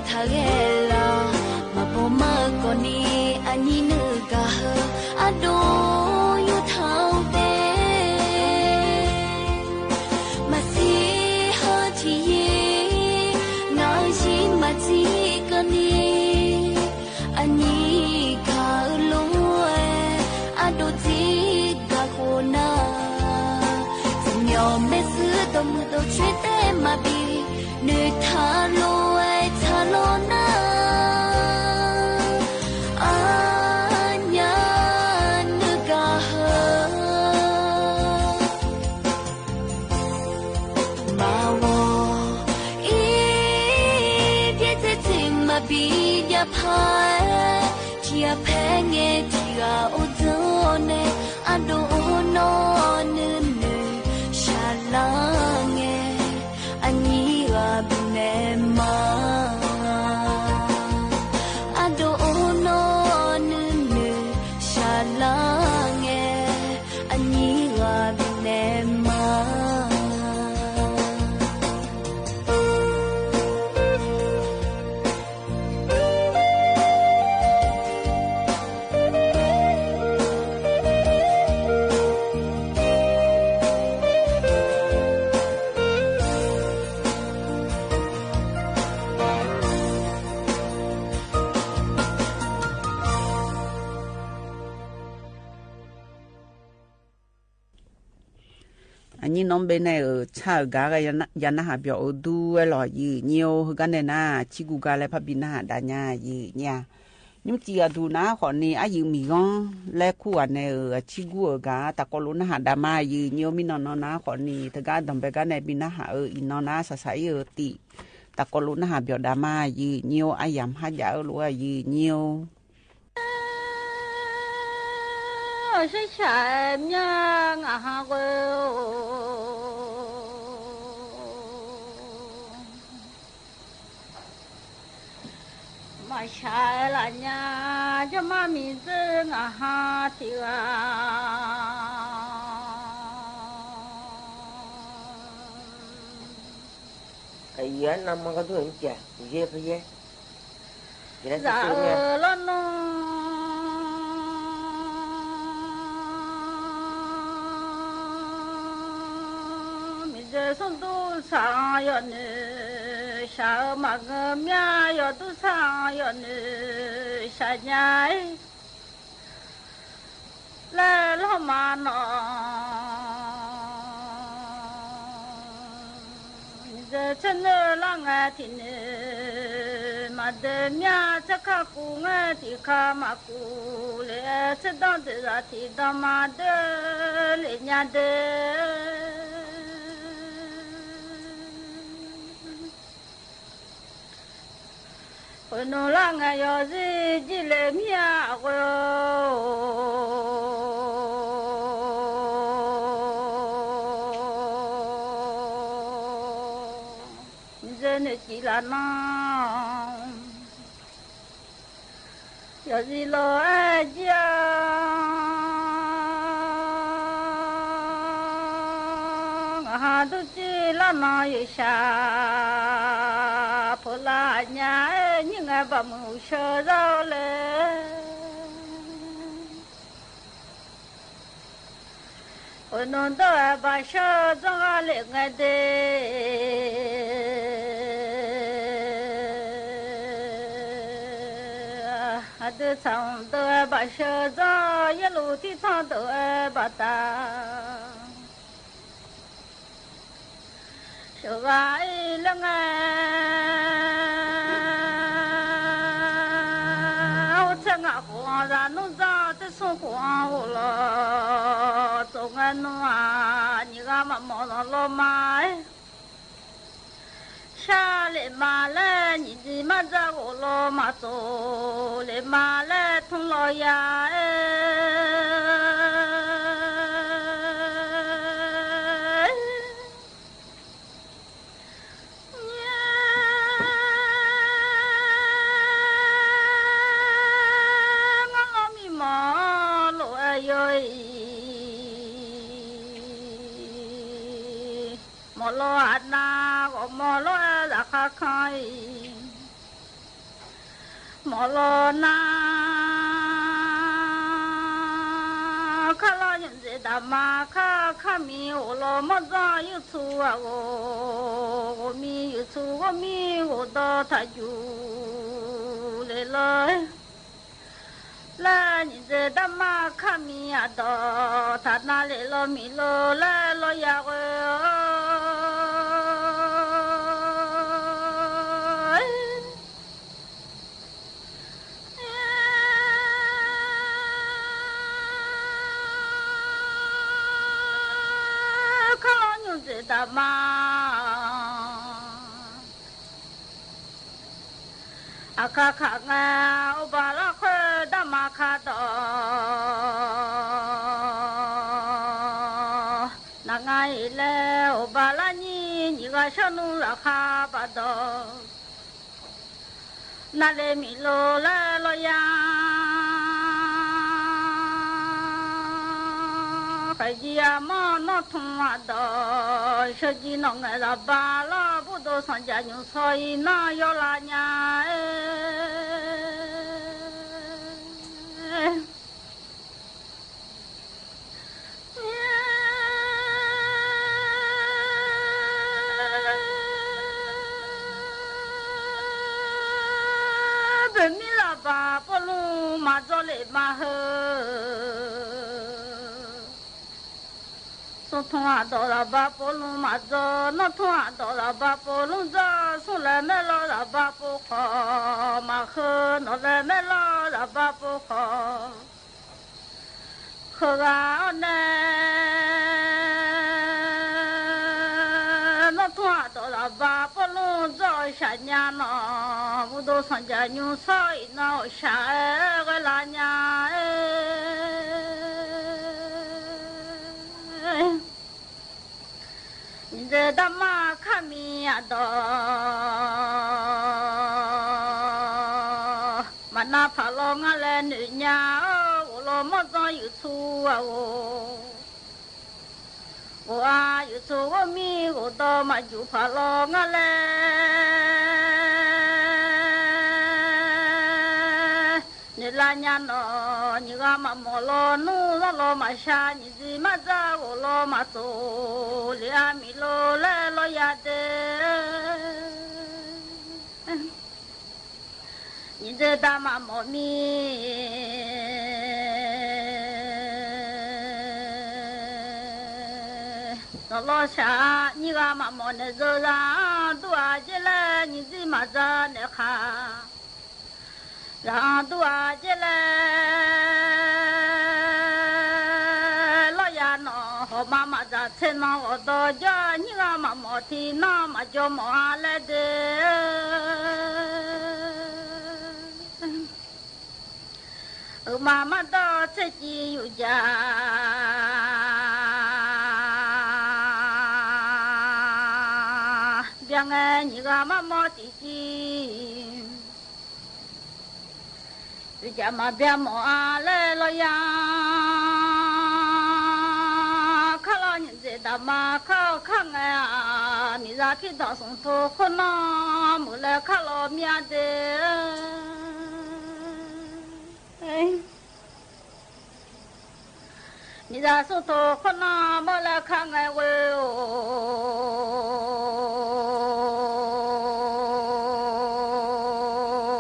ထၢဂဲလၢ မၤပိာ်မၢကီၢ်နံၤ အနံၤနုာ်ကဟၢ အဒိၣ်ယိာ်ထီၣ်တဲ မၤစံးဟၢထံၣ်ယ့ၤ နၤယ့ၤမၤစံးကီၢ်နံၤ အနံၤခါအလိၤဝဲ အဒိၣ်စံးကၤဃိနၤ စံၣ်ညီၣ်မဲာ်သွံၣ်ဒီးမုၢ်ဒီးဆွ့တဲမၤဘံၣ် နုာ်ထးလိၤဝဲ ထးလိၤနၤ အညါနုာ်ကဟၢ မၤဝီၤ အ့ ဒ်သိးစံးမၤဘံၣ်ယဖး ထံအဖဲငဲ ထံဂၤအိၣ်ဒိၣ်န့ၣ် အဒိၣ်အိၣ်နီနုာ်နုာ် စှၤလါငဲ အနံၤဂၤဘုန့ၣ်မၤ အဒိၣ်အိၣ်နီနုာ်နုာ် စှၤလါငဲ အနံၤဂၤဘုန့ၣ်မၤ အနံၤ နီၣ်ဘ့ၣ် န့ၣ်ဧိၤ ဆၣ်ဧိၤ ဂၤဂၤ ယနၢ်ဟးပၠီၣ်အိၣ်ဒူဝဲလီၤ ယုၢ်ညိ ဟါဂၤန့ၣ်နၤ ဆံကူဂၤလၢဖးဘံၣ်နၢ်ဟးဒါညါ ယုၢ်ညိ နံၣ်မတံၤဂၤဒူနၤဃီန့ၣ် အယုၢ်မံၤဂီၤ လဲၤခူဂၤန့ၣ်ဧိၤ အဆံကူဧိၤဂၤ တၢ်ကိးလိာ်နၢ်ဟးဒါမး ယုၢ်ညိ မ့ၢ်နီၢ်နီၢ်နၤဃီန့ၣ် တဂၤဒီးဘဲဂၤန့ၣ် ဘံၣ်နၢ်ဟးအၢ အံၤနီၢ်နၤ စၢ်စၢ်အံၤအၢတံၢ် တၢ်ကိးလိာ်နၢ်ဟးပၠီၣ်ဒါမး ယုၢ်ညိ အယၢ်မဟါယၢ်အၢလိာ်ဝဲ ယုၢ်ညိ ဆၢဆၢမၠၣ် ငါဟးဂီၤ မၤဆါလၢညါ ကမၣ်မံၤသ့ ငါဟးထံၣ်ဂၤ အယဲၢ်နမၤကဒိၣ်အံၤကဲ ယဲၢ်ဖဲ ယဲၢ် လၢအၢလီၤနီၤ မ့ၢ်ဒ်သိးဒိၣ်ဆၣ်ယွၤနုာ် ဆၣ်ဧိၤ မၤဂ့ၤမၠၣ် ယွၤဒိၣ်ဆၣ်ယွၤနုာ် ဆၣ်ညါအံၤ လၢလီၤမၤနီၤ မ့ၢ်ဒ်သိးနုာ်လၢငါထံၣ်နုာ် မၤဒၢမၠၣ် ဆၢခါကူငါထံၣ်ခါမၤကူလၢ ဆၢဒီးဒုးလၢထံၣ်ဒီးမၤဒၢလၢညါဒၢ ပနီၢ်လၢငါယီၤစံး ကံၣ်လဲၤမံအဂီၢ် မ့ၢ်ဒ်သိးနုာ်ကံၣ်လၢနီၤ ယီၤစံးလီၤအဲၣ်ကံၣ် ငါဟးဒိၣ်ကံၣ်လၢနီၤ ယုၢ်ဆၣ် ဖိလၢညါအဲၣ် နံၣ်ငါဘၣ်မုာ်ဆၢဒီးလဲၣ် အိၣ်နီၢ်ဒိၣ်ဝဲဘၣ်ဆၢ စီၤဂၤလၢငါဒဲး အဒုးဆၣ်ဒိၣ်ဝဲဘၣ်ဆၢ စီၤယဲလူၤထံထီၣ်ဒိၣ်ဝဲဘၣ်တၢ် စီၤဂၤအံၤလၢငါ အိၣ်ဆၢငါဃိး သးနူၢ်စီၤ တဆိၣ်ဃိးအိၣ်လီၤ စီၤငါနူၢ်ဧါ နံၣ်ဂၤမၤမီၢ်လီၤလီၤမး ဆၣ်လဲၤမၤလဲၣ် နံၣ်ဒံးမၤစၢ်ဂိၢ်လီၤမး သိလဲၤမၤလဲၣ် ထူလီၤယၤ ငါလီၤမံမီၢ် လီၤအဲၣ်ယိၤအံၤ မီၢ်လီၤအနၢ်ဂီၢ် မီၢ်လီၤအဲၣ်လၢခါခါအံၤ မီၤလီၤနၤ ခီလီၤညိၣ်စ့ဒၣ်မၤခီ ခီမံၤအိၣ်လီၤမီၢ်စီယူၢ်ဆူအဂီၢ် ဂီၢ်မံၤယူၢ်ဆူဂီၢ်မံၤဂီၢ်ဒီးထးယူၢ်လ့လၢ လၢညိၣ်စ့ဒၣ်မၤခီမံၤအဒီး ထးနၤလ့လီၤမံၤလီၤလၢလီၤယၤဂီၢ် ခီလီၤညိၣ်စ့ဒၣ်မၤ အခါခါငါ အိၣ်ဘၣ်လီၤခွဲးဒၣ်မၤခါဒီး နၤငါအံၤလဲၣ် အိၣ်ဘၣ်လၢနံၤ နံၤဂၤဆှီနူလၢခါဘၣ်ဒီး နၤလ့မံၤလီၤလၢလီၤယၤ ဃဲၤယံၤအမီၢ်နီၢ်ထူအဒီး ဆၢကံနီၣ်ငဲၢ်လၢဘၣ်လီၤ ဘူၣ်ဒိၣ်စီၤယၤညူးဆီအံၤ နီၢ်ယီၤလၢညါ ပမ့ၢ်လၢဘၣ်ပိာ်လူမၤစီလ့မၤဟၢ ဆူထူအဒီးလၢဘၣ်ပိာ်လူမၤစီ နီၢ်ထူအဒီးလၢဘၣ်ပိာ်လူစီ ဆူလဲၤမဲလီၤလၢဘၣ်ပိာ်ခီ မၤဟၢ နီၢ်လဲၤမဲလီၤလၢဘၣ်ပိာ်ခီ ဃုဂၤအီၤနဲ နီၢ်ထူအဒီးလၢဘၣ်ပိာ်လူစီ အီၣ်ဆၣ်ညါနီၢ် ဘူၣ်ဒိၣ်စီၤယၤညူးဆီအံၤ နီၢ်အီၣ်ဆၣ်အဂဲၤလၢညါ ညိၣ်စ့ဒၣ်မၤခီမံၤအဒီး မၤနၤဖးလီၤငါလဲၤနုာ်ညါ အိၣ်လီၤမီၢ်စီယူၢ်ဆူ အဂီၢ် ဂီၢ်အါယူၢ်ဆူဂီၢ်မံၤဂီၢ်ဒီး မၤယူၢ်ဖးလီၤငါလဲၤ နုာ်လၢညါနီၢ် နံၤဂၤမၤမီၢ်လီၤနူလီၤလီၤမၤဆါ နံၤစံမၤစၢ်ဂီၢ်လီၤမၤစိာ် လံအါမံၤလီၤလၢလီၤယၤဒ့ ညိၣ်စ့ဒၣ်မၤမီၢ်မံၤ နီၢ်လီၤဆၣ် နံၤဂၤမၤမီၢ်နဲၣ်စၢၤလၢ ဒူအါက့လဲၣ် နံၤစံမၤစၢ်နဲၣ်ခါ လၢဒူအါက့လဲၣ် လီၤယၤနီၢ် ဟီၣ်မးမၤစၢ်ဆ့ၣ်နီၤဂီၢ်ဒီး ယီၤ နံၤဂၤမၤမီၢ်ထံနီၢ် မၤကီမီၢ်အါလဲၣ်ဒ့ အုမၤမၤဒီးဆ့ၣ်ကံယူၢ်ယၤ ဘၣ်ငဲ နံၤဂၤမၤမီၢ်တံၢ်ကံ ယူၢ်ယၤမၤဘၣ်မီၢ်အါလဲၣ်လီၤယၤ ခီလီၤညိၣ်စ့ဒၣ်မၤခီခါငဲ မံၤစၢ်ဖံဒီးစုထိၣ်ခိၣ်နီၢ် မုၢ်လဲၤခီလီၤမံၤအါဒ့ မံၤစၢ်စုထိၣ်ခိၣ်နီၢ် မုၢ်လဲၤခါငဲဝဲအိၣ် မ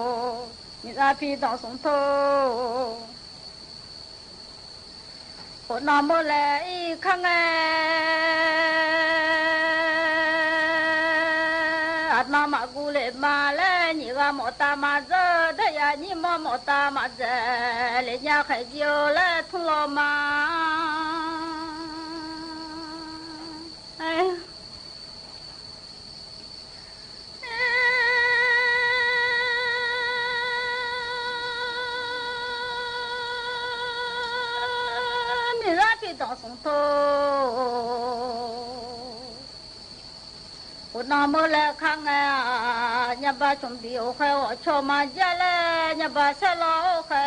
ံၤစၢ်ဖံဒီးစုထိၣ် ခိၣ်နီၢ်မုၢ်လဲၤအံၤခါငဲ အနီၢ်မၤကူလ့မၤလဲၣ် နံၤဂၤမီၢ်တၢ်မၤစၢၤ ဒၣ်ယၤနံၤမီၢ်မီၢ်တၢ်မၤစၢၤ လၢညါခဲယိၤလဲၣ်ထူလီၤမး မံၤစၢ်ဖံဒီးစုထိၣ် ခိၣ်နီၢ်မုၢ်လဲၤခါငဲ ညါဘၣ်ဆိၣ်ဘံၣ်အိၣ်ဃဲ အီၣ်ဆိၣ်မၤယဲလဲၣ် ညါဘၣ်ဆဲးလီၤအိၣ်ဃဲ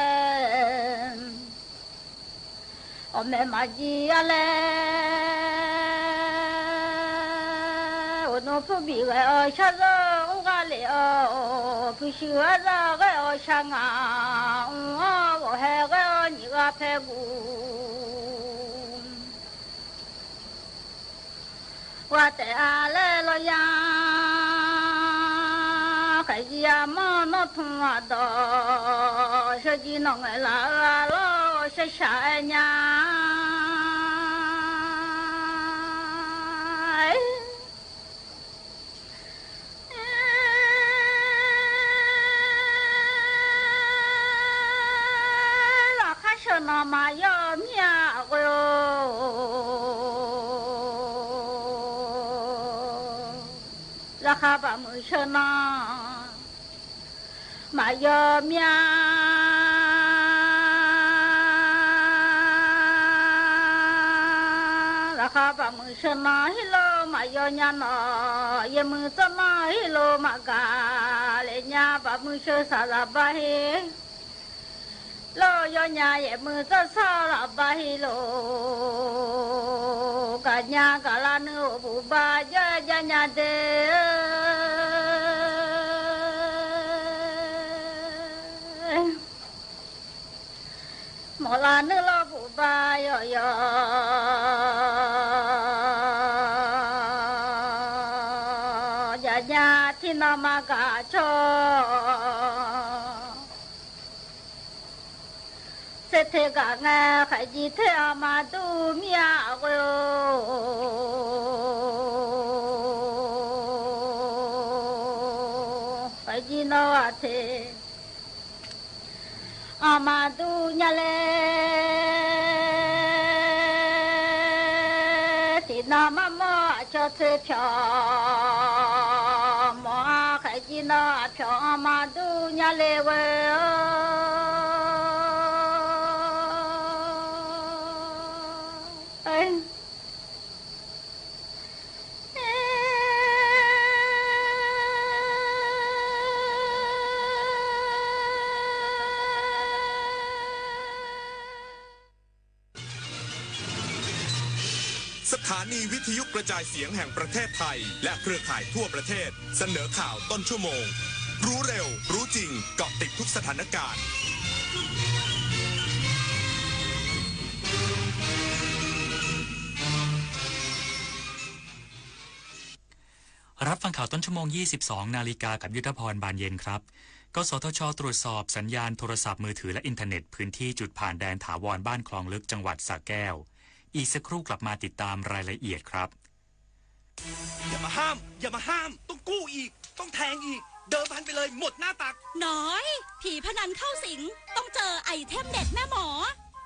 အီၣ်မဲာ်မၤယံၤအါလဲၣ် အိၣ် ဖုဘီၣ်ဂဲၤအီၤဆၣ်သၢ အူကၣ်လ့ၣ်အီၤ ဖုရှုၣ်အသၣ်ဂဲၤအီၤဆၣ်ငါ အူအီၣ်ဂီၢ်ဟဲဂဲၤအီၤညံၣ်ဂၤဖဲဂူၢ် ဝါတဲအါလဲလီၤယါ ခဲယံအမီၢ်နီၢ်ထူၣ်အဒီး ဆၢကံနီၢ်ငဲၤလၢအလီၢ် ဆၢဆၣ်အဲညါ လီၤခါဆၢနီၤမၤယီၢ်မံအဂီၢ် လီၤခါဘၣ်မုာ်ဆၢနီၤ မၤယီၢ်မံ လီၤခါဘၣ်မုာ်ဆၢနီၤ ဟ့ၣ်လိာ်မၤယီၢ်ညါနီၤ ယဲၢ်မုၢ်သီနီၤ ဟ့ၣ်လိာ်မၤကၤ လဲၤညါဘၣ်မုာ်ဆၢစၢ်လၢဘၣ်ဟ့ၣ် လိာ်ယီၢ်ညါ ယဲၢ်မုၢ်သီသီလၢဘၣ်ဟ့ၣ်လိာ် ကညါကလါနုာ်အိၣ်ဘူၣ်ဘါ ယီၢ်ညါဒဲး မီၢ်လၢနုာ်လီၤဘူၣ်ဘါယီၢ်ယီၢ် ယညါထံၣ်နီၢ်မၤကၤဆိ သ့ထဲဂၤငဲ ခဲယံထဲအီၤမၤဒူမံအဂီၢ် ခဲယံနီၢ်ဂၤထဲ အီၤမၤဒူညါလဲၣ် ထံၣ်နီၢ်မၤမီၢ်အဆိထွဲဖျိ မီၢ်အါခဲယံနီၢ်အဖျိ အီၤမၤဒူညါလဲၣ်ဝဲ สถานีวิทยุกระจายเสียงแห่งประเทศไทย และเครือข่ายทั่วประเทศ เสนอข่าวต้นชั่วโมง รู้เร็ว รู้จริง เกาะติดทุกสถานการณ์ รับฟังข่าวต้นชั่วโมง ยี่สิบสองนาฬิกากับยุทธพร บานเย็นครับ กสทช ตรวจสอบสัญญาณโทรศัพท์มือถือและอินเทอร์เน็ตพื้นที่จุดผ่านแดนถาวรบ้านคลองลึก จังหวัดสระแก้ว อีกสักครู่กลับมาติดตามรายละเอียดครับ อย่ามาห้าม อย่ามาห้าม ต้องกู้อีก ต้องแทงอีก เดิมพันไปเลย หมดหน้าตัก น้อย ผีพนันเข้าสิง ต้องเจอไอเทมเด็ดแม่หมอ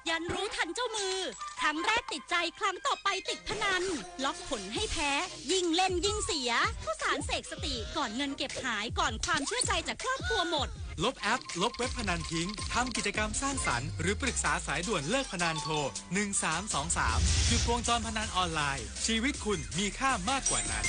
ยันรู้ทันเจ้ามือ ครั้งแรกติดใจ ครั้งต่อไปติดพนัน ล็อกผลให้แพ้ ยิ่งเล่นยิ่งเสีย ข้าวสารเสกสติ ก่อนเงินเก็บหาย ก่อนความเชื่อใจจากครอบครัวหมด ลบแอป ลบเว็บพนันทิ้ง ทำกิจกรรมสร้างสรรค์ หรือปรึกษาสายด่วนเลิกพนัน โทร หนึ่งสามสองสาม หยุดวงจรพนันออนไลน์ ชีวิตคุณมีค่ามากกว่านั้น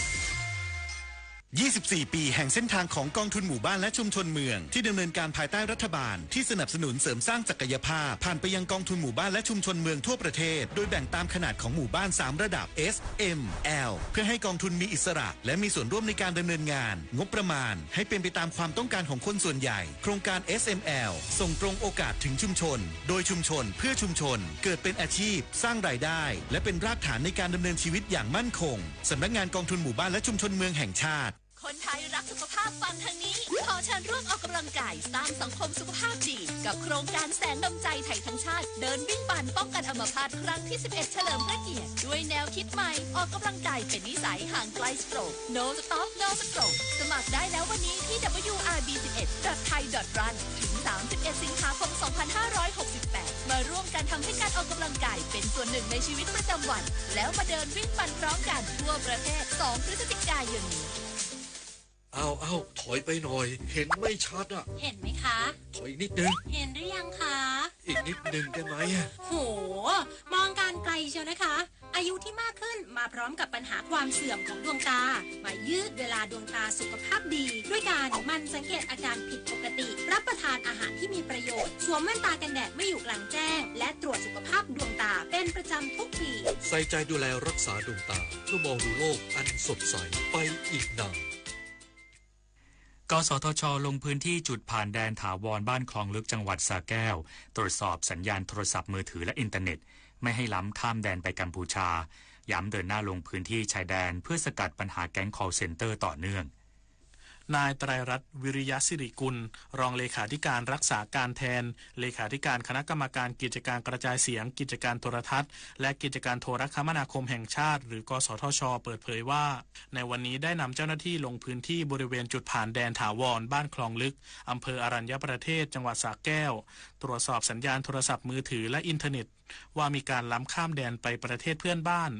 ยี่สิบสี่ ปีแห่งเส้นทางของกองทุนหมู่บ้านและชุมชนเมือง ที่ดำเนินการภายใต้รัฐบาลที่สนับสนุนเสริมสร้างศักยภาพ ผ่านไปยังกองทุนหมู่บ้านและชุมชนเมืองทั่วประเทศ โดยแบ่งตามขนาดของหมู่บ้าน สาม ระดับ S M L เพื่อให้กองทุนมีอิสระ และมีส่วนร่วมในการดำเนินงาน งบประมาณให้เป็นไปตามความต้องการของคนส่วนใหญ่ โครงการ S M L ส่งตรงโอกาสถึงชุมชน โดยชุมชน เพื่อชุมชน เกิดเป็นอาชีพ สร้างรายได้ และเป็นรากฐานในการดำเนินชีวิตอย่างมั่นคง สำนักงานกองทุนหมู่บ้านและชุมชนเมืองแห่งชาติ คนไทยรักสุขภาพฟังทางนี้ ขอเชิญร่วมออกกำลังกายสร้างสังคมสุขภาพดี กับโครงการแสงดวงใจไทยทั้งชาติ เดินวิ่งปั่นป้องกันอัมพาตครั้งที่ สิบเอ็ด เฉลิมพระเกียรติ ด้วยแนวคิดใหม่ ออกกำลังกายเป็นนิสัย ห่างไกลสโตรก No Stop No Stroke สมัครได้แล้ววันนี้ที่ ดับเบิลยู อาร์ บี สิบเอ็ด ดอท ไทย ดอท รัน ถึง สามสิบเอ็ด สิงหาคม สองพันห้าร้อยหกสิบแปด มาร่วมกันทำให้การออกกำลังกายเป็นส่วนหนึ่งในชีวิตประจำวัน แล้วมาเดินวิ่งปั่นพร้อมกันทั่วประเทศ สอง พฤศจิกายนนี้ อ้าว อ้าว ถอยไปหน่อย เห็นไม่ชัดอะ เห็นไหมคะ ถอยอีกนิดนึง เห็นหรือยังคะ อีกนิดนึงได้ไหมอะ โห มองการไกลเชียวนะคะ อายุที่มากขึ้นมาพร้อมกับปัญหาความเสื่อมของดวงตา มายืดเวลาดวงตาสุขภาพดี ด้วยการหมั่นสังเกตอาการผิดปกติ รับประทานอาหารที่มีประโยชน์ สวมแว่นตากันแดดเมื่ออยู่กลางแจ้ง และตรวจสุขภาพดวงตาเป็นประจำทุกปี ใส่ใจดูแลรักษาดวงตา เพื่อมองดูโลกอันสดใสไปอีกนาน กสทช.ลงพื้นที่จุดผ่านแดนถาวรบ้านคลองลึกจังหวัดสระแก้ว ตรวจสอบสัญญาณโทรศัพท์มือถือและอินเทอร์เน็ต ไม่ให้ล้ำข้ามแดนไปกัมพูชา ย้ำเดินหน้าลงพื้นที่ชายแดนเพื่อสกัดปัญหาแก๊ง call center ต่อเนื่อง นายไตรรัตน์ วิริยะสิริกุล รองเลขาธิการรักษาการแทน เลขาธิการคณะกรรมการกิจการกระจายเสียง กิจการโทรทัศน์ และกิจการโทรคมนาคมแห่งชาติ หรือ กสทช. เปิดเผยว่า ในวันนี้ได้นำเจ้าหน้าที่ลงพื้นที่บริเวณจุดผ่านแดนถาวรบ้านคลองลึก อำเภออรัญญประเทศ จังหวัดสระแก้ว ตรวจสอบสัญญาณโทรศัพท์มือถือและอินเทอร์เน็ต ว่ามีการล้ำข้ามแดนไปประเทศเพื่อนบ้าน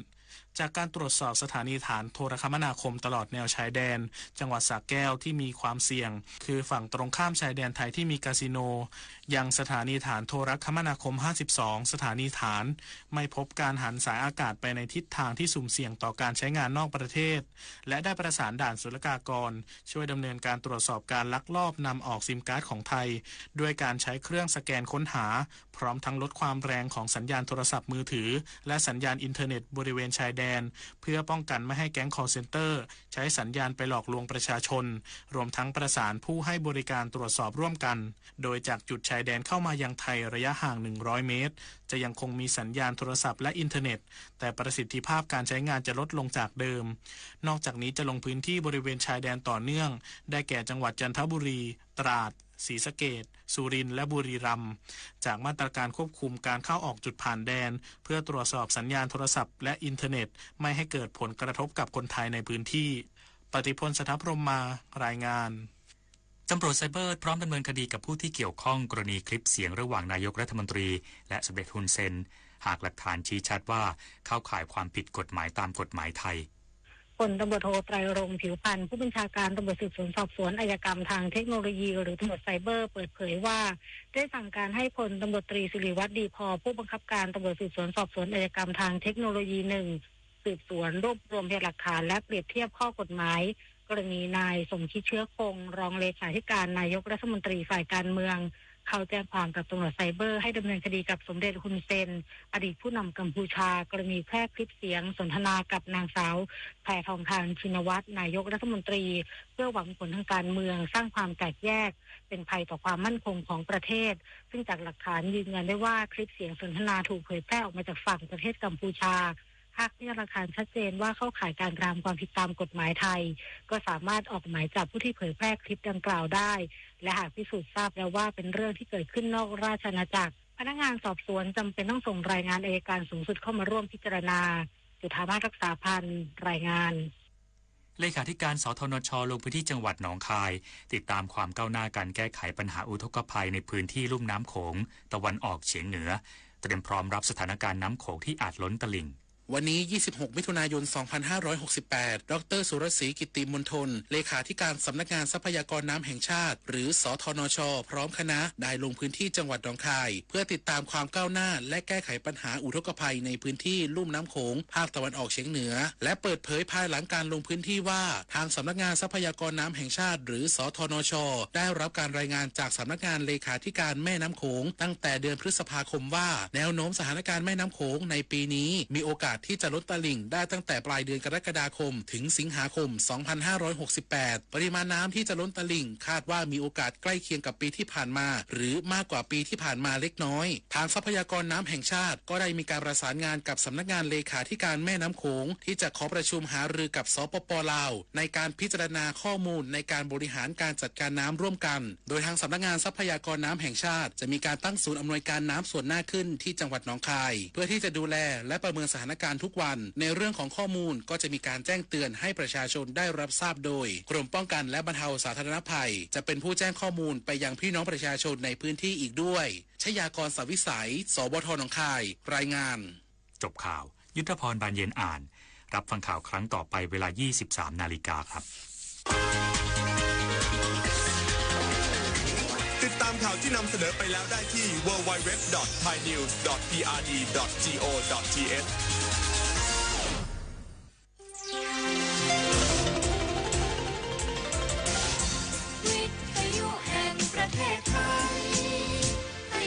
จากการตรวจสอบสถานีฐานโทรคมนาคมตลอดแนวชายแดน จังหวัดสระแก้วที่มีความเสี่ยง คือฝั่งตรงข้ามชายแดนไทยที่มีคาสิโน ยังสถานีฐานโทรคมนาคม ห้าสิบสอง สถานีฐาน ไม่พบการหันสายอากาศไปในทิศทางที่สุ่มเสี่ยงต่อการใช้งานนอกประเทศ และได้ประสานด่านศุลกากร ช่วยดำเนินการตรวจสอบการลักลอบนำออกซิมการ์ดของไทย ด้วยการใช้เครื่องสแกนค้นหา พร้อมทั้งลดความแรงของสัญญาณโทรศัพท์มือถือ และสัญญาณอินเทอร์เน็ตบริเวณชายแดน เพื่อป้องกันไม่ให้แก๊ง call center ใช้สัญญาณไปหลอกลวงประชาชน รวมทั้งประสานผู้ให้บริการตรวจสอบร่วมกัน โดยจากจุดชายแดนเข้ามายังไทยระยะห่าง หนึ่งร้อย เมตร จะยังคงมีสัญญาณโทรศัพท์และอินเทอร์เน็ต แต่ประสิทธิภาพการใช้งานจะลดลงจากเดิม นอกจากนี้จะลงพื้นที่บริเวณชายแดนต่อเนื่อง ได้แก่จังหวัดจันทบุรี ตราด ศรีสะเกษ สุรินทร์ และบุรีรัมย์ จากมาตรการควบคุมการเข้าออกจุดผ่านแดน เพื่อตรวจสอบสัญญาณโทรศัพท์และอินเทอร์เน็ต ไม่ให้เกิดผลกระทบกับคนไทยในพื้นที่ ปฏิพล สัทธพรหมมา รายงาน ตำรวจไซเบอร์พร้อมดำเนินคดีกับผู้ที่เกี่ยวข้องกรณีคลิปเสียงระหว่างนายกรัฐมนตรี และสมเด็จฮุนเซน หากหลักฐานชี้ชัดว่าเข้าข่ายความผิดกฎหมายตามกฎหมายไทย พลตำรวจโท ไตรรงค์ ผิวพรรณ ผู้บัญชาการตำรวจสืบสวนสอบสวนอาชญากรรมทางเทคโนโลยี หรือตำรวจไซเบอร์ เปิดเผยว่า ได้สั่งการให้พลตำรวจตรีสิริวัฒน์ ดีพอ ผู้บังคับการตำรวจสืบสวนสอบสวนอาชญากรรมทางเทคโนโลยี หนึ่ง สืบสวนรวบรวมพยานหลักฐานและเปรียบเทียบข้อกฎหมาย กรณีนายสมคิด เชื้อคง รองเลขาธิการนายกรัฐมนตรีฝ่ายการเมือง เข้าแจ้งความกับตำรวจไซเบอร์ให้ดำเนินคดีกับสมเด็จฮุนเซน อดีตผู้นำกัมพูชา กรณีแพร่คลิปเสียงสนทนากับนางสาวแพทองธาร ชินวัตร นายกรัฐมนตรี เพื่อหวังผลทางการเมือง สร้างความแตกแยก เป็นภัยต่อความมั่นคงของประเทศ ซึ่งจากหลักฐานยืนยันได้ว่าคลิปเสียงสนทนาถูกเผยแพร่ออกมาจากฝั่งประเทศกัมพูชา หากพยานหลักฐานชัดเจนว่าเข้าข่ายการกระทำความผิดตามกฎหมายไทย ก็สามารถออกหมายจับผู้ที่เผยแพร่คลิปดังกล่าวได้ และหากพิสูจน์ทราบแล้วว่าเป็นเรื่องที่เกิดขึ้นนอกราชอาณาจักร พนักงานสอบสวนจำเป็นต้องส่งรายงานอัยการสูงสุดเข้ามาร่วมพิจารณา จุฑามาศ รักษาพันธ์ รายงาน เลขาธิการ สทนช ลงพื้นที่จังหวัดหนองคาย ติดตามความก้าวหน้าการแก้ไขปัญหาอุทกภัยในพื้นที่ลุ่มน้ำโขงตะวันออกเฉียงเหนือ เตรียมพร้อมรับสถานการณ์น้ำโขงที่อาจล้นตลิ่ง วันนี้ ยี่สิบหก มิถุนายน สองพันห้าร้อยหกสิบแปด ดอกเตอร์ สุรศรี กิตติมณฑล เลขาธิการสำนักงานทรัพยากรน้ำแห่งชาติ หรือ สทนช พร้อมคณะ ได้ลงพื้นที่จังหวัดหนองคาย เพื่อติดตามความก้าวหน้า และแก้ไขปัญหาอุทกภัยในพื้นที่ลุ่มน้ำโขง ภาคตะวันออกเฉียงเหนือ และเปิดเผยภายหลังการลงพื้นที่ว่า ทางสำนักงานทรัพยากรน้ำแห่งชาติ หรือ สทนช ได้รับการรายงานจากสำนักงานเลขาธิการแม่น้ำโขง ตั้งแต่เดือนพฤษภาคมว่า แนวโน้มสถานการณ์แม่น้ำโขงในปีนี้มีโอกาสที่จะล้นตลิ่งได้ตั้งแต่ปลายเดือนกรกฎาคมถึงสิงหาคม สองพันห้าร้อยหกสิบแปด ปริมาณน้ำที่จะล้นตลิ่งคาดว่ามีโอกาสใกล้เคียงกับปีที่ผ่านมา หรือมากกว่าปีที่ผ่านมาเล็กน้อย ทางทรัพยากรน้ำแห่งชาติก็ได้มีการประสานงานกับสำนักงานเลขาธิการแม่น้ำโขง ที่จะขอประชุมหารือกับ สปป ลาว ในการพิจารณาข้อมูลในการบริหารการจัดการน้ำร่วมกัน โดยทางสำนักงานทรัพยากรน้ำแห่งชาติ จะมีการตั้งศูนย์อำนวยการน้ำส่วนหน้าขึ้นที่จังหวัดหนองคาย เพื่อที่จะดูแลและประเมินสถานการณ์ทุกวัน ในเรื่องของข้อมูลก็จะมีการแจ้งเตือนให้ประชาชนได้รับทราบโดย กรมป้องกันและบรรเทาสาธารณภัย จะเป็นผู้แจ้งข้อมูลไปยังพี่น้องประชาชนในพื้นที่อีกด้วย ชยากร สาวิไส สบท หนองคาย รายงาน จบข่าว ยุทธพร บานเย็นอ่าน รับฟังข่าวครั้งต่อไปเวลา ยี่สิบสาม นาฬิกาครับ ติดตามข่าวที่นำเสนอไปแล้วได้ที่ ดับเบิลยู ดับเบิลยู ดับเบิลยู ดอท ไทยนิวส์ ดอท พีอาร์ดี ดอท จี โอ ดอท ที เอช วิทยุแห่งประเทศไทย ให้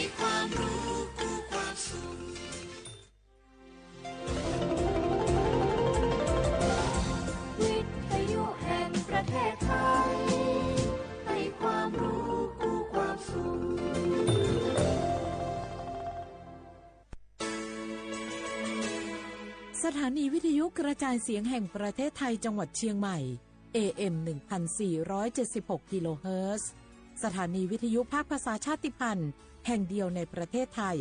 สถานีวิทยุกระจายเสียงแห่งประเทศไทยจังหวัดเชียงใหม่ เอเอ็ม หนึ่งพันสี่ร้อยเจ็ดสิบหก กิโลเฮิรตซ์ สถานีวิทยุภาคภาษาชาติพันธุ์แห่งเดียวในประเทศไทย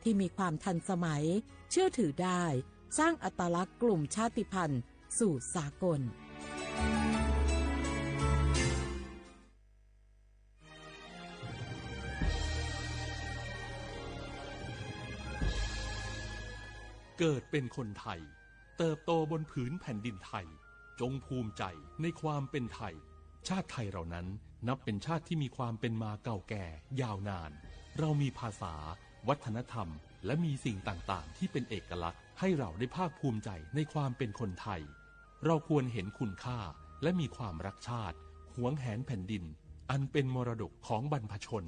ที่มีความทันสมัย เชื่อถือได้ สร้างอัตลักษณ์กลุ่มชาติพันธุ์สู่สากล เกิดเป็นคนไทย เติบโตบนผืนแผ่นดินไทย จงภูมิใจในความเป็นไทย ชาติไทยเรานั้นนับเป็นชาติที่มีความเป็นมาเก่าแก่ยาวนาน เรามีภาษา วัฒนธรรม และมีสิ่งต่างๆ ที่เป็นเอกลักษณ์ ให้เราได้ภาคภูมิใจในความเป็นคนไทย เราควรเห็นคุณค่า และมีความรักชาติ หวงแหนแผ่นดิน อันเป็นมรดกของบรรพชน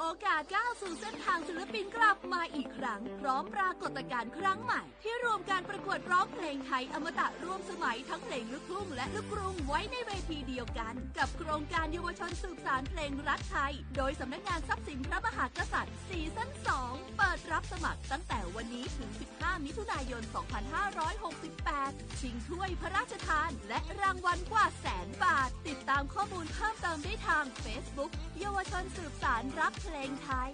โอกาสก้าวสู่เส้นทางศิลปินกลับมาอีกครั้ง พร้อมปรากฏการณ์ครั้งใหม่ ที่รวมการประกวดร้องเพลงไทยอมตะร่วมสมัยทั้งเพลงลูกทุ่งและลูกกรุงไว้ในเวทีเดียวกัน กับโครงการเยาวชนสืบสานเพลงรักไทย โดยสำนักงานทรัพย์สินพระมหากษัตริย์ ซีซั่นสอง เปิดรับสมัครตั้งแต่วันนี้ถึง สิบห้า มิถุนายน สองพันห้าร้อยหกสิบแปด ชิงถ้วยพระราชทาน และรางวัลกว่าแสนบาท ติดตามข้อมูลเพิ่มเติมได้ทางเฟซบุ๊ก เยาวชนสืบสานรักเพลงไทย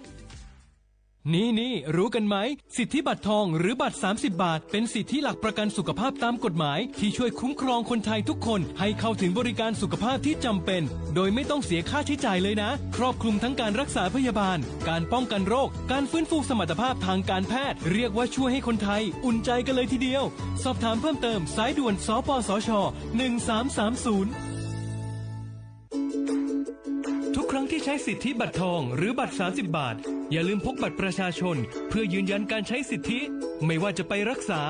นี่นี่ รู้กันไหม สิทธิบัตรทองหรือบัตร สามสิบบาท เป็นสิทธิหลักประกันสุขภาพตามกฎหมาย ที่ช่วยคุ้มครองคนไทยทุกคนให้เข้าถึงบริการสุขภาพที่จำเป็น โดยไม่ต้องเสียค่าใช้จ่ายเลยนะ ครอบคลุมทั้งการรักษาพยาบาล การป้องกันโรค การฟื้นฟูสมรรถภาพทางการแพทย์ เรียกว่าช่วยให้คนไทยอุ่นใจกันเลยทีเดียว สอบถามเพิ่มเติม สายด่วน สปสช. หนึ่งสามสามศูนย์ ทุกครั้งที่ใช้สิทธิบัตรทองหรือบัตร สามสิบบาท อย่าลืมพกบัตรประชาชน เพื่อยืนยันการใช้สิทธิ ไม่ว่าจะไปรักษา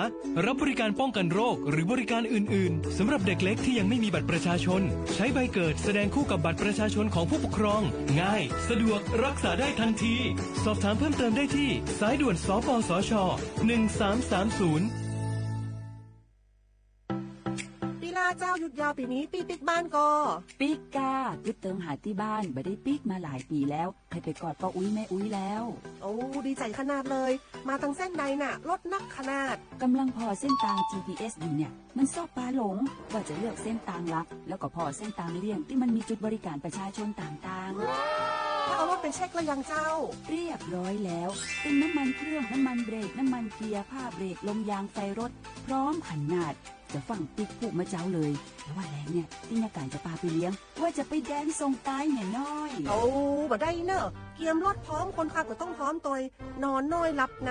รับบริการป้องกันโรค หรือบริการอื่นๆ สำหรับเด็กเล็กที่ยังไม่มีบัตรประชาชน ใช้ใบเกิดแสดงคู่กับบัตรประชาชนของผู้ปกครอง ง่าย สะดวก รักษาได้ทันที สอบถามเพิ่มเติมได้ที่ สายด่วน สปสช. หนึ่งสามสามศูนย์ ปี้ลาเจ้า หยุดยาวปี๋นี้ปี้ปิ๊กบ้านก่อ ปิ๊กก้า กึ๊ดเติมหาตี้บ้าน บ่ได้ปิ๊กมาหลายปี๋แล้ว ใค่ไปกอดป้ออุ๊ยแม่อุ๊ยแล้ว โอ้ ดีใจ๋ขนาดเลย มาตังเส้นใดน่ะ รถนักขนาด ก่ำลังผ่อเส้นตาง จีพีเอส อยู่เนี่ย มันซอบปาหลง ว่าจะเลือกเส้นตางหลัก แล้วก็ผ่อเส้นตางเลี่ยงตี้มันมีจุดบริการประชาชนต่างๆ ถ้าเอารถไปเช็คแล้วยังเจ้า เรียบร้อยแล้ว ตึงน้ำมันเครื่อง น้ำมันเบรก น้ำมันเกียร์ ผ้าเบรก ลมยาง ไฟรถ พร้อมขนาด จะฟั่งปิ๊กพูดมาเจ๊าเลย แต่ว่าแลงเนี่ย ตี้ยาก๋ายจะปาไปเลี้ยง ว่าจะไปแดนส่งตายเนี่ยน้อย โอ้ บ่ได้เน่อ เกียมรถพร้อม คนขับก็ต้องพร้อมตวย นอนน้อยหลับใน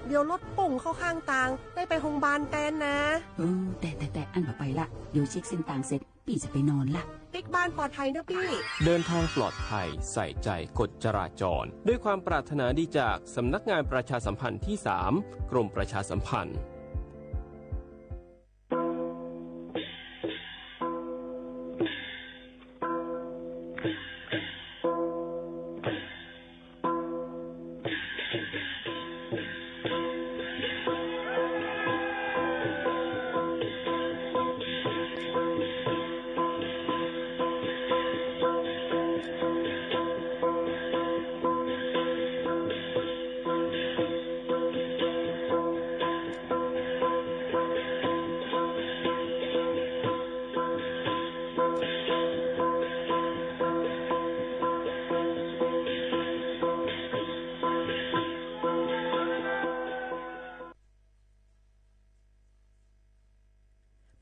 เดี๋ยวรถปุ้งเข้าข้างตาง ได้ไปโฮงบาลแตนนะ เออ แต่ แต่ แต่ อั้นบ่ไปละ เดี๋ยวเช็คเส้นตางเสร็จ ปี้จะไปนอนละ ปิ๊กบ้านปลอดภัยเน่อปี้ เดินทางปลอดภัย ใส่ใจกฎจราจร ด้วยความปรารถนาดีจากสำนักงานประชาสัมพันธ์ที่สาม กรมประชาสัมพันธ์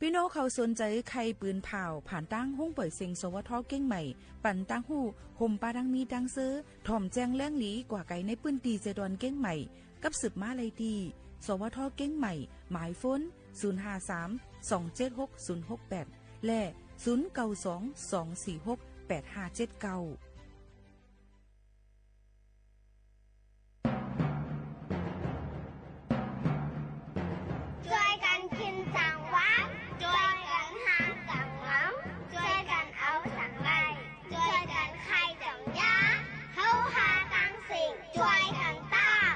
ปี้น้องเขาสนใจ๋ใค่ปืนผ่าว ผ่านตางห้องเป่ยเซ็ง สวท เกียงใหม่ ปันตางฮู้ ห่มปาดังมีดังเซอ ถ่อมแจ้งแหล่งหลีกว่าไก๋ในปื้นตี้เซดอนเกียงใหม่ กับสืบมาได้ตี้ สวท เกียงใหม่ หมายโฟน ศูนย์ห้าสาม สองเจ็ดหก ศูนย์หกแปด และ ศูนย์เก้าสอง สองสี่หก แปดห้าเจ็ดเก้า จ้วยกั๋นขึ้นสังวาล จ้วยกั๋นฮักกั๋นหวัง จ้วยกั๋นเอาสังไหล่ จ้วยกั๋นใค่จ๋องยา เฮาฮาตังสิ่ง จ้วยกั๋นต้าน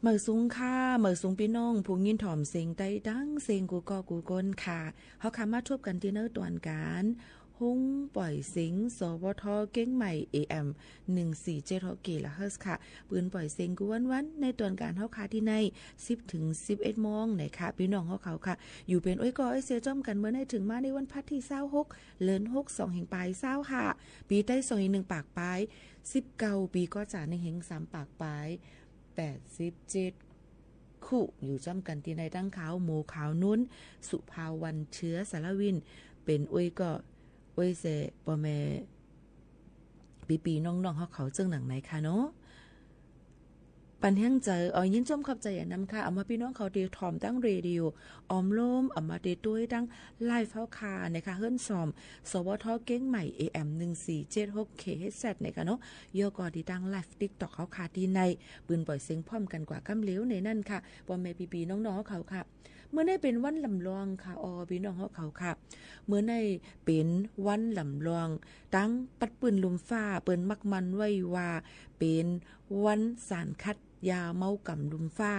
หมายสูงค่ะ หมายสูงปี้น้องผู้ยินถ่อมเสียงใต้ตังเสียงกู้ก้อกู้คนค่ะ เฮาค่ะมาทบกั๋นตี้ในต๋อนก๋าน โฮงป่อยเสียง สวท เกียงใหม่ เอ เอ็ม หนึ่งสี่เจ็ดหก กิโลเฮิรตซ์ค่ะ ปืนป่อยเสียงกู้วันๆ ในต๋อนก๋านเฮาค่ะตี้ใน สิบเถิงสิบเอ็ดโมงนะคะ ปี้น้องเฮาเขาค่ะ อยู่เป๋นอ้อยก้ออ้อยเซจ้อมกั๋นเมื่อใน เถิงมาในวันพัดตี้ซาวหก เดือนหก สองเหียงปายซาวห้า ปี๋ไต้สองเหียงหนึ่งปากปายสิบเก้า ปี๋ก๋อจ๋าหนึ่งเหียงสามปากปายแปดสิบเจ็ด คู่ อยู่จ้อมกั๋นตี้ในตังข้าวโม ข้าวนุ้น สุภาวรรณ เชื้อสารวิน เป๋นอ้อยก้ออ้อยเซ ป้อแม่ปี้ๆ น้องๆ เฮาเขาเซิ่งหนังไหนคะเนาะ ปันแฮงใจ๋ เอ่อ ยินจมขอบใจ๋อย่างนำค่ะ อำว่าปี้น้องเขาตี้ถ่อมตังเรดิโอ ออมโลม อำว่าตี้ต้วยตังไลฟ์เฮาค่ะนะคะ เฮิรนซอม สวท เกียงใหม่ เอ เอ็ม หนึ่งสี่เจ็ดหก เค เอช เอส นะคะเนาะ แล้วก็ตี้ตังไลฟ์ติ๊กต็อกเฮาค่ะตี้ใน ปืนป่อยเสียงพร้อมกั๋นกว่าก้ำเหลียวในนั้นค่ะ ป้อแม่ปี้ๆ น้องๆ เฮาเขาค่ะ เมื่อในเป๋นวันลำลองค่ะ อ้อ ปี้น้องเฮาเขาค่ะ เมื่อในเป๋นวันลำลอง ตังปัดปื้นลุ่มฟ้า เปิ้นมักมันไว้ว่า เป๋นวันสานคัดยาเมากำลุ่มฟ้า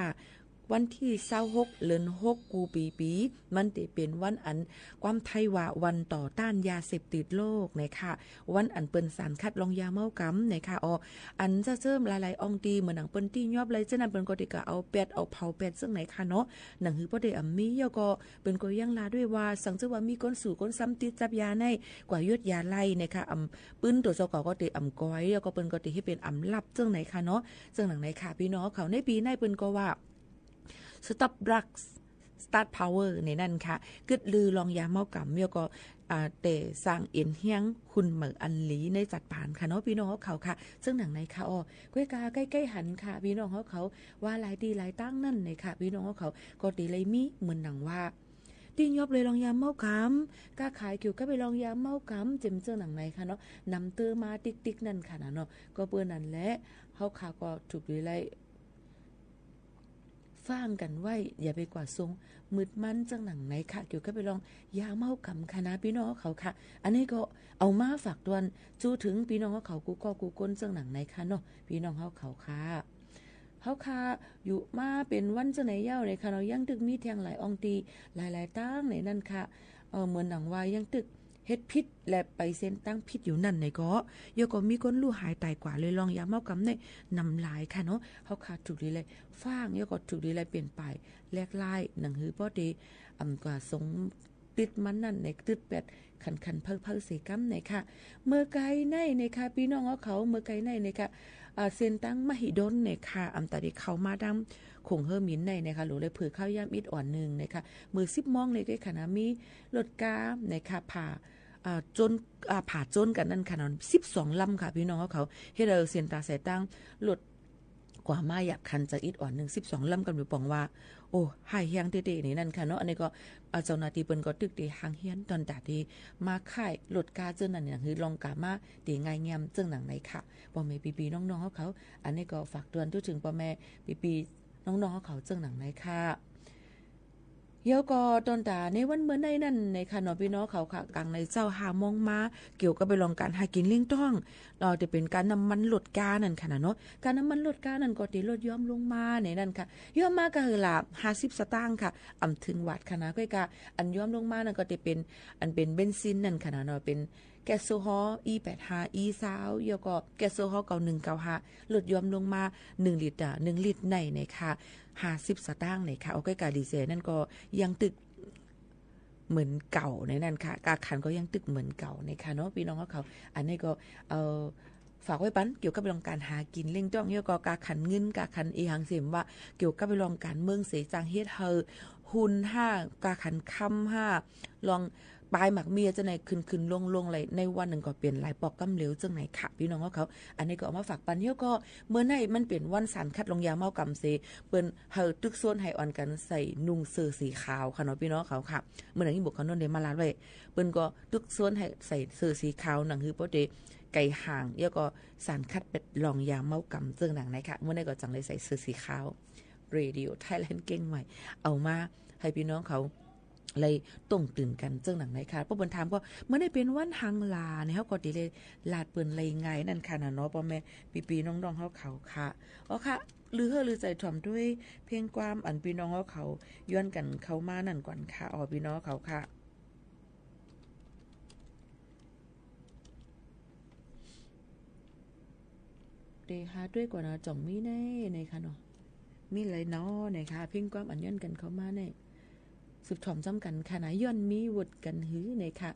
วันตี้ซาวหก เดือนหก กู้ปี๋ๆ มันจะเป๋นวันอัน ความไทยว่าวันต่อต้านยาเสพติดโลกนะคะ วันอันเปิ้นสานคัดลองยาเมากำนะคะ อ้อ อันจะเจิ่มหลายๆ อ่องตี้ เหมือนหนังเปิ้นตี้ยอบอะไรเจ้านั้น เปิ้นก็ตี้ก็เอาแป๊ด เอาเผาแป๊ดเซิ่งไหนคะเนาะ หนังหื้อป้อตี้อำมี แล้วก็เปิ้นก็ยังลาด้วยว่า สังเจ้าว่ามีคนสู่คนซ้ำติดจับยาใน กว่าหยุดยาไล่นะคะ อำ ปืนตั๋วเจ้าก่อก็ตี้อำก้อย แล้วก็เปิ้นก็ตี้เฮ็ดเป๋นอำลับเซิ่งไหนคะเนาะ เซิ่งหนังไหนคะ ปี้น้องเขา ในปี๋ในเปิ้นก็ว่า Stop Drugs Start Power ในนั้นค่ะ กึ๊ดลือลองยาเมากำ แล้วก็ อ่า แต่สร้างเอ็นเฮี้ยงคุณเหมออันหลีในจัดปานค่ะเนาะ ปี้น้องเฮาเขาค่ะ เซิ่งหนังไหนคะ อ้อ ก้อยกาใก้ๆ หันค่ะ ปี้น้องเฮาเขา ว่าหลายตี้หลายตังนั้นนะคะ ปี้น้องเฮาเขา ก็ตี้เลยมีเหมือนหนังว่า ตี้ยอบเลยลองยาเมากำ ก้าขายเกี่ยวกับไปลองยาเมากำ เจ๋มเซิ่งหนังไหนคะเนาะ นำเตื้อมาติ๊กๆ นั่นค่ะนะเนาะ ก็เปื้อนั้นแหละ เฮาค่ะก็ถูกดีไล่ ฟังกั๋นไว้ อย่าไปกว่าทรงมืดมั่นเซิ่งหนังไหนคะ เกี่ยวกับไปลองยาเมากำค่ะนะ ปี้น้องเฮาเขาค่ะ อันนี้ก็เอามาฝากตวน จู้เถิงปี้น้องเฮาเขากู้ก้อกู้คนเซิ่งหนังไหนคะเนาะ ปี้น้องเฮาเขาค่ะ เฮาค่ะ อยู่มาเป๋นวันเซิ่งไหนเย้าไหนคะเนาะ ยังตึกมีแทงหลายอ่องตี้ หลายๆ ตังในนั้นค่ะ เอ่อ เหมือนหนังว่ายังตึก เฮ็ดผิดและไปเส้นตางผิดอยู่นั่นไหนก็ แล้วก็มีคนลู่หายต๋ายกว่าเลยลองยาเมากำในนำหลายค่ะเนาะ เฮาค่ะถูกดีเลยฟัง แล้วก็ถูกดีเลยเป๋นไปแลกไล่ หนังหื้อป้อตี้ อำ กว่าทรงติดมันนั่นในตึ๊ดแป๊ด ขันๆ เผาๆ เสกำไหนคะ เมื่อไกลในไหนคะ ปี้น้องเฮาเขา เมื่อไกลในไหนคะ อ่า เส้นตางมหิดลไหนคะ อำต๋าตี้เข้ามาตางโขงเฮอหมินในไหนคะ หลูเลยเผื่อข้าวยามอิดอ่อนนึ่งไหนคะ เมื่อสิบโมงในก็ค่ะนะ มีรถกาไหนคะ ผ่า อ่า จน อ่า ผ่าจนกั๋นนั่นค่ะเนาะ สิบสองลำค่ะ ปี้น้องเฮาเขา เฮ็ดหื้อเส้นตางสายตางรถกว่ามาหยาบคันจะอิดอ่อนนึ่ง สิบสองลำกำอยู่ ป๋องว่า โอ้ ฮ้ายแฮงเต๊ๆ ในนั้นค่ะเนาะ อันนี้ก็ อ่า เจ้าหน้าตี้เปิ้นก็ตึกตี้ห่างเหียน ตอนต๋าตี้มาค่ายรถกาเจิ่นนั้นเนี่ย หื้อลองกามาตี้ง่ายเงียมเซิ่งหนังไหนคะ ป้อแม่ปี้ๆ น้องๆ เฮาเขา อันนี้ก็ฝากตวนทั่วเถิงป้อแม่ปี้ๆ น้องๆ เฮาเขาเซิ่งหนังไหนคะ แล้วก็ตอนต๋าในวันเมื่อในนั้นไหนคะเนาะ ปี้น้องเขาค่ะ กั๋งในเจ๊าห้าโมงมา เกี่ยวกับไปลองก๋านหากิ๋นเลี้ยงต๊อง เอ่อ ตี้เป๋นก๋าน้ำมันรถกานั่นค่ะนะเนาะ ก๋าน้ำมันรถกานั่นก็ตี้ลดย่อมลงมาในนั้นค่ะ ย่อมมาก็หื้อละห้าสิบสตางค์ค่ะ อำเถิงวาทค่ะนะ ก้อยกาอันย่อมลงมานั่นก็ตี้เป๋น อันเป๋นเบนซินนั่นค่ะนะเนาะ เป๋นแก๊สโซฮอล์ อีแปดห้า อีซาว แล้วก็แก๊สโซฮอล์ เก้าหนึ่งเก้าห้า ลดย่อมลงมาหนึ่งลิตร อ่า หนึ่งลิตรในไหนคะ ห้าสิบสตางค์ไหนคะ โอเค ก้าดีเซลนั่นก็ยังตึกเหมือนเก่าในนั้นค่ะ ก้าขันก็ยังตึกเหมือนเก่าไหนคะเนาะ ปี้น้องเฮาเขา อันนี้ก็ เอ่อ ฝากไว้ปัน เกี่ยวกับเรื่องก๋านหากิ๋นเลี้ยงต๊อง แล้วก็ก้าขันเงิน ก้าขันอีหังเสียมว่า เกี่ยวกับเรื่องก๋านเมืองเส จ่างเฮ็ดหื้อหุ้นห้า ก้าขันคำห้า ลอง ปายหมากเมียเจ้าไหนขึ้นๆ ลงๆ ไหล ในวันนึ่งก็เป๋นหลายปอกกำเหลวเจิ่งไหนคะ ปี้น้องเฮาเขา อันนี้ก็เอามาฝากปัน แล้วก็เมื่อในมันเป๋นวันสานคัดลองยาเมากำเส เปิ้นหื้อตึกซวนหื้ออ่อนกั๋นใส่นุ่งเสื้อสีขาวค่ะเนาะ ปี้น้องเขาค่ะ เมื่อหนังอี้หมวกเขานวลได้มาลาดไว้ เปิ้นก็ตึกซวนหื้อใส่เสื้อสีขาว หนังหื้อป้อตี้ไก๋ห่าง แล้วก็สานคัดเป๋นลองยาเมากำเจิ่งหนังไหนคะ เมื่อในก็จังเลยใส่เสื้อสีขาว Radio Thailand เกียงใหม่ เอามาหื้อปี้น้องเขา เลยต้องตื่นกั๋นเจิ่งหนังไหนคะ ป้อเปิ้นถามก็ เมื่อในเป๋นวันหังหลาใน เฮาก็ตี้เลยลาดเปิ้นเลยง่ายนั่นค่ะนะเนาะ ป้อแม่ปี้ๆ น้องๆ เฮาเขาค่ะ อ๋อค่ะ ลือเฮ้อลือใจ๋ถ่อมตวยเพลงความอันปี้น้องเฮาเขาย้อนกั๋นเข้ามานั่นก่อนค่ะ อ๋อ ปี้น้องเฮาเขาค่ะ เต๋หาตวยก่อนเนาะ จ่องมีไหน ไหนคะเนาะ มีไหลเนาะ ไหนคะ เพลงความอันย้อนกั๋นเข้ามาไหน สืบถ่อมจ้ำกั๋นค่ะนะ ย้อนมีวดกั๋นหื้อไหนคะ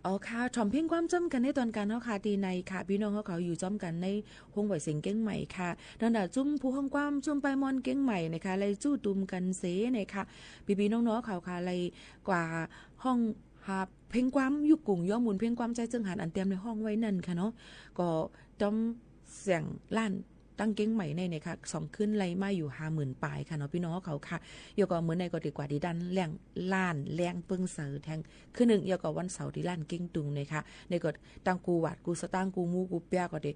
เอาค่ะ ถ่อมเพลงความจ้ำกั๋นในตอนกลางเนาะค่ะ ตี้ในค่ะ ปี้น้องเฮาเขาอยู่จ้ำกั๋นในห้องไหวเสียงเกียงใหม่ค่ะ ตั้งแต่จุ้มผู้ฮ้องความ จุ้มป้ายม่อนเกียงใหม่นะคะ ไล่จู้ตุมกั๋นเสนะคะ ปี้ๆน้องๆเขาค่ะ ไล่กว่าฮ้องหาเพลงความยุคกุ้งย้อมหมุน เพลงความใจ๊เจิงหานอันเตียมได้ฮ้องไว้นั่นค่ะเนาะ ก็ต้อมเสียงล้าน ตังเกียงใหม่ในเนี่ยค่ะ สองคืนไล่มาอยู่ห้าหมื่นปายค่ะเนาะ ปี้น้องเขาค่ะ ยอดก็มื้อในก็ดีกว่าตี้ด้านแหล่งล้านแหล่งเปิ้งเสาแทงคืนนึ่ง ยอดก็วันเสาร์ตี้ล้านเก้งตุงเนี่ยค่ะ ในก็ตังกู้หวาดกู้สตางค์กู้หมูกู้เปียก็ได้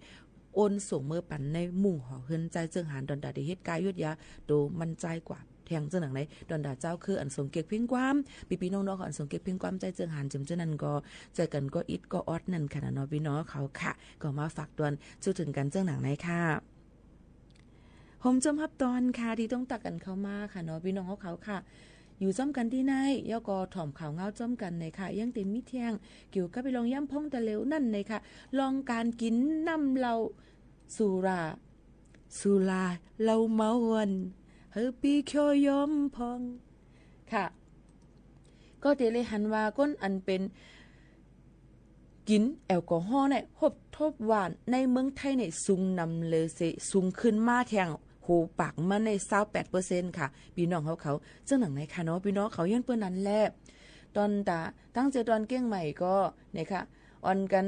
โอนส่งเมือปั๋นในมุ้งหอเฮือนใจ๊เจิงหาน ตอนตาได้เฮ็ดก๋ายหยุดยาโตมันใจ๊กว่า แทงเจิ่งหนังใน ตวนตาเจ้าคืออันสงเก็กเพ่งความ ปี้ๆ น้องๆ เขาอันสงเก็กเพ่งความ ใจ๊เจิงหานเจิมเจ้านั้นก็ ใจ๊กั๋นก็อิดก็ออดนั่นค่ะนะเนาะ ปี้น้องเขาค่ะ ก็มาฝากตวนจู้เถิงกั๋นเจิ่งหนังในค่ะ โฮมจมฮับตอนค่ะ ตี้ต้องตักกั๋นเข้ามาค่ะเนาะ ปี้น้องเขาค่ะ อยู่จ้อมกั๋นตี้ไหน แล้วก็ถ่อมข่าวเงาจ้อมกั๋นในค่ะ ยังเต็มมีแทง เกี่ยวกับไปลองย้ำพ่องตะเหลวนั่นในค่ะ ลองก๋านกิ๋นน้ำเหล้า สุรา สุรา เหล้าเมาวัน หื้อปี้เคี้ยวยอมพ่อง ค่ะ ก็เต๋เลยหันว่าคนอันเป๋น กิ๋นแอลกอฮอล์เนี่ย พบทบว่าในเมืองไทยเนี่ย สูงนำเลยเส สูงขึ้นมาแทง โห ปากมันในซาวแปดเปอร์เซ็นต์ค่ะ ปี้น้องเขาเขา เจิ่งหนังในค่ะเนาะ ปี้น้องเขา ย้อนเปิ้นนั้นแหละ ตวนตา ตั้งเจตวนเกียงใหม่ก็ เนี่ยค่ะ อ่อนกั๋น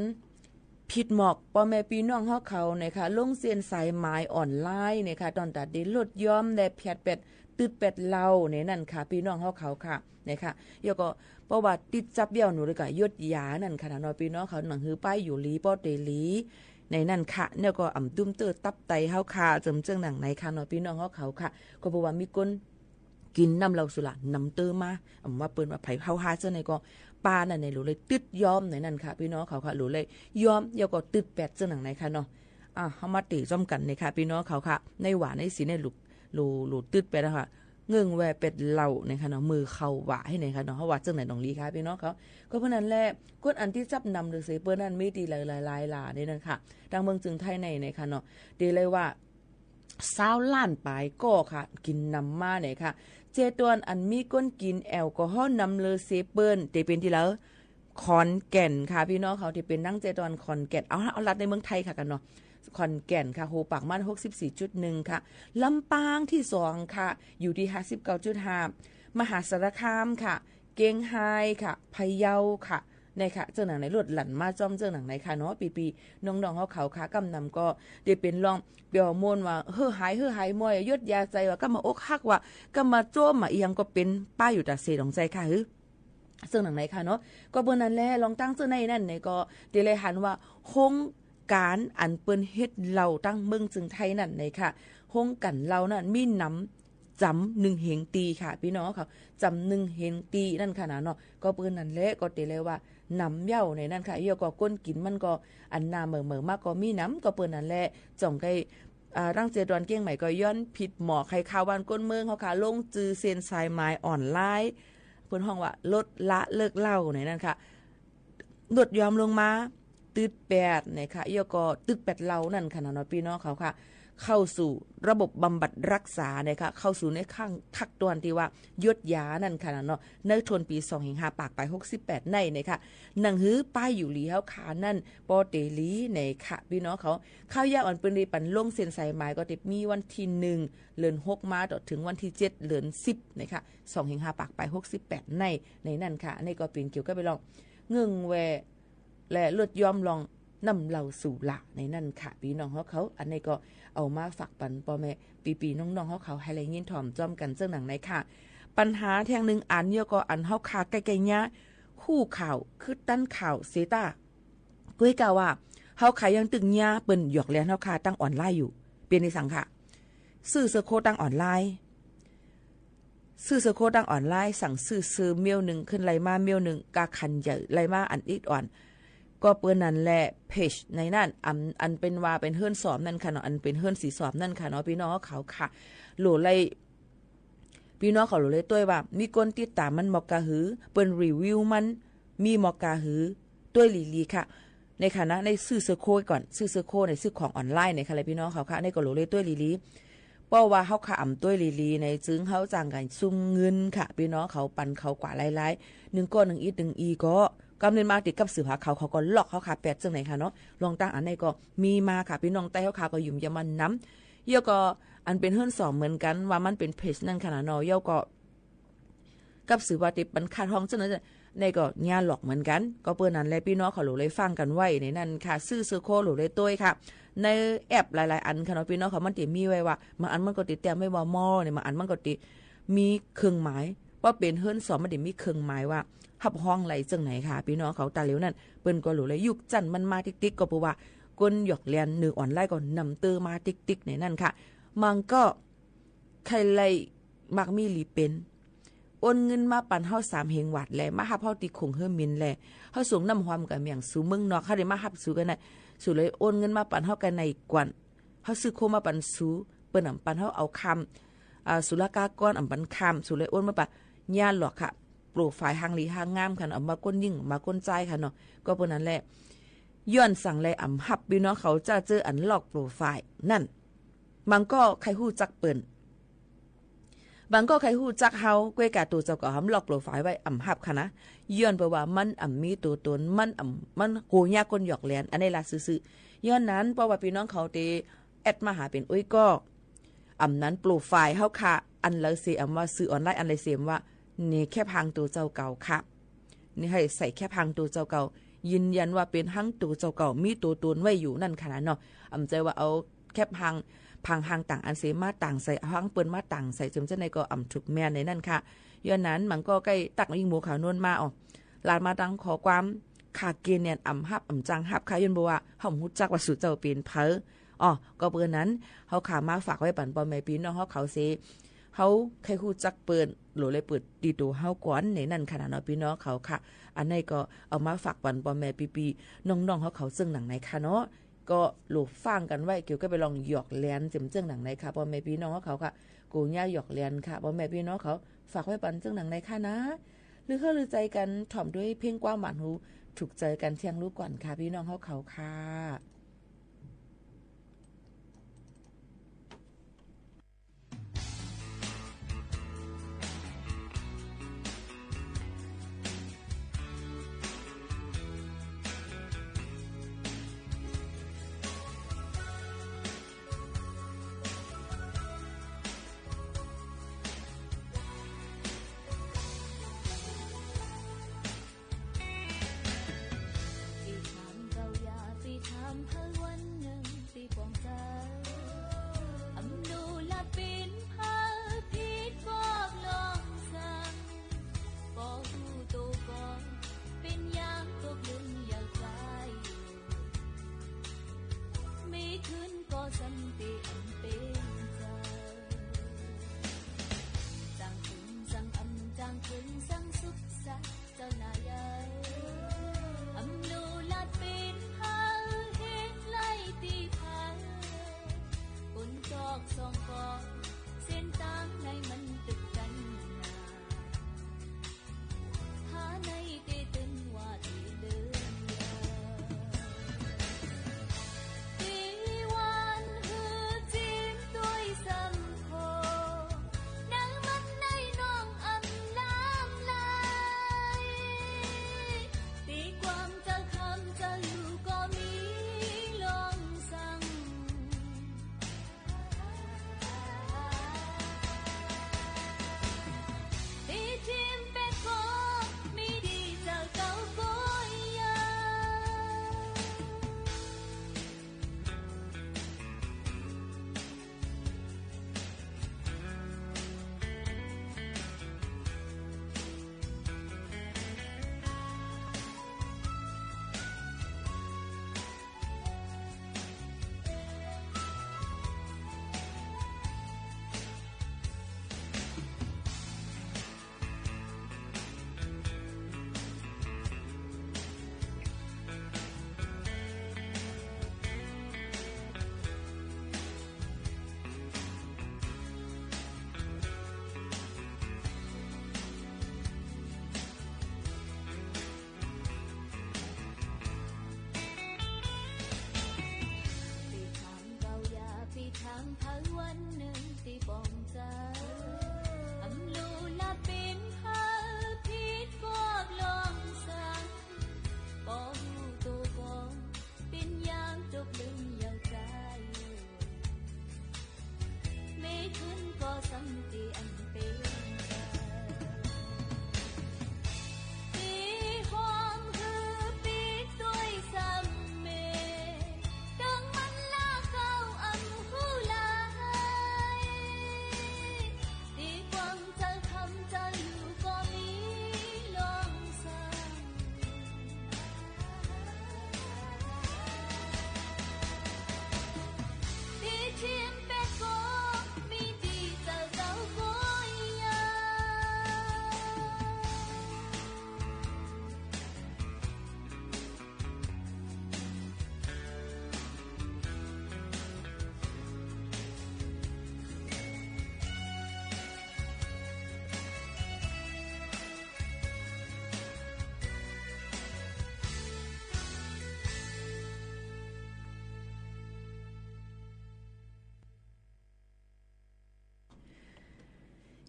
ผิดหมอก ป้อแม่ปี้น้องเขาเขาเนี่ยค่ะ ลงเส้นสายหมายออนไลน์เนี่ยค่ะ ตวนตาได้ลดยอมและแผดแปด ตึดแปดเหล้าในนั้นค่ะ ปี้น้องเขาเขาค่ะ เนี่ยค่ะ แล้วก็ เพราะว่าติดจับเบี้ยวหนูเลยก็ยดยานั่นค่ะนะเนาะ ปี้น้องเขา หนังหื้อป้ายอยู่หลี ป้อเต๋หลี ในนั้นค่ะ แล้วก็อ่ำตุ้มเตื้อตับไตเขาค่ะ เจิมเจิ่งหนังในค่ะเนาะ ปี้น้องเขาเขาค่ะ ก็เพราะว่ามีคน กิ๋นน้ำเหล้าสุรานำเตื้อมา อ่ำว่าเปิ้นว่าไผเฮาหาเจ้าในก็ ป้านั่นในหลูเลยตึดยอมในนั้นค่ะ ปี้น้องเขาค่ะ หลูเลยยอม แล้วก็ตึดแปดเจิ่งหนังในค่ะเนาะ อ่ะ เฮามาเต๋จ้อมกั๋นในค่ะ ปี้น้องเขาค่ะ ในหว่าในสีในหลู หลู หลูตึดแปดนะคะ เงิ่งแว่แปดเหล้าในค่ะเนาะ มือเข้าหว่าให้ในค่ะเนาะ เฮาว่าเจิ่งไหนหนองลีค่ะ ปี้น้องเขา ก็เพราะนั้นแหละ คนอันตี้จับนำเลยเสเปิ้นนั้นมีตี้หลายๆ หลายๆ หล่าในนั้นค่ะ ตางเมืองเจิงไทยในในค่ะเนาะ เต๋เลยว่า ซาวล้านป๋ายก่อค่ะ กิ๋นนำมาเนี่ยค่ะ เจตวนอันมีคนกิ๋นแอลกอฮอล์นำเลยเสเปิ้น เต๋เป๋นตี้เหลอ ขอนแก่นค่ะ ปี้น้องเขา เต๋เป๋นตังเจตวนขอนแก่น เอา เอารัฐในเมืองไทยค่ะกั๋นเนาะ ขอนแก่นค่ะ โห ปากมันหกสิบสี่จุดหนึ่งค่ะ ลำปางตี้สองค่ะ อยู่ตี้ห้าสิบเก้าจุดห้า มหาสารคามค่ะ เกียงฮายค่ะ พะเยาค่ะ เนี่ยค่ะ เจิ่งหนังในลดหลั่นมาจ้อมเจิ่งหนังในค่ะเนาะ ปี้ๆ น้องๆ เขาเขาค่ะ กำนำก็เต๋เป๋นลองเปียวโมนว่า เฮ้อหาย เฮ้อหายมวย ยดยาใจ๋ว่า ก็มาอกหักว่า ก็มาโจ้มมาเอียงก็เป๋นป้าอยู่ตาเสดองใจ๋ค่ะ หื้อ เจิ่งหนังในค่ะเนาะ ก็เปิ้นนั้นแหละ ลองตั้งเจิ่งในนั้นในก็ เต๋เลยหันว่า โฮงก๋านอันเปิ้นเฮ็ดเหล้าตางเมืองเจิงไทยนั่นในค่ะ โฮงก๋านเหล้านั้นมีนำ จ๋ำนึ่งเฮงตี้ค่ะ ปี้น้องเขา จ๋ำนึ่งเฮงตี้นั่นค่ะนะเนาะ ก็เปิ้นนั้นแหละ ก็เต๋เลยว่า นำเย้าในนั้นค่ะ แล้วก็คนกิ๋นมันก็ อันหน้าเหม่อๆ มาก็มีนำ ก็เปิ้นนั้นแหละ จ่องใก้ อ่า ตังเจตวนเกียงใหม่ก็ย้อนผิดหมอก ใค่ข่าวบ้านก้นเมืองเขาค่ะ ลงจื้อเส้นสายหมายออนไลน์ เปิ้นฮ้องว่า ลดละเลิกเหล้าในนั้นค่ะ ลดยอมลงมา ตึดแปดเนี่ยค่ะ แล้วก็ตึดแปดเหล้านั่นค่ะนะเนาะ ปี้น้องเขาค่ะ เข้าสู่ระบบบำบัดรักษาเนี่ยค่ะ เข้าสู่ในขั้น ขั้นตอนตี้ว่ายดยานั่นค่ะนะเนาะ ในต้นปี๋สองเฮงห้าปากป๋ายหกสิบแปดในเนี่ยค่ะ หนังหื้อป้ายอยู่หลีเขาค่ะนั่น ป้อเต๋หลีเนี่ยค่ะ ปี้น้องเขา ข้าวยากอันเปิ้นได้ปันลงเส้นสายหมายก็เต๋มีวันตี้หนึ่ง เดือนหกมาต่อเถิงวันตี้เจ็ด เดือนสิบเนี่ยค่ะ สองเฮงห้าปากป๋ายหกสิบแปดใน ในนั้นค่ะ อันนี้ก็เป๋นเกี่ยวกับไปลอง เงิ่งแว่ และลดยอมลองน้ำเหล้าสุราในนั้นค่ะ ปี้น้องเขาเขา อันนี้ก็เอามาฝากปันป้อแม่ปี้ๆ น้องๆ เขาเขา หื้อได้ยินถ่อมจ้อมกั๋นเจิ่งหนังในค่ะ ปัญหาแทงนึ่งอันเยียะก็อันเขาค่ะใก้ๆ เยียะ ฮู้ข่าว คือตันข่าวเสยต้า ก้วยกาว่า เขาค่ะยังตึงเยียะเปิ้นหยอกเล่นเขาค่ะตังออนไลน์อยู่ เป๋นในสังค่ะ ซื้อเสื้อโค้ทตังออนไลน์ ซื้อเสื้อโค้ทตังออนไลน์ สั่งซื้อเสื้อเมี้ยวนึ่ง ขึ้นไล่มาเมี้ยวนึ่ง กาขันใหญ่ไล่มาอันอิดอ่อน ก็เปิ้นนั้นแหละ เพจในนั้น อัน อันเป๋นว่าเป๋นเฮือนสอมนั่นค่ะเนาะ อันเป๋นเฮือนสีสอมนั่นค่ะเนาะ ปี้น้องเขาค่ะ โหลดไล่ ปี้น้องเขาโหลดไล่ตวยว่า มีคนติดต๋ามมันหมอกกาหือ เปิ้นรีวิวมัน มีหมอกกาหือ ตวยหลีๆ ค่ะ ในฐานะในซื้อเสื้อโค้ทก่อน ซื้อเสื้อโค้ทในซื้อของออนไลน์ในค่ะเลยปี้น้องเขาค่ะ ในก็โหลดไล่ตวยหลีๆ เพราะว่าเขาค่ะอ่ำตวยหลีๆ ในจึงเขาจ้างกั๋นซุ่มเงินค่ะ ปี้น้องเขาปันเขากว่าหลายๆ นึ่งก้อนนึ่งอิดนึ่งอีก็ กำเนิดมาติดกับสืบหาเขา เขาก็หลอกเขาค่ะ แปดเจิ่งไหนค่ะเนาะ ลองตั้งอันในก็มีมาค่ะ ปี้น้องใต้เขาค่ะก็ยุ่มยามมันนำ เยียะก็อันเป๋นเฮือนสอมเหมือนกั๋นว่ามันเป๋นเพจนั่นค่ะนะเนาะ เยียะก็ กับสืบว่าติดปันขาดห้องเจ้านั้น ในก็เยียะหลอกเหมือนกั๋น ก็เปิ้นนั้นแหละ ปี้น้องเขาโหลดไล่ฟังกั๋นไว้ในนั้นค่ะ ซื้อเสื้อโค้ทโหลดไล่ตวยค่ะ ในแอปหลายๆ อันค่ะเนาะ ปี้น้องเขามันติมีไว้ว่า บางอันมันก็ติแต้มไว้ว่ามอเนี่ย บางอันมันก็ติมีเครื่องหมาย ว่าเป๋นเฮือนสอมมันติมีเครื่องหมายว่าฮับฮ้องไล่เจิ่งไหนค่ะ ปี้น้องเขา ต๋าเหลียวนั้น เปิ้นก็โหลดไล่ยุกจั้นมันมาติ๊กๆ ก็เพราะว่าคนหยอกเล่นในออนไลน์ก็นำเตื้อมาติ๊กๆ ในนั้นค่ะ บางก็ ใค่ไล่ มักมีหลีเป๋น โอนเงินมาปันเฮาสามเหงหวาดแล มาฮับเฮาตี้โขงเฮอหมินแล เฮาส่งน้ำหอมกับแหม่งสูเมืองนอก เฮาได้มาฮับสูกั๋นนะ สูเลยโอนเงินมาปันเฮากั๋นในก่อน เฮาซื้อโคมมาปันสู เปิ้นอ่ำปันเฮาเอาคำ อ่า ศุลกากรอ่ำปันคำ สูเลยโอนมาปัน เยียะหลอกค่ะ โปรไฟล์หางหลีหางงามค่ะ อ่ำว่าก้นญิง อ่ำว่าก้นจายค่ะเนาะ ก็เปิ้นนั้นแหละ ย้อนสังแลอ่ำฮับปี้น้องเขา เจ้าเจ้ออันลอกโปรไฟล์นั้น บางก็ใค่ฮู้จักเปิ้น บางก็ใค่ฮู้จักเฮา ก้วยกาตั๋วเจ้าเก่าหำลอกโปรไฟล์ไว้อ่ำฮับค่ะนะ ย้อนเปื้อว่ามันอ่ำมีตั๋วตน มันอ่ำ มันโกยากก้นหยอกแหลน อันนี้ละซื่อๆ ย้อนนั้น เพราะว่าปี้น้องเขาเตแอดมาหาเป๋นอุ้ยก็ อ่ำนั้นโปรไฟล์เฮาค่ะ อันใดเสียอ่ำว่าสื่อออนไลน์ อันใดเสียอ่ำว่า นี่แคปหางตั๋วเจ้าเก่าค่ะ นี่หื้อใส่แคปหางตั๋วเจ้าเก่า ยืนยันว่าเป๋นหางตั๋วเจ้าเก่า มีตั๋วตนไว้อยู่นั่นค่ะนะเนาะ อ่ำใจ้ว่าเอาแคปหาง ผางหางต่างอันเสียมาต่างใส่ เอาหางเปิ้นมาต่างใส่ จึงจะไหนก็อ่ำถูกแม่นในนั้นค่ะ ย้อนนั้นบางก็ใก้ตักยิ่งโมขาวโน้นมา อ๋อ ลาดมาตังข้อความ ค่าเกณฑ์เนี่ยอ่ำฮับ อ่ำจ้างฮับค่ะ ย้อนเปื้อว่าเฮาบ่ฮู้จักว่าสูเจ้าเป๋นใผ อ๋อ ก็เปื้อนั้น เฮาค่ะมาฝากไว้ปันป้อแม่ปี้น้องเฮาเขาเสีย เฮาใค่ฮู้จักเปิ้น โหลเลยเปิ้นตี้ตั๋วเฮาก่อนในนั้นค่ะนะเนาะ ปี้น้องเขาค่ะ อันนี้ก็เอามาฝากปันป้อแม่ปี้ๆ น้องๆ เฮาเขาเซิ่งหนังในค่ะเนาะ ก็โหลฟังกั๋นไว้ เกี่ยวกับไปลองหยอกแหลนเจิ่มเจิ่งหนังในค่ะ ป้อแม่ปี้น้องเฮาเขาค่ะ โกยากหยอกแหลนค่ะ ป้อแม่ปี้น้องเขา ฝากไว้ปันเจิ่งหนังในค่ะนะ ลือเฮ้อลือใจ๋กั๋น ถ่อมด้วยเพลงความหวานฮู ถูกใจ๋กั๋นเที่ยงลูกก่อนค่ะ ปี้น้องเฮาเขาค่ะ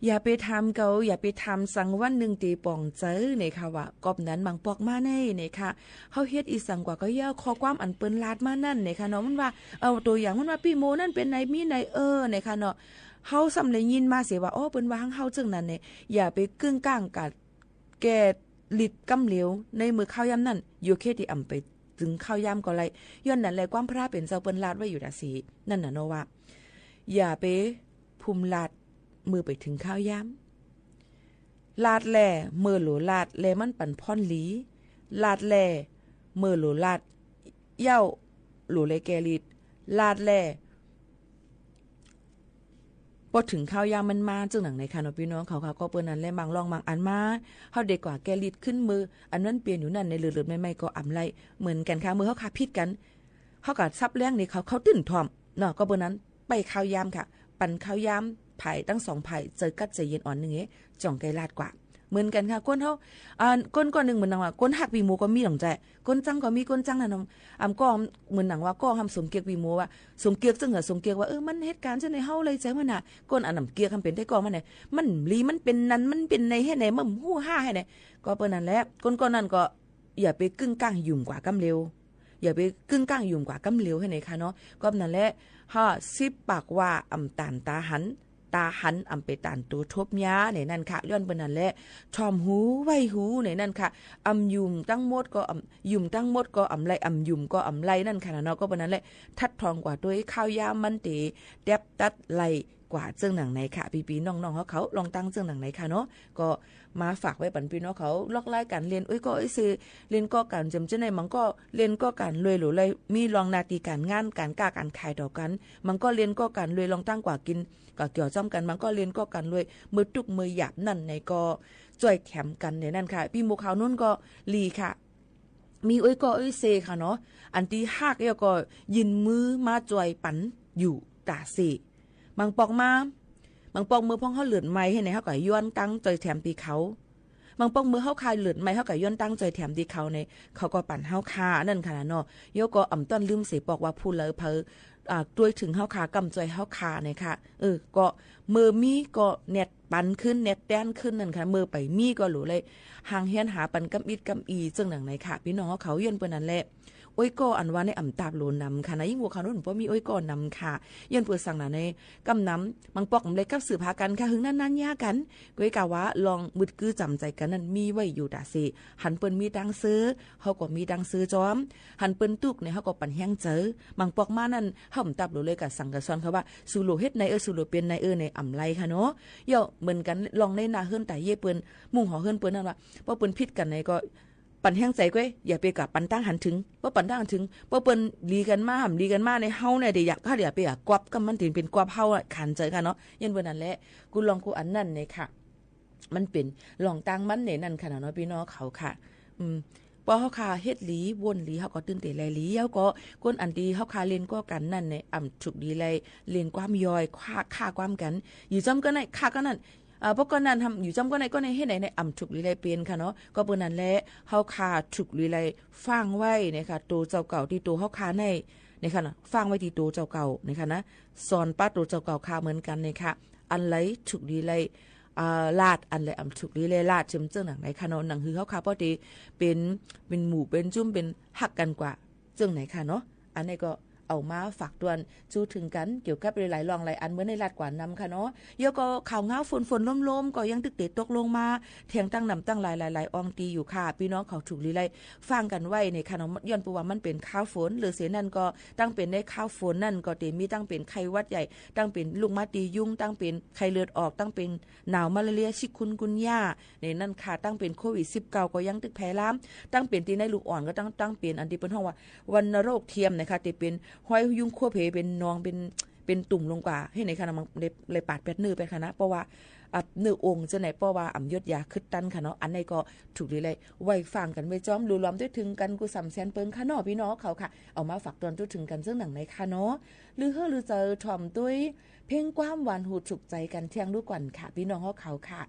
อย่าไปถามเขา อย่าไปถามสัง วันนึ่งเต๋ป่องใจ๋ เน่ยค่ะว่า กอบนั้นบางปอกมาใน เน่ยค่ะ เฮาเฮ็ดอี่สังกว่าก็เยียะ ข้อความอันเปิ้นลาดมานั้น เน่ยค่ะเนาะ มันว่า เอ่อ ตั๋วอย่างมันว่า ปี้โมนั้นเป๋นไหน มีไหน เออ เน่ยค่ะเนาะ เฮาซ้ำได้ยินมาเสียว่า อ้อ เปิ้นว่าหั้งเฮาเจิ่งนั้น เน่ย อย่าไปกึ้งก้างกั๋น แก้ฤทธิ์กำเหลว ในเมื่อคราวยามนั้น โยเคตี้อ่ำไปเถิงคราวยามก็ไร้ ย้อนนั้นแหละ ความพระเป๋นเจ้าเปิ้นลาดไว้อยู่ต๋าเส นั่นน่ะเนาะว่า อย่าไปพุมลาดเมื่อไปเถิงคราวยาม ลาดแลเมื่อโหลลาด แลมันปั๋นพ่อนหลี ลาดแลเมื่อโหลลาด เย้าโหลได้แก้ฤทธิ์ ลาดแล ปอเถิงคราวยามมันมา เจิ่งหนังไหนค่ะเนาะ ปี้น้องเขาค่ะ ก็เปิ้นนั้นแหละ บางล่องบางอันมา เฮาได้กว่าแก้ฤทธิ์ขึ้นเมื่อ อันนั้นเป๋นอยู่นั้น ในเลิศๆ ใหม่ๆ ก็อ่ำไร้ เหมือนกั๋นค่ะ เมื่อเฮาค่ะผิดกั๋น เฮาก็สับแลงนี่เขา เขาตึ้นถ่อมเนาะ ก็เปิ้นนั้น ไปคราวยามค่ะ ปั๋นคราวยาม ฝ่ายตังสองฝ่าย ใจ๋กั๊ดใจ๋เย็นอ่อนนึ่งเอ จ่องใก้ลาดกว่า เหมือนกั๋นค่ะ คนเฮา อ่า คนก้อนนึ่งเหมือนหนังว่า คนฮักปี้โมก็มีหนองใจ๋ คนจั้งก็มี คนจั้งนั่นน่ะ อ่ำก็เหมือนหนังว่า ก็ห้ามสมเกียกปี้โมว่า สมเกียกเจิ่งหื้อ สมเกียกว่า เออ มันเหตุก๋ารณ์เจ้าในเฮาเลยใจ๋มันน่ะ คนอันหนำเกียกห้ามเป๋นได้ก็มันเนี่ย มันหลี มันเป๋นนั้น มันเป๋นใน เฮ็ดไหน มันฮู้ฮ่าเฮ็ดไหน ก็เปิ้นนั้นแหละ คนก้อนนั้นก็ อย่าไปกึ้งก้างหยุ่มกว่ากำเหลว อย่าไปกึ้งก้างหยุ่มกว่ากำเหลว เห็นไหมคะเนาะ ก็นั้นแหละ ห้าสิบปากว่าอ่ำต๋านต๋าหัน ต๋าหันอ่ำเป๋นต๋านตั๋วทบเยียะ เน่ยนั่นค่ะ ย้อนเปิ้นนั้นแหละ ถ่อมหูไว้หู เน่ยนั่นค่ะ อ่ำหยุ่มตังหมดก็อ่ำ หยุ่มตังหมดก็อ่ำไร้ อ่ำหยุ่มก็อ่ำไร้ นั่นค่ะเนาะ ก็เปิ้นนั้นแหละ ทัดทองกว่าตวย คราวยามมันเต๋ แต๊บตัดไร้ กว่าเจิ่งหนังไหนค่ะ ปี้ๆ น้องๆ เฮาเขา ลองตั้งเจิ่งหนังไหนค่ะเนาะ ก็มาฝากไว้ปั๋นปี้น้องเขา ลอกไล่กั๋นเล่น โอ๊ย ก็โอ๊ยเซ เล่นก็กั๋น เจิมเจ้าไหน บางก็เล่นก็กั๋นรวยหรูเลย มีลองหน้าตี้ก๋านงาน ก๋านก้าก๋านขายต่อกั๋น บางก็เล่นก็กั๋นรวย ลองตั้งกว่ากิ๋น กว่าเกี่ยวจ้ำกั๋น บางก็เล่นก็กั๋นรวย เมื่อตุ๊กข์เมื่อหยาบนั่นไหนก็จ้วยแถมกั๋น เน่ยนั่นค่ะ ปี้หมู่เขานู้นก็หลีค่ะ มีโอ๊ยก็โอ๊ยเซค่ะเนาะ อันตี้ฮักแล้วก็ยื่นมือมาจ้วยปั๋นอยู่ต๋าเส บางปอกมา บางปอกเมื่อพ่องเฮาเลิดไหม้เฮ็ดไหน เฮาก็ย้อนตังค์จ้วยแถมตี้เขา บางปอกเมื่อเฮาคายเลิดไหม้ เฮาก็ย้อนตังค์จ้วยแถมตี้เขา เน่ย เขาก็ปั๋นเฮาค่ะ อันนั้นค่ะเนาะ แล้วก็อ่ำต้อนลืมเสปอกว่า ผู้ใดเผลอ อ่า ตวยเถิงเฮาค่ะ ก้ำจ้วยเฮาค่ะ เน่ยค่ะ เออ ก็เมื่อมีก็แนด ปั๋นขึ้น แนดแต๊นขึ้นนั่นค่ะ เมื่อไปมีก็หลูเลย ห่างเฮียนหาปั๋นก้ำอิดก้ำอี เจิ่งหนังไหนค่ะ ปี้น้องเฮาเขา ย้อนเปิ้นนั้นแหละ โอ๊ยก็อันว่าในอ่ำตาบหลูนำค่ะนะ ยิ่งหัวเขานู้นบ่มีโอ๊ยก็นำค่ะ ย้อนเปิ้นสั่งหนาในก้ำนำ บางปอกมันเลยกับสืบหากั๋นค่ะ หึงนานๆ เยียะกั๋น ก้อยกาว่าลองมึดกื้อจ๋ำใจ๋กั๋นนั่นมีไว้อยู่ต๋าเส หันเปิ้นมีตังค์ซื้อ เฮาก็มีตังค์ซื้อจ้อม หันเปิ้นตุ๊กข์เนี่ย เฮาก็ปั๋นแฮงใจ๋ บางปอกมานั่น เฮาอ่ำตาบหลูเลย กาสั่งกาสอนเขาว่า สูหลูเฮ็ดไหนเออ สูหลูเป๋นไหนเออ ในอ่ำไร้ค่ะเนาะ เยียะเหมือนกั๋น ลองในหน้าเฮือนต๋าเย้ยเปิ้น มุ้งหอเฮือนเปิ้นนั่นว่า ปอเปิ้นผิดกั๋นไหนก็ ปั๋นแฮงใจ๋ก้วย อย่าไปกาปั๋นตังค์หันเถิง ปอปั๋นตังค์หันเถิง ปอเปิ้นหลีกั๋นมา ห้ามหลีกั๋นมาใน เฮาเนี่ยเดี๋ยวอยาก เฮาเดี๋ยวไปอยากกวบก้ำมัน ตี้เป๋นกวบเฮาอะ ขันใจ๋ค่ะเนาะ ย้อนเปิ้นนั้นแหละ กู้ลองกู้อันนั้นเนี่ยค่ะ มันเป๋นลองตั้งมันเน่ยนั่นค่ะเนาะ ปี้น้องเขาค่ะ อืม ปอเฮาค่ะเฮ็ดหลี วนหลี เฮาก็ตึงเต๋ไร้หลี แล้วก็คนอันตี้เฮาค่ะเล่นก็กั๋นนั่นเนี่ย อ่ำถูกดีไร้ เล่นความยอย ฆ่า ฆ่าความกั๋น อยู่จ้ำก็ไหน ฆ่าก็นั่น อ่า ปอก็นั่นทำ อยู่จ้ำก็ไหน ก็ไหนเฮ็ดไหนใน อ่ำถูกดีไร้เป๋นค่ะเนาะ ก็เปิ้นนั้นแหละ เฮาค่ะถูกดีไร้ ฟังไว้เน่ยค่ะ ตั๋วเจ้าเก่าตี้ตั๋วเฮาค่ะใน เน่ยค่ะเนาะ ฟังไว้ตี้ตั๋วเจ้าเก่าเน่ยค่ะนะ สอนปะตั๋วเจ้าเก่าค่ะ เหมือนกั๋นเน่ยค่ะ อันใดถูกดีไร้ อ่า ลาด อันใดอ่ำถูกดีไร้ลาด เจิ่ง เจิ่งหนังไหนค่ะเนาะ หนังหื้อเฮาค่ะ ปอตี้เป๋น เป๋นหมู่เป๋นจุ้ม เป๋นฮักกั๋นกว่า เจิ่งไหนค่ะเนาะ อันนี้ก็เอามาฝากตวน จู๊เถิงกั๋น เกี่ยวกับหลายๆ ลองหลายอัน เมื่อในลาดกว่านำค่ะเนาะ แล้วก็ข่าวเหงาฝนๆ ลมๆ ก็ยังตึกเต๋ตกลงมา แทงตั้งนำตั้งหลายๆ อ่องตี้อยู่ค่ะ ปี้น้องเขาถูกดีไร้ ฟังกั๋นไว้เน่ยค่ะเนาะ ย้อนเปิ้นว่ามันเป๋นคาวฝน หรือเสนั้นก็ ตั้งเป๋นในคาวฝนนั่นก็เต๋มีตั้งเป๋นไข้หวัดใหญ่ ตั้งเป๋นลุกมาตี้ยุง ตั้งเป๋นไข้เลือดออก ตั้งเป๋นหนาวมาลาเรีย ชิคุนกุนย่า เน่ยนั่นค่ะ ตั้งเป๋นโควิดสิบเก้า ก็ยังตึกแพร่ลาม ตั้งเป๋นตี้ในลูกอ่อนก็ตั้ง ตั้งเป๋นอันตี้เปิ้นฮ้องว่าวัณโรคเทียมนะคะ ตี้เป๋นฮอยยุงขั้วเพ เป๋นหนอง เป๋น เป๋นตุ่มลงกว่า เห็นไหนคะนะ มันเลย เลยปาดแปดเนื้อไปค่ะนะ เพราะว่า อ่ะ เนื้อองค์เจ้าไหน เพราะว่าอ่ำยดยาคึดตันค่ะเนาะ อันนี้ก็ถูกดีไร้ ไว้ฟังกั๋นไว้จ้อม หลูหลอมตวยเถิงกั๋น กู้สำแสนเปิงค่ะเนาะ ปี้น้องเขาค่ะ เอามาฝากตวนตวยเถิงกั๋นเจิ่งหนังไหนค่ะเนาะ ลือเฮ้อลือเจ๋อถ่อมตวย เพลงความหวานหูถูกใจ๋กั๋นเที่ยงดูก่อนค่ะ ปี้น้องเฮาเขาค่ะ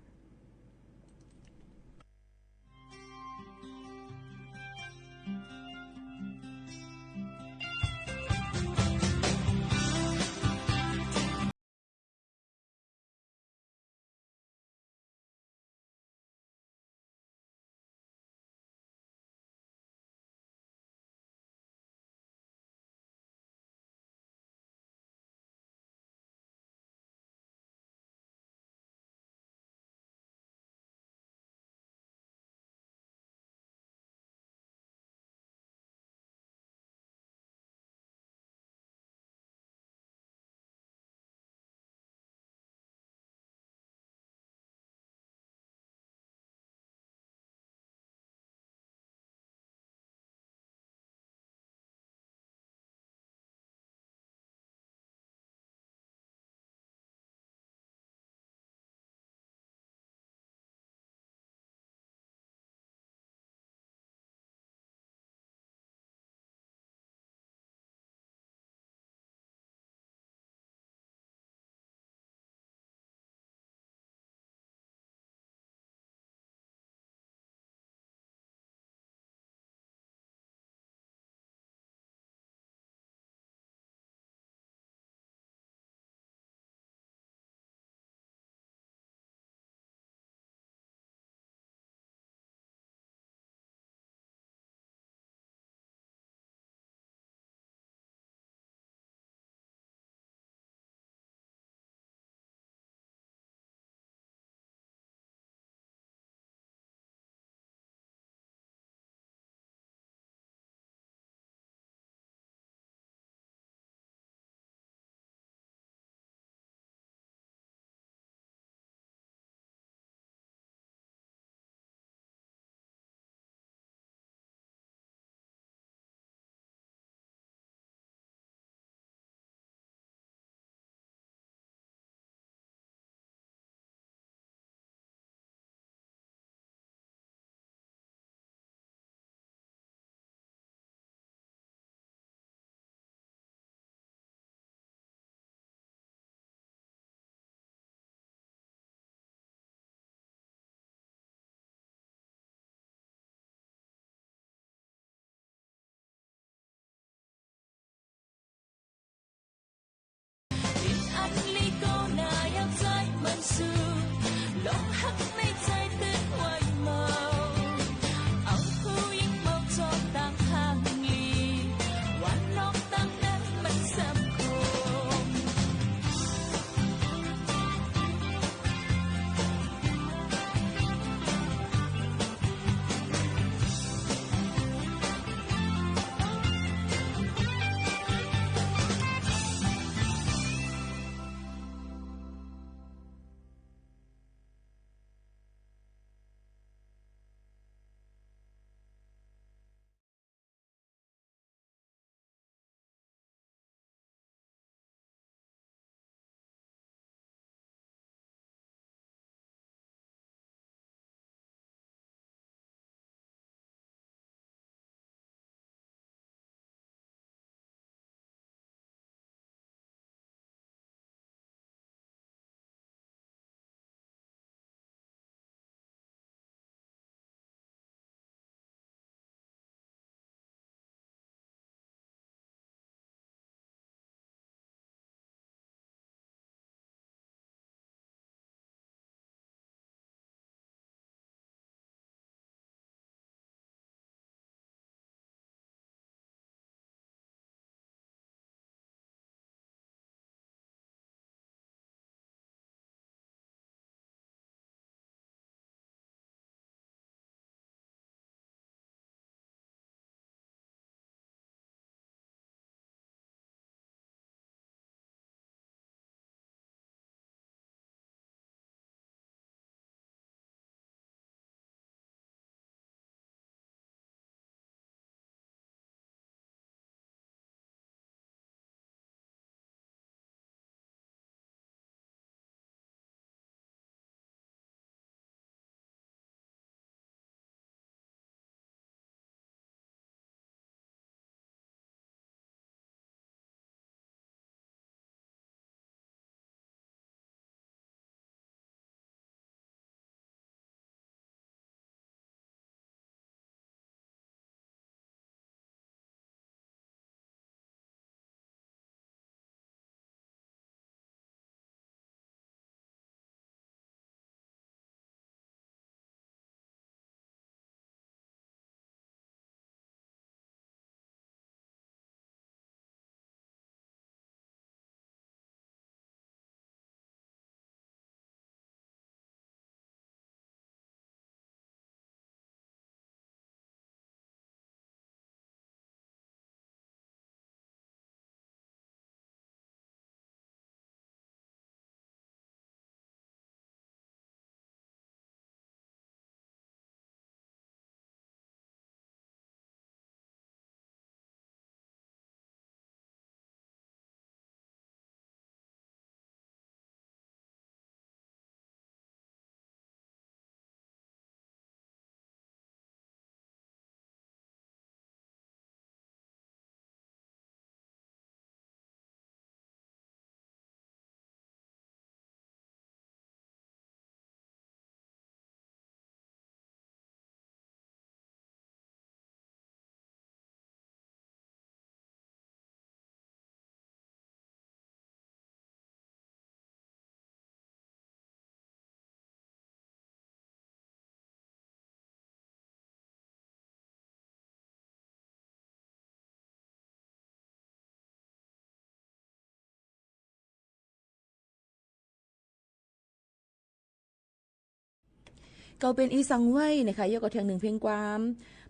เก่าเป๋นอี่สังไว้นะคะ ยกเอาแท่งนึ่งเพลงความ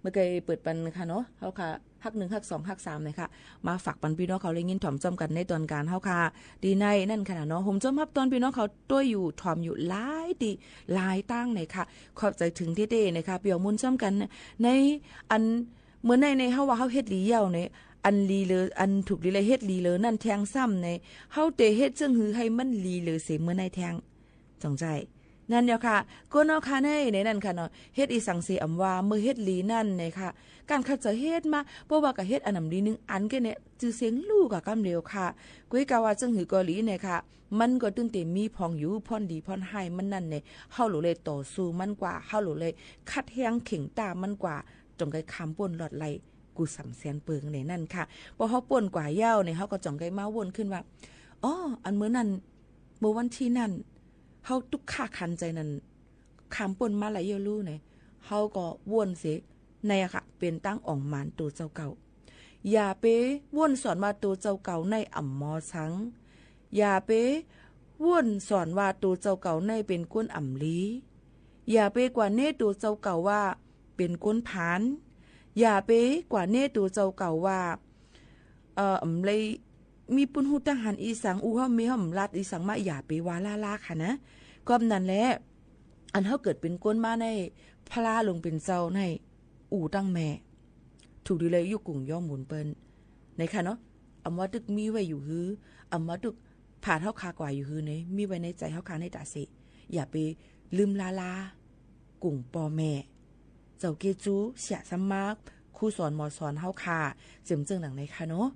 เมื่อกี้เปิดปันค่ะเนาะ เฮาค่ะ ฮักนึ่ง ฮักสอง ฮักสาม นะคะ มาฝากปันปี้น้องเขาได้ยินถ่อมจ้อมกั๋นในตอนก๋านเฮาค่ะ ตี้ในนั้นค่ะเนาะ โฮมจ้อมฮับตอนปี้น้องเขาตวยอยู่ ถ่อมอยู่หลายตี้หลายตางนะคะ ขอบใจ๋เถิงเต๊ๆ นะคะ เปียวมูลจ้อมกั๋น ในอัน เมื่อในในเฮาว่าเฮาเฮ็ดหลีเย้าใน อันหลีเหลือ อันถูกหลีและเฮ็ดหลีเหลือนั้นแท่งซ้ำใน เฮาเต๋เฮ็ดเจิ่งหื้อหื้อมันหลีเหลือเสียเมื่อในแท่ง จ๋องใจ๋ นั้นเดียวค่ะ ก้นเฮาค่ะใน ในนั้นค่ะเนาะ เฮ็ดอี่สังเสียอ่ำว่า เมื่อเฮ็ดหลีนั้นนะคะ ก้านขัดใจ๋เฮ็ดมา เพราะว่าก้าเฮ็ดอันอ่ำหลีนึ่งอันแก่เนี่ย จื้อเสียงลู่ก้ากำเดียวค่ะ ก้วยกาว่าเจิ่งหื้อก็หลีนะคะ มันก็ตึงเต๋มีพ่องอยู่ พ่อนดีพ่อนฮ้ายมันนั้นเนี่ย เฮาหลู่เลยต่อสู้มันกว่า เฮาหลู่เลยขัดแฮงเข่งต้ามันกว่า จ๋องใก้ข้ามป๊นลอดไล่ กู้สำแสนเปิงในนั้นค่ะ ปอเฮาป๊นกว่าเย้าใน เฮาก็จ๋องใก้มาว่นขึ้นว่า อ๋อ อันเมื่อนั้น เมื่อวันตี้นั้น เฮาตุ๊กข์ขันใจ๋นั้น ข้ามป๊นมาไล่เย้าลู่ใน เฮาก็ว่นเสีย ในอะค่ะ เป๋นตางอ่องหมานตั๋วเจ้าเก่า อย่าไปว่นส่อนว่าตั๋วเจ้าเก่าในอ่ำหมอสัง อย่าไปว่นส่อนว่าตั๋วเจ้าเก่าในเป๋นคนอ่ำหลี อย่าไปกว่าเน้ตั๋วเจ้าเก่าว่าเป๋นคนผาน อย่าไปกว่าเน้ตั๋วเจ้าเก่าว่า เอ่อ อ่ำเลยมีปุ้นฮู้ตังหันอี่สัง อู้เฮาเมเฮาอ่ำลาดอี่สังมา อย่าไปว่าล้าๆ ค่ะนะ ก็นั้นแหละ อันเฮาเกิดเป๋นคนมาใน พระลงเป๋นเจ้าใน อู้ตังแม่ ถูกดีเลย อยู่กุ่งย้อมหมุนเปิ้น ในค่ะเนาะ อ่ำว่าตึกมีไว้อยู่หื้อ อ่ำว่าตึกผาดเฮาค่ะกว่าอยู่หื้อใน มีไว้ในใจ๋เฮาค่ะในต๋าเส อย่าไปลืมล้าๆ กุ่งป้อแม่ เจ้าเกจู เสียสมัคร ครูสอนหมอสอนเฮาค่ะ เจิ่มเจิ่งหนังในค่ะเนาะ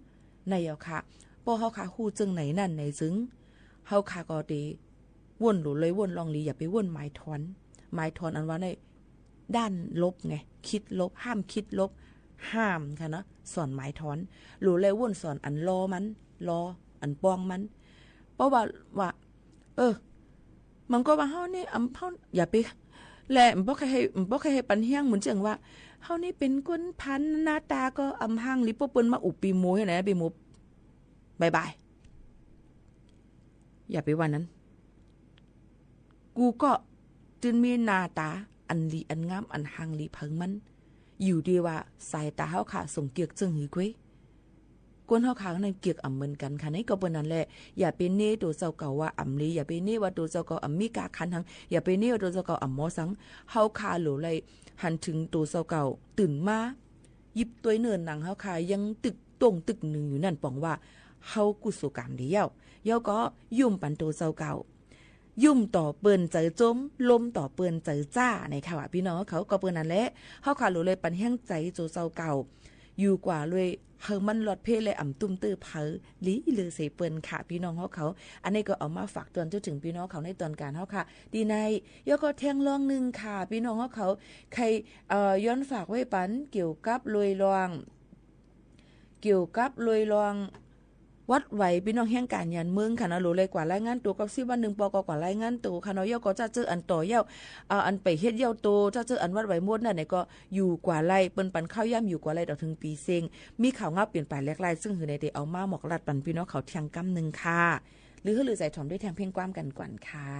ในเย้าค่ะ ปอเฮาค่ะฮู้เจิ่งในนั้นในจึง เฮาค่ะก็เต๋ ว่นหลู่เลยว่นลองหลี อย่าไปว่นหมายถอน หมายถอนอันว่าใน ด้านลบไง คิดลบ ห้ามคิดลบ ห้ามค่ะเนาะ ส่อนหมายถอน หลู่เลยว่นส่อนอันลอมัน ลอ อันป้องมัน เพราะว่า ว่า เออ มันก็ว่าเฮานี่ อ่ำ เฮา อย่าไป และบ่ใค่หื้อ บ่ใค่หื้อปันเฮี้ยง เหมือนเจิ่งว่า เฮานี่เป๋นคนผาน หน้าต๋าก็อ่ำห่างหลี ปอเปิ้นมาอู้ปี้หมู่หื้อไหน ปี้หมู่ บายบาย อย่าไปว่านั้น กูก็ตึงมีหน้าต๋าอันหลีอันงาม อันห่างหลีเผิงมัน อยู่ตี้ว่าสายต๋าเฮาค่ะส่งเกียรติเจิ่งหื้อก้วย คนเฮาค่ะนั้นเกียรติอ่ำเหมือนกั๋นค่ะ ในก็เปิ้นนั้นแหละ อย่าไปเน้ตั๋วเจ้าเก่าว่าอ่ำหลี อย่าไปเน้ว่าตั๋วเจ้าเก่าอ่ำมีก้าขันหัง อย่าไปเน้ว่าตั๋วเจ้าเก่าอ่ำหมอสัง เฮาค่ะหลู่เลยหันเถิงตั๋วเจ้าเก่า ตื่นมา ยิบตวยเนื้อหนังเฮาค่ะ ยังตึกโต้งตึกหนึ่งอยู่นั้น ป๋องว่าเฮากุศลกรรมดีเย้า เย้าก็ยุ้มปันตั๋วเจ้าเก่า ยุ้มต่อเปิ้นใจ๋จม ลมต่อเปิ้นใจ๋จ้า ในค่ะว่าปี้น้องเฮาเขา ก็เปิ้นนั้นแหละ เฮาค่ะหลู่เลยปันแฮงใจ๋ตั๋วเจ้าเก่า อยู่กว่าเลย หื้อมันหลอดเพ้และอ่ำตุ้มตื้อเผา หลีเหลือเสียเปิ้นค่ะ ปี้น้องเฮาเขา อันนี้ก็เอามาฝากตอนเจ้าเถิงปี้น้องเขาในตอนก๋านเฮาค่ะ ตี้ใน เย้าก็แท่งลองนึ่งค่ะ ปี้น้องเฮาเขา ใค่ เอ่อ ย้อนฝากไว้ปัน เกี่ยวกับโดยลอง เกี่ยวกับโดยลอง วัดไหวปี้น้องแฮงก๋านยานเมืองค่ะเนาะ หลู่เลยกว่ารายงานตั๋ว ก็สิบวันนึ่งปอก็กว่ารายงานตั๋วค่ะเนาะ เย้าก็จะเจออันต่อเย้า เอ่อ อันไปเฮ็ดเย้าโต จะเจออันวัดไหวหมดนั้นในก็อยู่กว่าไล่ เปิ้นปันข้าวย่ำอยู่กว่าไล่ต่อเถิงปี๋เซ็ง มีข่าวงาวเปลี่ยนไปแหลกหลาย ซึ่งหื้อในเต๋เอามาหมอกลัดปันปี้น้องเขาแท่งกำนึ่งค่ะ หรือหื้อหรือใจ๋ถ่อมด้วยแท่งเพลงความกั๋นก่อนค่ะ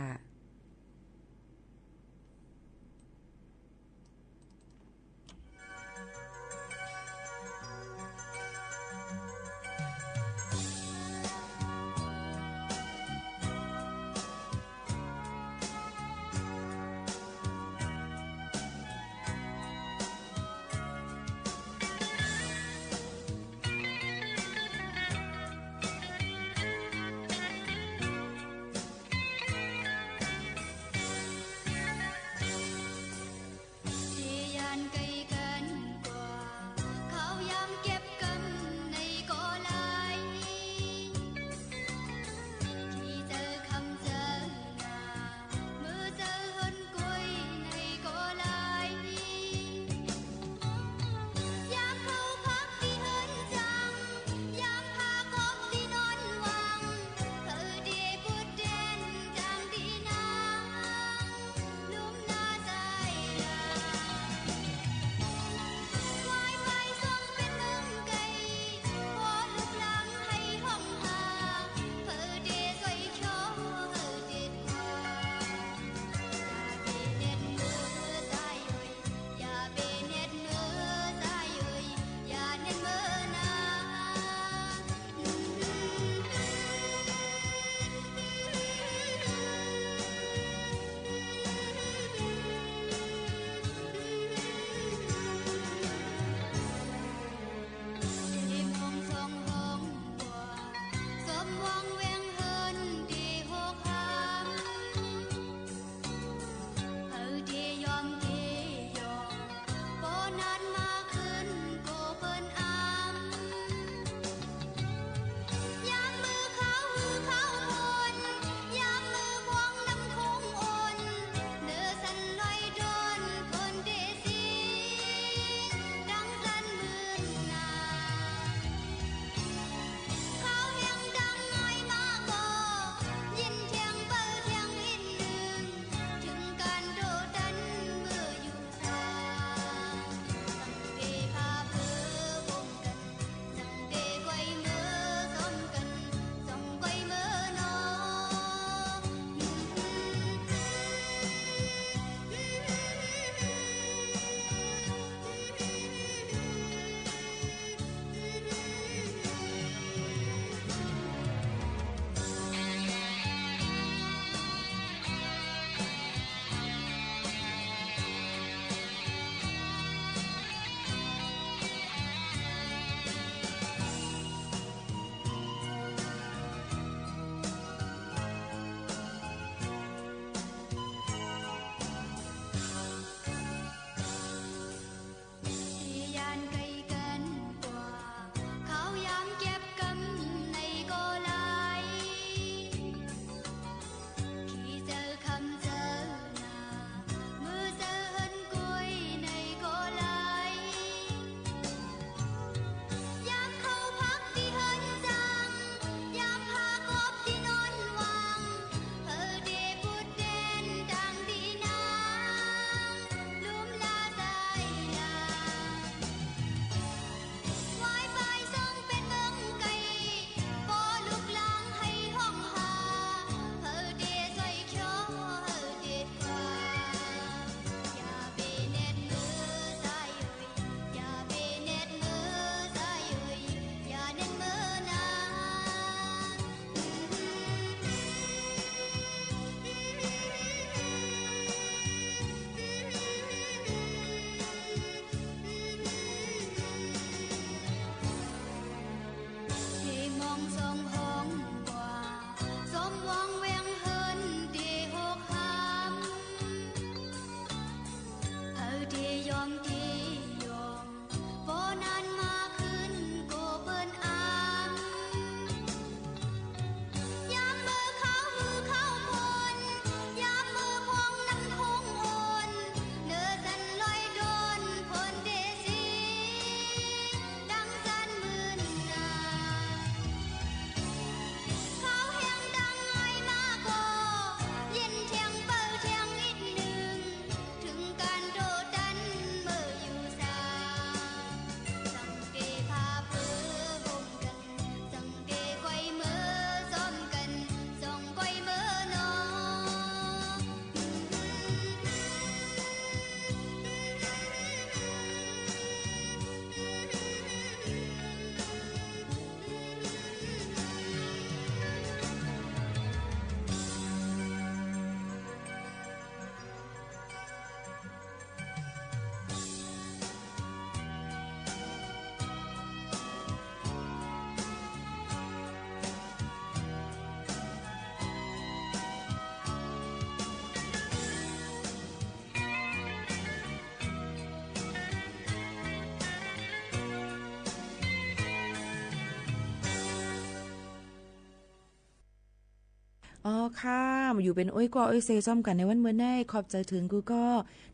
อ๋อค่ะ อยู่เป๋นโอ้ยกั๊วโอ้ยเซจ้อมกั๋นในวันเมื่อนี้ ขอบใจ๋เถิงกู้ก้อ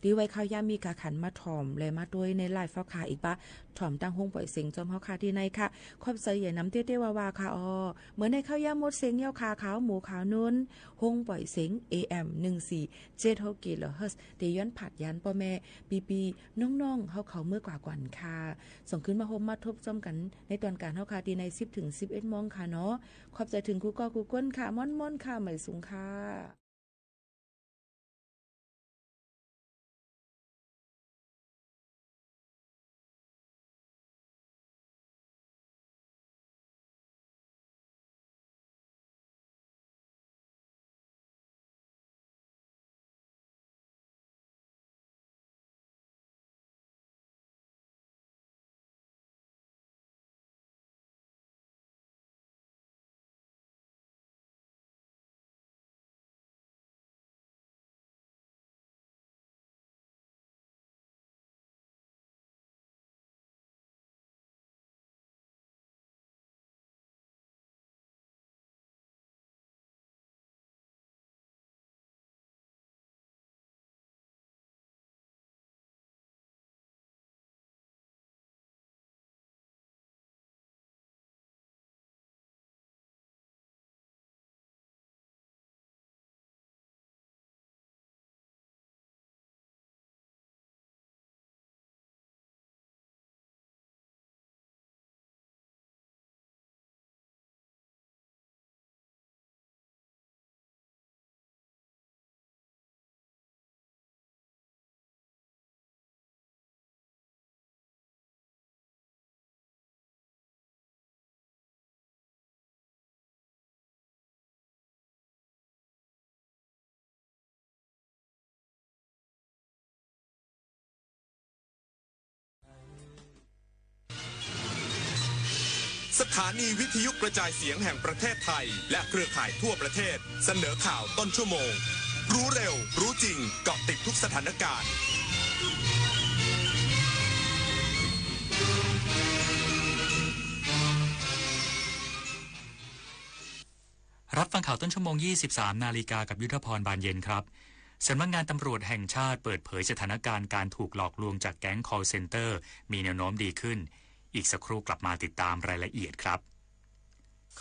ตี้ไว้ข้าวยามมีก๋าขันมาถ่อม และมาตวยในไลฟ์เฮาค่ะ อีกปะ ถ่อมตางห้องป่อยเสียงจ้อมเฮาค่ะตี้ในค่ะ ขอบใจ๋เยียะนำเตี้ยๆ ว่าๆ ค่ะ อ้อ เมื่อนี้ข้าวยามหมดเสียงแล้วค่ะ ข่าวหมู่ข่าวนุ้น ห้องป่อยเสียง เอ เอ็ม หนึ่งสี่เจ็ดหก กิโลเฮิรตซ์ ตี้ย้อนผลัดยานป้อแม่ ปี้ๆ น้องๆ เฮาเขาเมื่อกว่าก่อนค่ะ ส่งคืนมาฮบมาทบจ้อมกั๋นในตอนก๋านเฮาค่ะ ตี้ใน สิบเถิงสิบเอ็ดโมงค่ะเนาะ ขอบใจ๋เถิงกู้ก้อกู้ก้นค่ะ ม่อนๆ ค่ะ หมายสูงค่ะ สถานีวิทยุกระจายเสียงแห่งประเทศไทย และเครือข่ายทั่วประเทศ เสนอข่าวต้นชั่วโมง รู้เร็ว รู้จริง เกาะติดทุกสถานการณ์ รับฟังข่าวต้นชั่วโมง ยี่สิบสามนาฬิกา กับยุทธพร บานเย็นครับ สำนักงานตำรวจแห่งชาติเปิดเผยสถานการณ์การถูกหลอกลวงจากแก๊ง call center มีแนวโน้มดีขึ้น อีกสักครู่กลับมาติดตามรายละเอียดครับ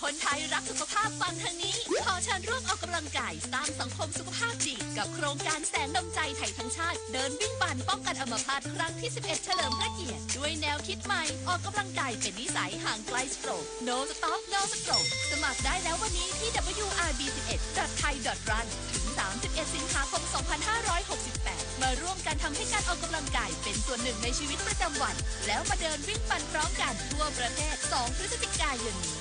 คนไทยรักสุขภาพฟังทางนี้ ขอเชิญร่วมออกกำลังกายสร้างสังคมสุขภาพดี กับโครงการแสงนำใจไทยทั้งชาติ เดินวิ่งปั่นป้องกันอัมพาตครั้งที่ สิบเอ็ด เฉลิมพระเกียรติ ด้วยแนวคิดใหม่ ออกกำลังกายเป็นนิสัย ห่างไกลสโตรก No Stop No Stroke สมัครได้แล้ววันนี้ที่ ดับเบิลยูอาร์บี สิบเอ็ด ดอท ไทย ดอท รัน ถึง สามสิบเอ็ด สิงหาคม สองพันห้าร้อยหกสิบแปด มาร่วมกันทำให้การออกกำลังกายเป็นส่วนหนึ่งในชีวิตประจำวัน แล้วมาเดินวิ่งปั่นพร้อมกันทั่วประเทศ สอง พฤศจิกายนนี้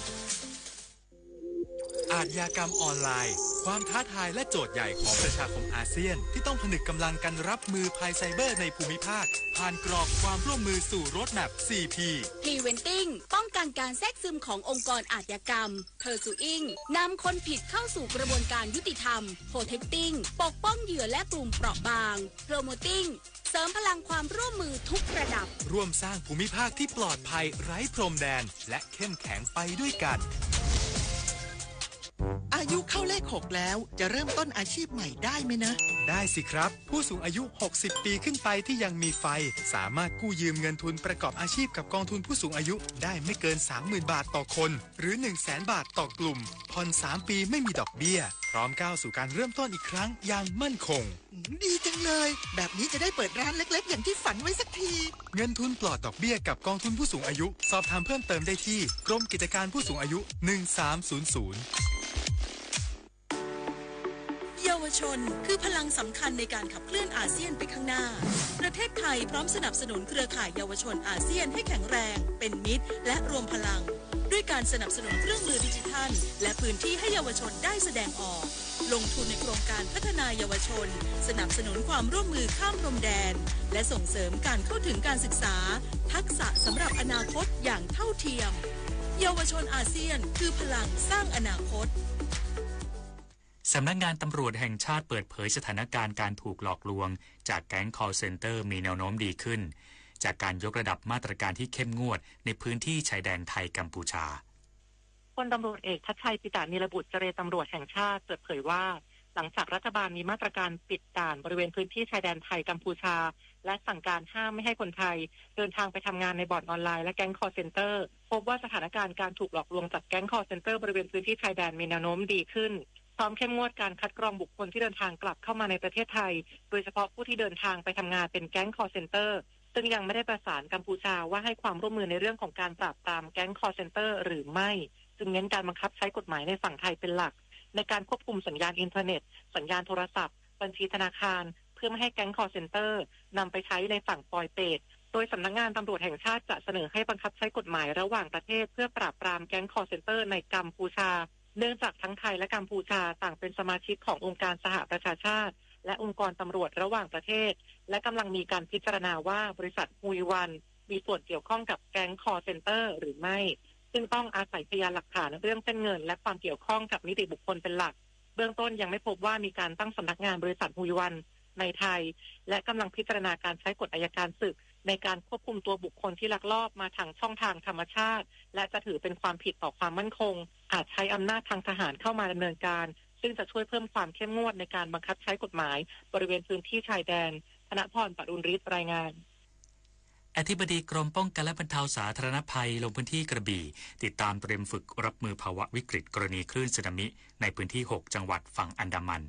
อาชญากรรมออนไลน์ ความท้าทายและโจทย์ใหญ่ของประชาคมอาเซียน ที่ต้องผนึกกำลังกันรับมือภัยไซเบอร์ในภูมิภาค ผ่านกรอบความร่วมมือสู่ Roadmap สี่ P Preventing ป้องกันการแทรกซึมขององค์กรอาชญากรรม Pursuing นำคนผิดเข้าสู่กระบวนการยุติธรรม Protecting ปกป้องเหยื่อและกลุ่มเปราะบาง Promoting เสริมพลังความร่วมมือทุกระดับ ร่วมสร้างภูมิภาคที่ปลอดภัยไร้พรมแดน และเข้มแข็งไปด้วยกัน อายุเข้าเลขหกแล้ว จะเริ่มต้นอาชีพใหม่ได้ไหมนะ ได้สิครับ ผู้สูงอายุ หกสิบ ปีขึ้นไปที่ยังมีไฟ สามารถกู้ยืมเงินทุนประกอบอาชีพกับกองทุนผู้สูงอายุได้ไม่เกิน สามหมื่น บาทต่อคน หรือ หนึ่งแสน บาทต่อกลุ่ม ผ่อน สาม ปีไม่มีดอกเบี้ย พร้อมก้าวสู่การเริ่มต้นอีกครั้งอย่างมั่นคง อืม ดีจังเลย แบบนี้จะได้เปิดร้านเล็กๆ อย่างที่ฝันไว้สักที เงินทุนปลอดดอกเบี้ยกับกองทุนผู้สูงอายุ สอบถามเพิ่มเติมได้ที่กรมกิจการผู้สูงอายุ หนึ่งสามศูนย์ศูนย์ เยาวชนคือพลังสำคัญในการขับเคลื่อนอาเซียนไปข้างหน้า ประเทศไทยพร้อมสนับสนุนเครือข่ายเยาวชนอาเซียนให้แข็งแรง เป็นมิตร และรวมพลัง ด้วยการสนับสนุนเครื่องมือดิจิทัล และพื้นที่ให้เยาวชนได้แสดงออก ลงทุนในโครงการพัฒนาเยาวชน สนับสนุนความร่วมมือข้ามพรมแดน และส่งเสริมการเข้าถึงการศึกษา ทักษะสำหรับอนาคตอย่างเท่าเทียม เยาวชนอาเซียนคือพลังสร้างอนาคต สำนักงานตำรวจแห่งชาติเปิดเผยสถานการณ์การถูกหลอกลวงจากแก๊ง call center มีแนวโน้มดีขึ้น จากการยกระดับมาตรการที่เข้มงวดในพื้นที่ชายแดนไทยกัมพูชา พลตำรวจเอกชัดชัย ปิตะนีรบุตร เจรตำรวจแห่งชาติ เปิดเผยว่า หลังจากรัฐบาลมีมาตรการปิดด่านบริเวณพื้นที่ชายแดนไทยกัมพูชา และสั่งการห้ามไม่ให้คนไทยเดินทางไปทำงานในบ่อนออนไลน์และแก๊ง call center พบว่าสถานการณ์การถูกหลอกลวงจากแก๊ง call center บริเวณพื้นที่ชายแดนมีแนวโน้มดีขึ้น พร้อมเข้มงวดการคัดกรองบุคคลที่เดินทางกลับเข้ามาในประเทศไทย โดยเฉพาะผู้ที่เดินทางไปทำงานเป็นแก๊ง call center ซึ่งยังไม่ได้ประสานกัมพูชาว่าให้ความร่วมมือในเรื่องของการปราบปรามแก๊ง call center หรือไม่ จึงเน้นการบังคับใช้กฎหมายในฝั่งไทยเป็นหลัก ในการควบคุมสัญญาณอินเทอร์เน็ต สัญญาณโทรศัพท์ บัญชีธนาคาร เพื่อไม่ให้แก๊ง call center นำไปใช้ในฝั่งปอยเปต โดยสำนักงานตำรวจแห่งชาติจะเสนอให้บังคับใช้กฎหมายระหว่างประเทศ เพื่อปราบปรามแก๊ง call center ในกัมพูชา เนื่องจากทั้งไทยและกัมพูชาต่างเป็นสมาชิกขององค์การสหประชาชาติ และองค์กรตำรวจระหว่างประเทศ และกำลังมีการพิจารณาว่าบริษัทฮุยวันมีส่วนเกี่ยวข้องกับแก๊ง call center หรือไม่ ซึ่งต้องอาศัยพยานหลักฐานเรื่องเส้นเงิน และความเกี่ยวข้องกับนิติบุคคลเป็นหลัก เบื้องต้นยังไม่พบว่ามีการตั้งสำนักงานบริษัทฮุยวันในไทย และกำลังพิจารณาการใช้กฎอัยการศึก ในการควบคุมตัวบุคคลที่ลักลอบมาทางช่องทางธรรมชาติ และจะถือเป็นความผิดต่อความมั่นคง อาจใช้อำนาจทางทหารเข้ามาดำเนินการ ซึ่งจะช่วยเพิ่มความเข้มงวดในการบังคับใช้กฎหมายบริเวณพื้นที่ชายแดน ธนพร ปรุณฤทธิ์ รายงาน อธิบดีกรมป้องกันและบรรเทาสาธารณภัยลงพื้นที่กระบี่ ติดตามเตรียมฝึกรับมือภาวะวิกฤตกรณีคลื่นสึนามิในพื้นที่หกจังหวัดฝั่งอันดามัน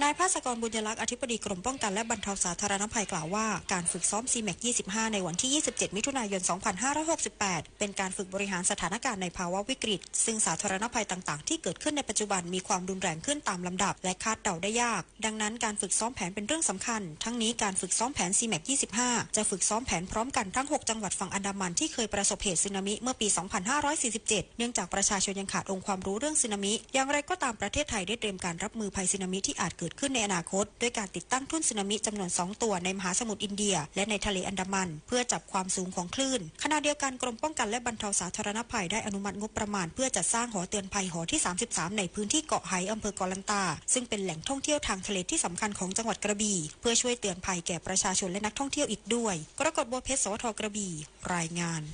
นายภาสกร บุญยลักษณ์ อธิบดีกรมป้องกันและบรรเทาสาธารณภัยกล่าวว่า การฝึกซ้อม ซีแม็ก ยี่สิบห้า ในวันที่ ยี่สิบเจ็ด มิถุนายน สองพันห้าร้อยหกสิบแปด เป็นการฝึกบริหารสถานการณ์ในภาวะวิกฤต ซึ่งสาธารณภัยต่างๆ ที่เกิดขึ้นในปัจจุบันมีความรุนแรงขึ้นตามลำดับ และคาดเดาได้ยาก ดังนั้นการฝึกซ้อมแผนเป็นเรื่องสำคัญ ทั้งนี้การฝึกซ้อมแผน ซีแม็ก ยี่สิบห้า จะฝึกซ้อมแผนพร้อมกันทั้งหกจังหวัดฝั่งอันดามันที่เคยประสบเหตุสึนามิเมื่อปี สองพันห้าร้อยสี่สิบเจ็ด เนื่องจากประชาชนยังขาดองค์ความรู้เรื่องสึนามิ อย่างไรก็ตามประเทศไทยได้เตรียมการรับมือภัยสึนามิที่อาจเกิดขึ้นในอนาคต ด้วยการติดตั้งทุ่นสึนามิจำนวนสองตัวในมหาสมุทรอินเดีย และในทะเลอันดามัน เพื่อจับความสูงของคลื่น ขณะเดียวกันกรมป้องกันและบรรเทาสาธารณภัยได้อนุมัติงบประมาณเพื่อจัดสร้างหอเตือนภัยหอที่ สามสิบสาม ในพื้นที่เกาะไหอำเภอเกาะลันตา ซึ่งเป็นแหล่งท่องเที่ยวทางทะเลที่สำคัญของจังหวัดกระบี่ เพื่อช่วยเตือนภัยแก่ประชาชนและนักท่องเที่ยวอีกด้วย กรกฎ บัวเพชร สวท กระบี่ รายงาน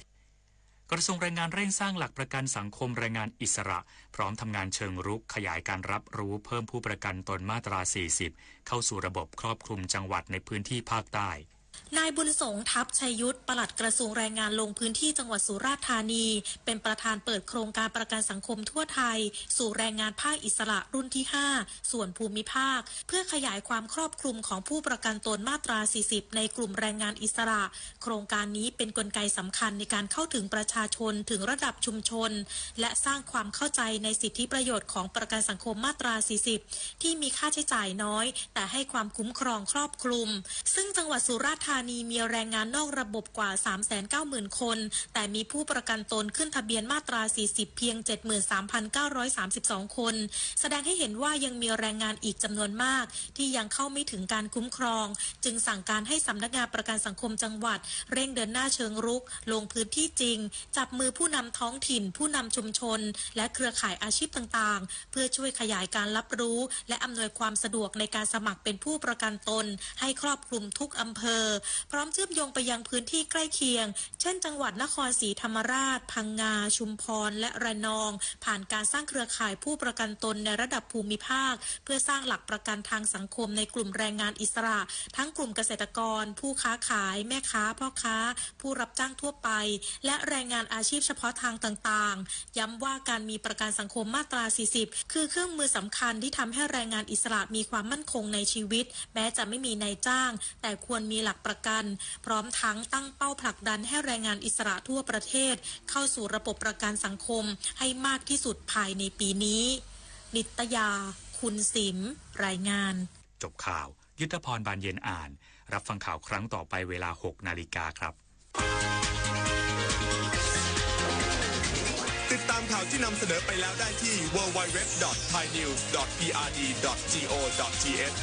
กระทรวงแรงงานเร่งสร้างหลักประกันสังคมแรงงานอิสระ พร้อมทำงานเชิงรุก ขยายการรับรู้เพิ่มผู้ประกันตนมาตรา สี่สิบ เข้าสู่ระบบครอบคลุมจังหวัดในพื้นที่ภาคใต้ นายบุญสงษ์ ทัพชัยยุทธ ปลัดกระทรวงแรงงานลงพื้นที่จังหวัดสุราษฎร์ธานี เป็นประธานเปิดโครงการประกันสังคมทั่วไทย สู่แรงงานภาคอิสระรุ่นที่ ห้า ส่วนภูมิภาค เพื่อขยายความครอบคลุมของผู้ประกันตนมาตรา สี่สิบ ในกลุ่มแรงงานอิสระ โครงการนี้เป็นกลไกสำคัญในการเข้าถึงประชาชนถึงระดับชุมชน และสร้างความเข้าใจในสิทธิประโยชน์ของประกันสังคมมาตรา สี่สิบ ที่มีค่าใช้จ่ายน้อย แต่ให้ความคุ้มครองครอบคลุม ซึ่งจังหวัดสุราษฎร์ธานีมีแรงงานนอกระบบกว่า สามแสนเก้าหมื่น คน แต่มีผู้ประกันตนขึ้นทะเบียนมาตรา สี่สิบ เพียง เจ็ดหมื่นสามพันเก้าร้อยสามสิบสอง คน แสดงให้เห็นว่ายังมีแรงงานอีกจำนวนมาก ที่ยังเข้าไม่ถึงการคุ้มครอง จึงสั่งการให้สำนักงานประกันสังคมจังหวัด เร่งเดินหน้าเชิงรุก ลงพื้นที่จริง จับมือผู้นำท้องถิ่น ผู้นำชุมชน และเครือข่ายอาชีพต่างๆ เพื่อช่วยขยายการรับรู้ และอำนวยความสะดวกในการสมัครเป็นผู้ประกันตน ให้ครอบคลุมทุกอำเภอ พร้อมเชื่อมโยงไปยังพื้นที่ใกล้เคียง เช่น จังหวัดนครศรีธรรมราช พังงา ชุมพร และระนอง ผ่านการสร้างเครือข่ายผู้ประกันตนในระดับภูมิภาค เพื่อสร้างหลักประกันทางสังคมในกลุ่มแรงงานอิสระ ทั้งกลุ่มเกษตรกร ผู้ค้าขาย แม่ค้า พ่อค้า ผู้รับจ้างทั่วไป และแรงงานอาชีพเฉพาะทางต่างๆ ย้ำว่าการมีประกันสังคมมาตรา สี่สิบ คือเครื่องมือสำคัญที่ทำให้แรงงานอิสระมีความมั่นคงในชีวิต แม้จะไม่มีนายจ้าง แต่ควรมีหลักประกัน พร้อมทั้งตั้งเป้าผลักดันให้แรงงานอิสระทั่วประเทศ เข้าสู่ระบบประกันสังคมให้มากที่สุดภายในปีนี้ นิตยา คุณสิม รายงาน จบข่าว ยุทธพร บานเย็นอ่าน รับฟังข่าวครั้งต่อไปเวลา หกนาฬิกาครับ ติดตามข่าวที่นำเสนอไปแล้วได้ที่ ดับเบิลยู ดับเบิลยู ดับเบิลยู ดอท ไทยนิวส์ ดอท พีอาร์ดี ดอท จี โอ ดอท ที เอช